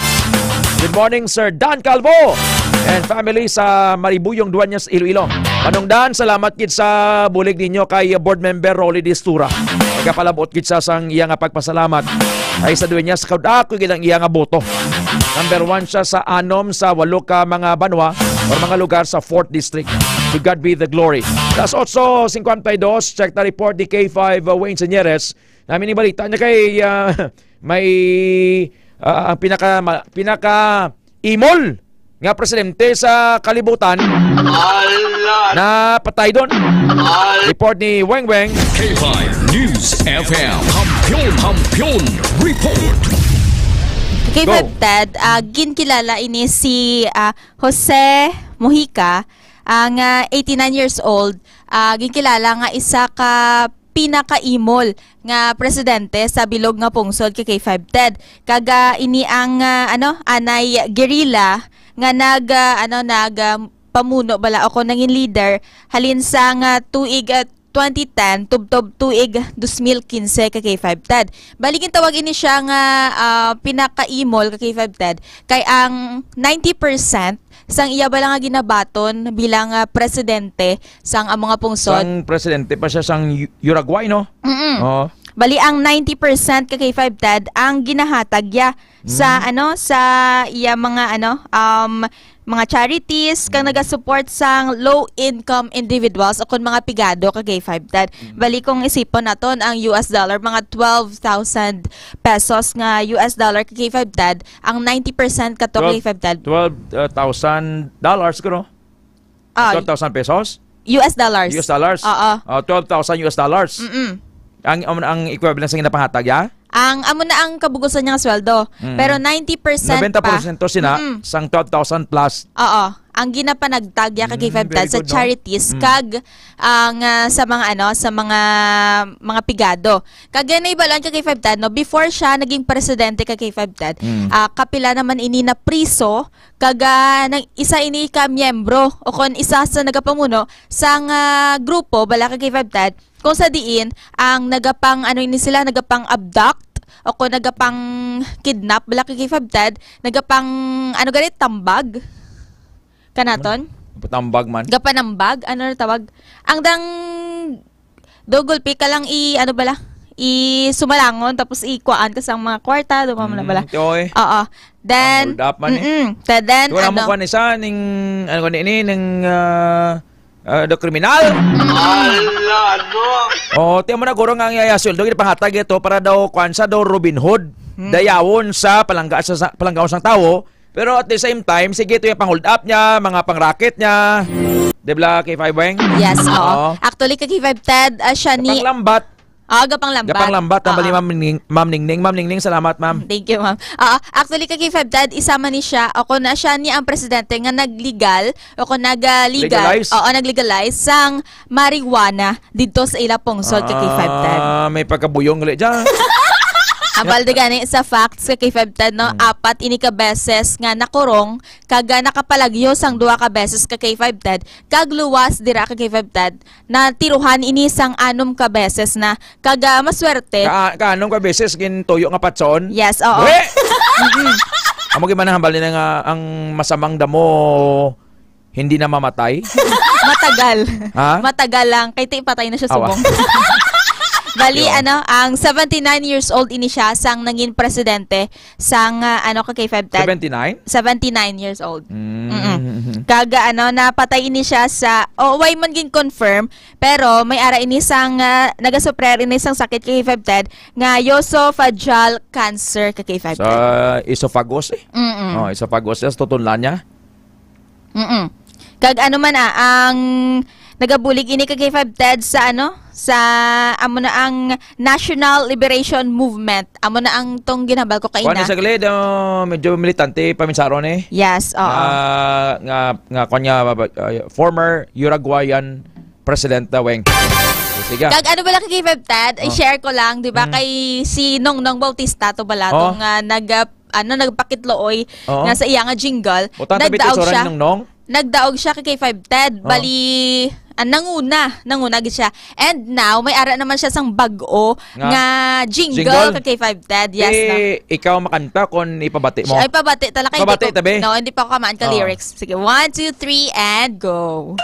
Good morning, Sir Dan Calvo and family sa Maribuyong, Dueñas, Iloilo. Manong Dan, salamat gid sa bulig ninyo kay Board Member Rolly Distura. Nagapalabot gid sa sang iya nga pagpasalamat ay sa Dueñas, kag ako gid ang iya nga boto. Number one siya sa anom sa walo ka mga banwa or mga lugar sa fourth District. To God be the glory. Alas otso cincuenta y dos, check the report ni K five, uh, Wayne Señeres. Namin ni balita niya kay, ah, may, ah, ang pinaka, ma-, pinaka imol nga presidente sa kalibutan na patay doon. Report ni Weng Weng. K five News F M. Kampiyon, Kampiyon Report. K five Go. Ted, ah, ginkilala ini si, ah, Jose Mujica, ang, ah, eighty-nine years old, ah, ginkilala nga isa ka pinakaimol nga presidente sa bilog nga pungsod ka K five Ted. Kag, ah, ini ang, ah, ano, anay guerrilla nga nag, ah, ano, nag, ah, pamuno bala o kung nangin leader halin sa nga tuig, ah, twenty ten tubtob tuig dos mil quince ka K five Ted. Bali, gintawag ini siya nga, ah, pinakaimol ka K five Ted kay ang ninety percent sang iya bala nga ginabaton bilang, ah, presidente sang among nga pungsod. Sang presidente pa siya sang U-, Uruguay, no? Mm-mm. Oo. Bali, ang ninety percent ka K five Ted ang ginahatag ya sa, Mm. ano, sa iya mga, ano, um, mga charities, kag Mm. nagasupport sang low-income individuals o kon mga pigado ka K five Ted. Mm. Bali, kung isipon naton ang U S dollar, mga twelve thousand pesos nga U S dollar ka K five Ted, ang ninety percent kato ka Twelve, K five Ted. Twelve, uh, thousand dollars, siguro? Ah, Twelve thousand pesos? U S dollars. U S dollars? Oo. Ah, twelve thousand U S dollars. Mm-mm. Ang, ang, ang equivalent sa ginapahatag, ya? Ang, amo na ang kabugusan niya nga sweldo. Mm. Pero ninety percent pa. Noventa porsyento sina Mm-mm. sang twelve thousand plus. Oo. Ang ginapanagtag ya ka Mm, K five Ted very sa good, no? charities Mm. kag ang, ah, sa mga, ano, sa mga, mga pigado. Kag yan ay balon ka K five Ted, no? Before siya naging presidente ka K five Ted, Mm. ah, kapila naman ini na priso, kag, ah, nang isa ini ka miyembro o kon isa sa nagapamuno sang, ah, grupo bala ka K five Ted, kung sa diin ang nagapang, ano ini sila, nagapang abduct o kon nagapang kidnap bala ka K five Ted, nagapang, ano gani, tambag kanaton? Patambag man. Gapanambag, ano na tawag? Ang dang do gulpi ka lang i, ano bala? I sumalangon, tapos i kuhaan ka sang mga kwarta, do mo na bala? Mm, tiyo, eh. Oo. Then, Pang-hold up man, eh. Mm-mm. Then, then, Wala mo ano? kuha ni sa ning, ano ko ni, ni, ning, ah, ah, do kriminal. Ala, ano? Oh, tiyan mo na, guro nga ang yaya sweldo, ginapahatag ito para daw, kuwan sa daw Robin Hood. Hmm. Dayawon sa palangga, sa, sa palanggaon sang tawo, pero at the same time, sige, ito yung pang-hold up niya, mga pang-racket niya. Di ba, K five Weng? Yes, oo. Oo. Actually, ka K five Ted, ah, siya ni Panglambat. Ah, gapang lambat. Gapang lambat ang Oo. bali, Ma'am Ning-, Ma'am Ningning. Ma'am Ningning, salamat, ma'am. Thank you, ma'am. Ah, actually, ka K five Ted, isa man ni siya, o kung na siya ni ang presidente nga nag-legal, o kung nag-legal, Legalize? oo, nag-legalize sang marijuana dito sa ila pungsod, ka K five Ted. Ah, may pagkabuyong ulit dyan. Ang balde gani sa facts, ka K five Ted, no? Hmm. Apat ini ka beses nga nakurong, kag, ah, nakapalagyo sang duha ka beses, ka K five Ted, kag luwas dira, ka K five Ted, natiruhan ini sang anom ka beses na, kag, ah, maswerte. Ka, ka, anong ka beses gintuyo nga patson? Yes, oo. We! Mm-mm. Amo gyud man ang hambal nila nga ang masamang damo hindi na mamatay. Matagal. Ha? Matagal lang. Kay ti patay na siya Awa. subong. Bali, Yun. ano, ang seventy-nine years old ini siya sang nangin presidente sang, ah, ano, ka K five Ted. Seventy-nine? Seventy-nine years old. Mm. Mm-mm. Kag, ah, ano, napatay ini siya sa, o, way man gin-confirm, pero may ara ini sang, ah, nagasuprer ini sang sakit, ka K five Ted, nga esophageal cancer, ka K five Sa Ted. esophagus eh. Mm-mm. Oh, esophagus, yes, tutunlan niya. Mm-mm. Kag ano man, ah, ang nagabulig ini, ka K five Ted, sa ano, sa amo na ang National Liberation Movement. Amo na ang tong ginhambal ko Kuan kaina. ni saglit, oh, medyo militante, paminsaron eh. Yes, oo. Nga, nga, nga, kuan nga, uh, former Uruguayan President na Weng. Sige. Kag ano bala, ka K five Ted, Oh. i-share ko lang, di ba, Mm. kay si Nongnong Bautista to bala, Oh. tong, ah, nag, ah, ano, nagpakitlooy Oo. nga sa iya nga jingle, Butang tabi nagdaog teacher siya. ni Nongnong? Nagdaog siya, ka K five Ted. Oh. Bali, ah, nanguna, nanguna gid siya. And now, may ara naman siya sang bag-o Nga nga jingle, jingle? ka K five Ted. Yes, Di na. ikaw makanta kung ipabati mo? Ay, pabati talaga. Hindi Pabati, ko, tabi. no, hindi pa ako kamaan ka Oo. lyrics. Sige, one, two, three, and go.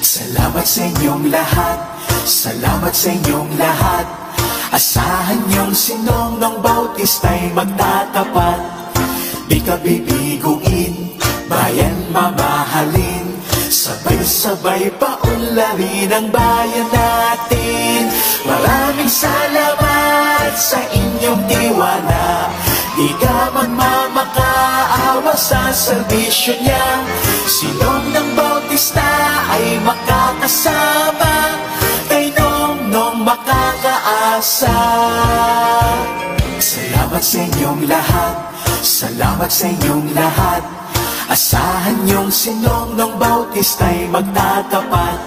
Salamat sa inyong lahat. Salamat sa inyong lahat. Asahan niyong si Nongnong Bautista'y magtatapat. Di ka bibiguin, bayan mamahalin. Sabay-sabay paunlarin ang bayan natin. Maraming salamat sa inyong tiwala. Di ka magmamakaawa sa serbisyo niya. Si Nongnong Bautista ay makakasama kay Nongnong makakaasa. Salamat sa inyong lahat. Salamat sa inyong lahat. Asahan niyong si Nongnong Bautista'y magtatapat.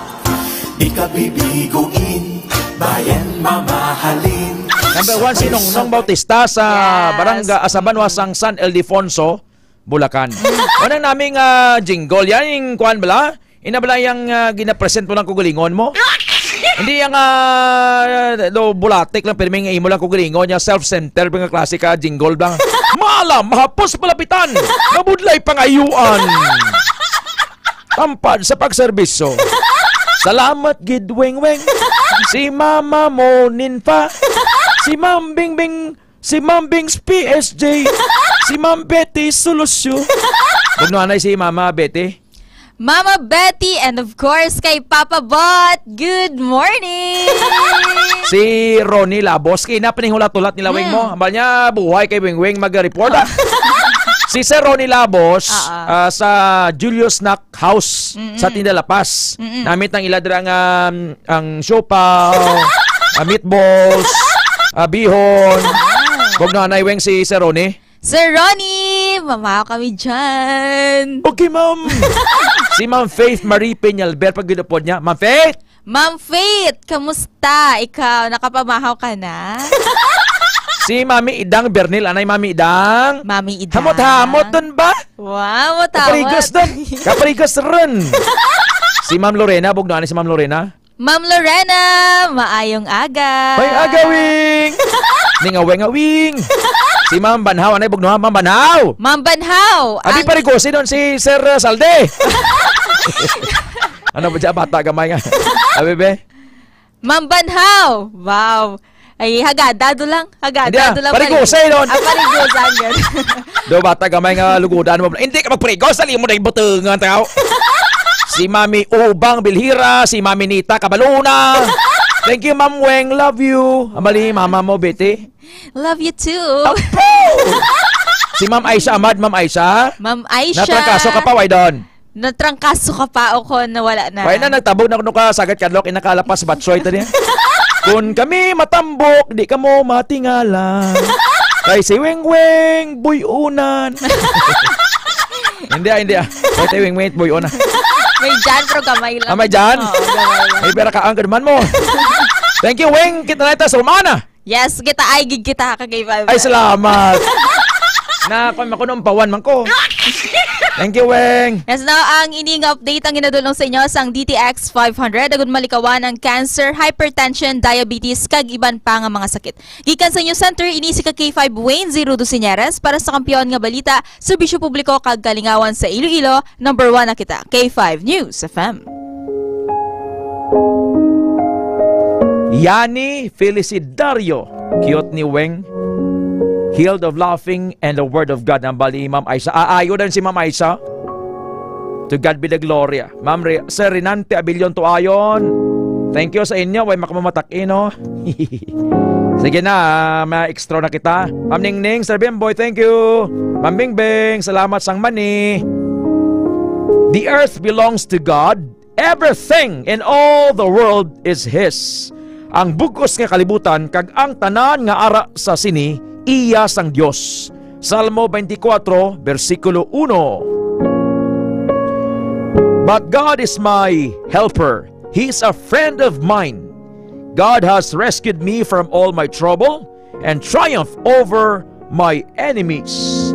Di ka bibiguin, bayan mamahalin. Number one, si Nongnong Bautista sa Yes. Barangay, ah, sa Banwa sang San Ildefonso, Bulacan. Anang naming, ah, jingle. Yan yung kuwan bala? Ina bala yung, ah, ginapresent mo lang kugalingon mo? Hindi yung, ah, do, bulatik lang, pirmi nga imo lang kugalingon. Yung self-centered nga klase ka jingle bala. Maalam, mahapos malapitan, mabudlay pangayuan. Tampad sa pagserbisyo. Salamat gid, Weng Weng. Si Mama mo, Ninfa. Si Ma'am Bing Bing, si Ma'am Bing's P S J. Si Ma'am Betty Solusyo. Bugno anay si Mama Betty. Mama Betty, and of course, kay Papa Bot. Good morning! Si Ronnie Labos, kay na panihulat-hulat nila, Weng mo. Mm. Ambal niya, buhay kay Weng Weng mag-report, ah. Si Sir Ronnie Labos, Oo. ah, sa Julius Snack House Mm-mm. sa Tinda La Paz. Mm-mm. Namit ang ila dira nga, um, ang siopaw, ah, meatballs, ah, bihon. Ah. Bugno anay, Weng, si Sir Ronnie. Sir Ronnie, mamaw kami dyan. Okay, ma'am. Si Ma'am Faith Marie Peñalver, pag ginupod niya. Ma'am Faith! Ma'am Faith, kamusta? Ikaw, nakapamahaw ka na? Si Mami Idang Bernil, anay Mami Idang? Mami Idang. Hamot-hamot dun ba? Wow, hamot-hamot. Kaparigos dun. Kaparigos run. Si Ma'am Lorena, bugno anay si Ma'am Lorena? Ma'am Lorena, maayong aga. Maayong aga, Wing! Ning aweng-awing! Si Ma'am Banhaw, anay bugno ha, Ma'am Banhaw! Ma'am Banhaw, Abi ang pa rin ko, sino si Sir, uh, Salde? Ano ba dyan, bata gamay nga? Abi, be? Ma'am Banhaw! Wow! Ay, hagada do lang. Hagada Hindi, ah, do lang. Parigosay, don. Ah, parigosay, yun. Do, bata gamay nga lugudan mo. Hindi ka magparigos, dali mo na yung butungan, tao. Si Mami Ubang Bilhira, si Mami Nita Cabaluna. Thank you, Ma'am Weng. Love you. Ambali, mama mo, Betty. Love you too. Apo! Si Ma'am Aisha Ahmad, Ma'am Aisha. Ma'am Aisha. Natrangkaso ka pa, way doon? Natrangkaso ka pa o kon nawala na? Way na, nagtabog na kuno ka, sagad kadlok, inakalapas, batsoy, tani. Kun kami matambok, di ka mo matingala. Kay si Weng Weng, buy-unan. Hindi ah, hindi ah. Kay si Weng Weng, buy-una. May Jan, pero gamay lang. Ah, may Jan? Oo, gamay lang. Ay, pera ka, ang ganaman mo. Thank you, Weng. Kita na ito sa umana. Yes, kita ay gig kita, ka K five. Ay, salamat. Na, kung makuno, pawan man ko. Thank you, Weng. Yes, now, ang ining update ang ginadulong sa inyo sang D T X five hundred, agud malikawan ang cancer, hypertension, diabetes, kag iban pa nga mga sakit. Gikan sa inyo center, ini si ka K five Wayne Zero Dusiñeres para sa Kampiyon nga Balita, Serbisyo Publiko kag Kalingawan sa Iloilo, number one na kita, K five News F M. Yani Felicidario, cute ni Weng. Healed of laughing and the word of God. Ang bali, Ma'am Aisha. Aayo din si Ma'am Aisha. To God be the glory. Ma'am Re-, Sir Renante Abilion Tuayon. Thank you sa inyo. Way makamamatak-in, no? Sige na, ah, ma-extra na kita. Ma'am Ningning, Sir Bimboy, thank you. Ma'am Bingbing, salamat sang mani. The earth belongs to God. Everything in all the world is His. Ang bug-os nga kalibutan kag ang tanan nga ara sa sini iya sang Dios. Salmo twenty-four, bersikulo uno. But God is my helper. He is a friend of mine. God has rescued me from all my trouble and triumph over my enemies.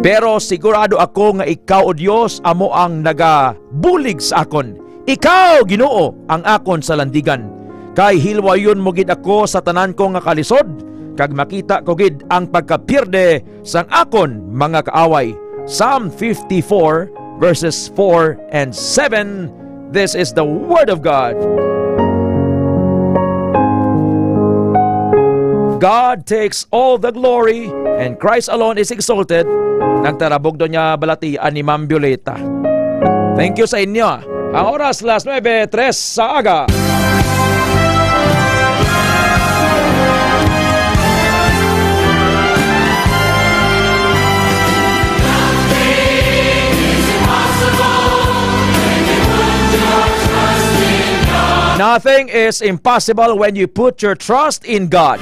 Pero sigurado ako nga ikaw, O Dios, amo ang nagabulig sa akon. Ikaw, Ginoo, ang akon salandigan. Kay hilwayon mo gid ako sa tanan ko nga kalisod, kag makita ko gid ang pagkapierde sang akon mga kaaway. Psalm fifty-four, verses four and seven. This is the word of God. God takes all the glory and Christ alone is exalted. Nagtarabog daw niya balatian ni Ma'am Violeta. Thank you sa inyo. Ang oras, las nuebe tres sa aga. Nothing is impossible when you put your trust in God.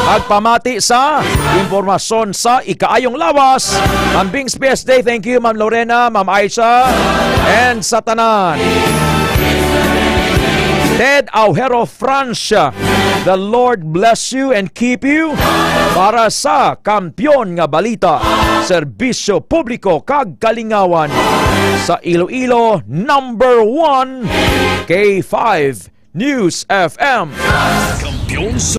Magpamati sa impormasyon sa ikaayong lawas. Ma'am Bings P S Day, thank you. Ma'am Lorena, Ma'am Aisha, and sa tanan. Ted Aujero Francia, the Lord bless you and keep you. Para sa Kampiyon nga Balita, Serbisyo Publiko kag Kalingawan sa Iloilo, number one, K five News F M. Kampiyon sa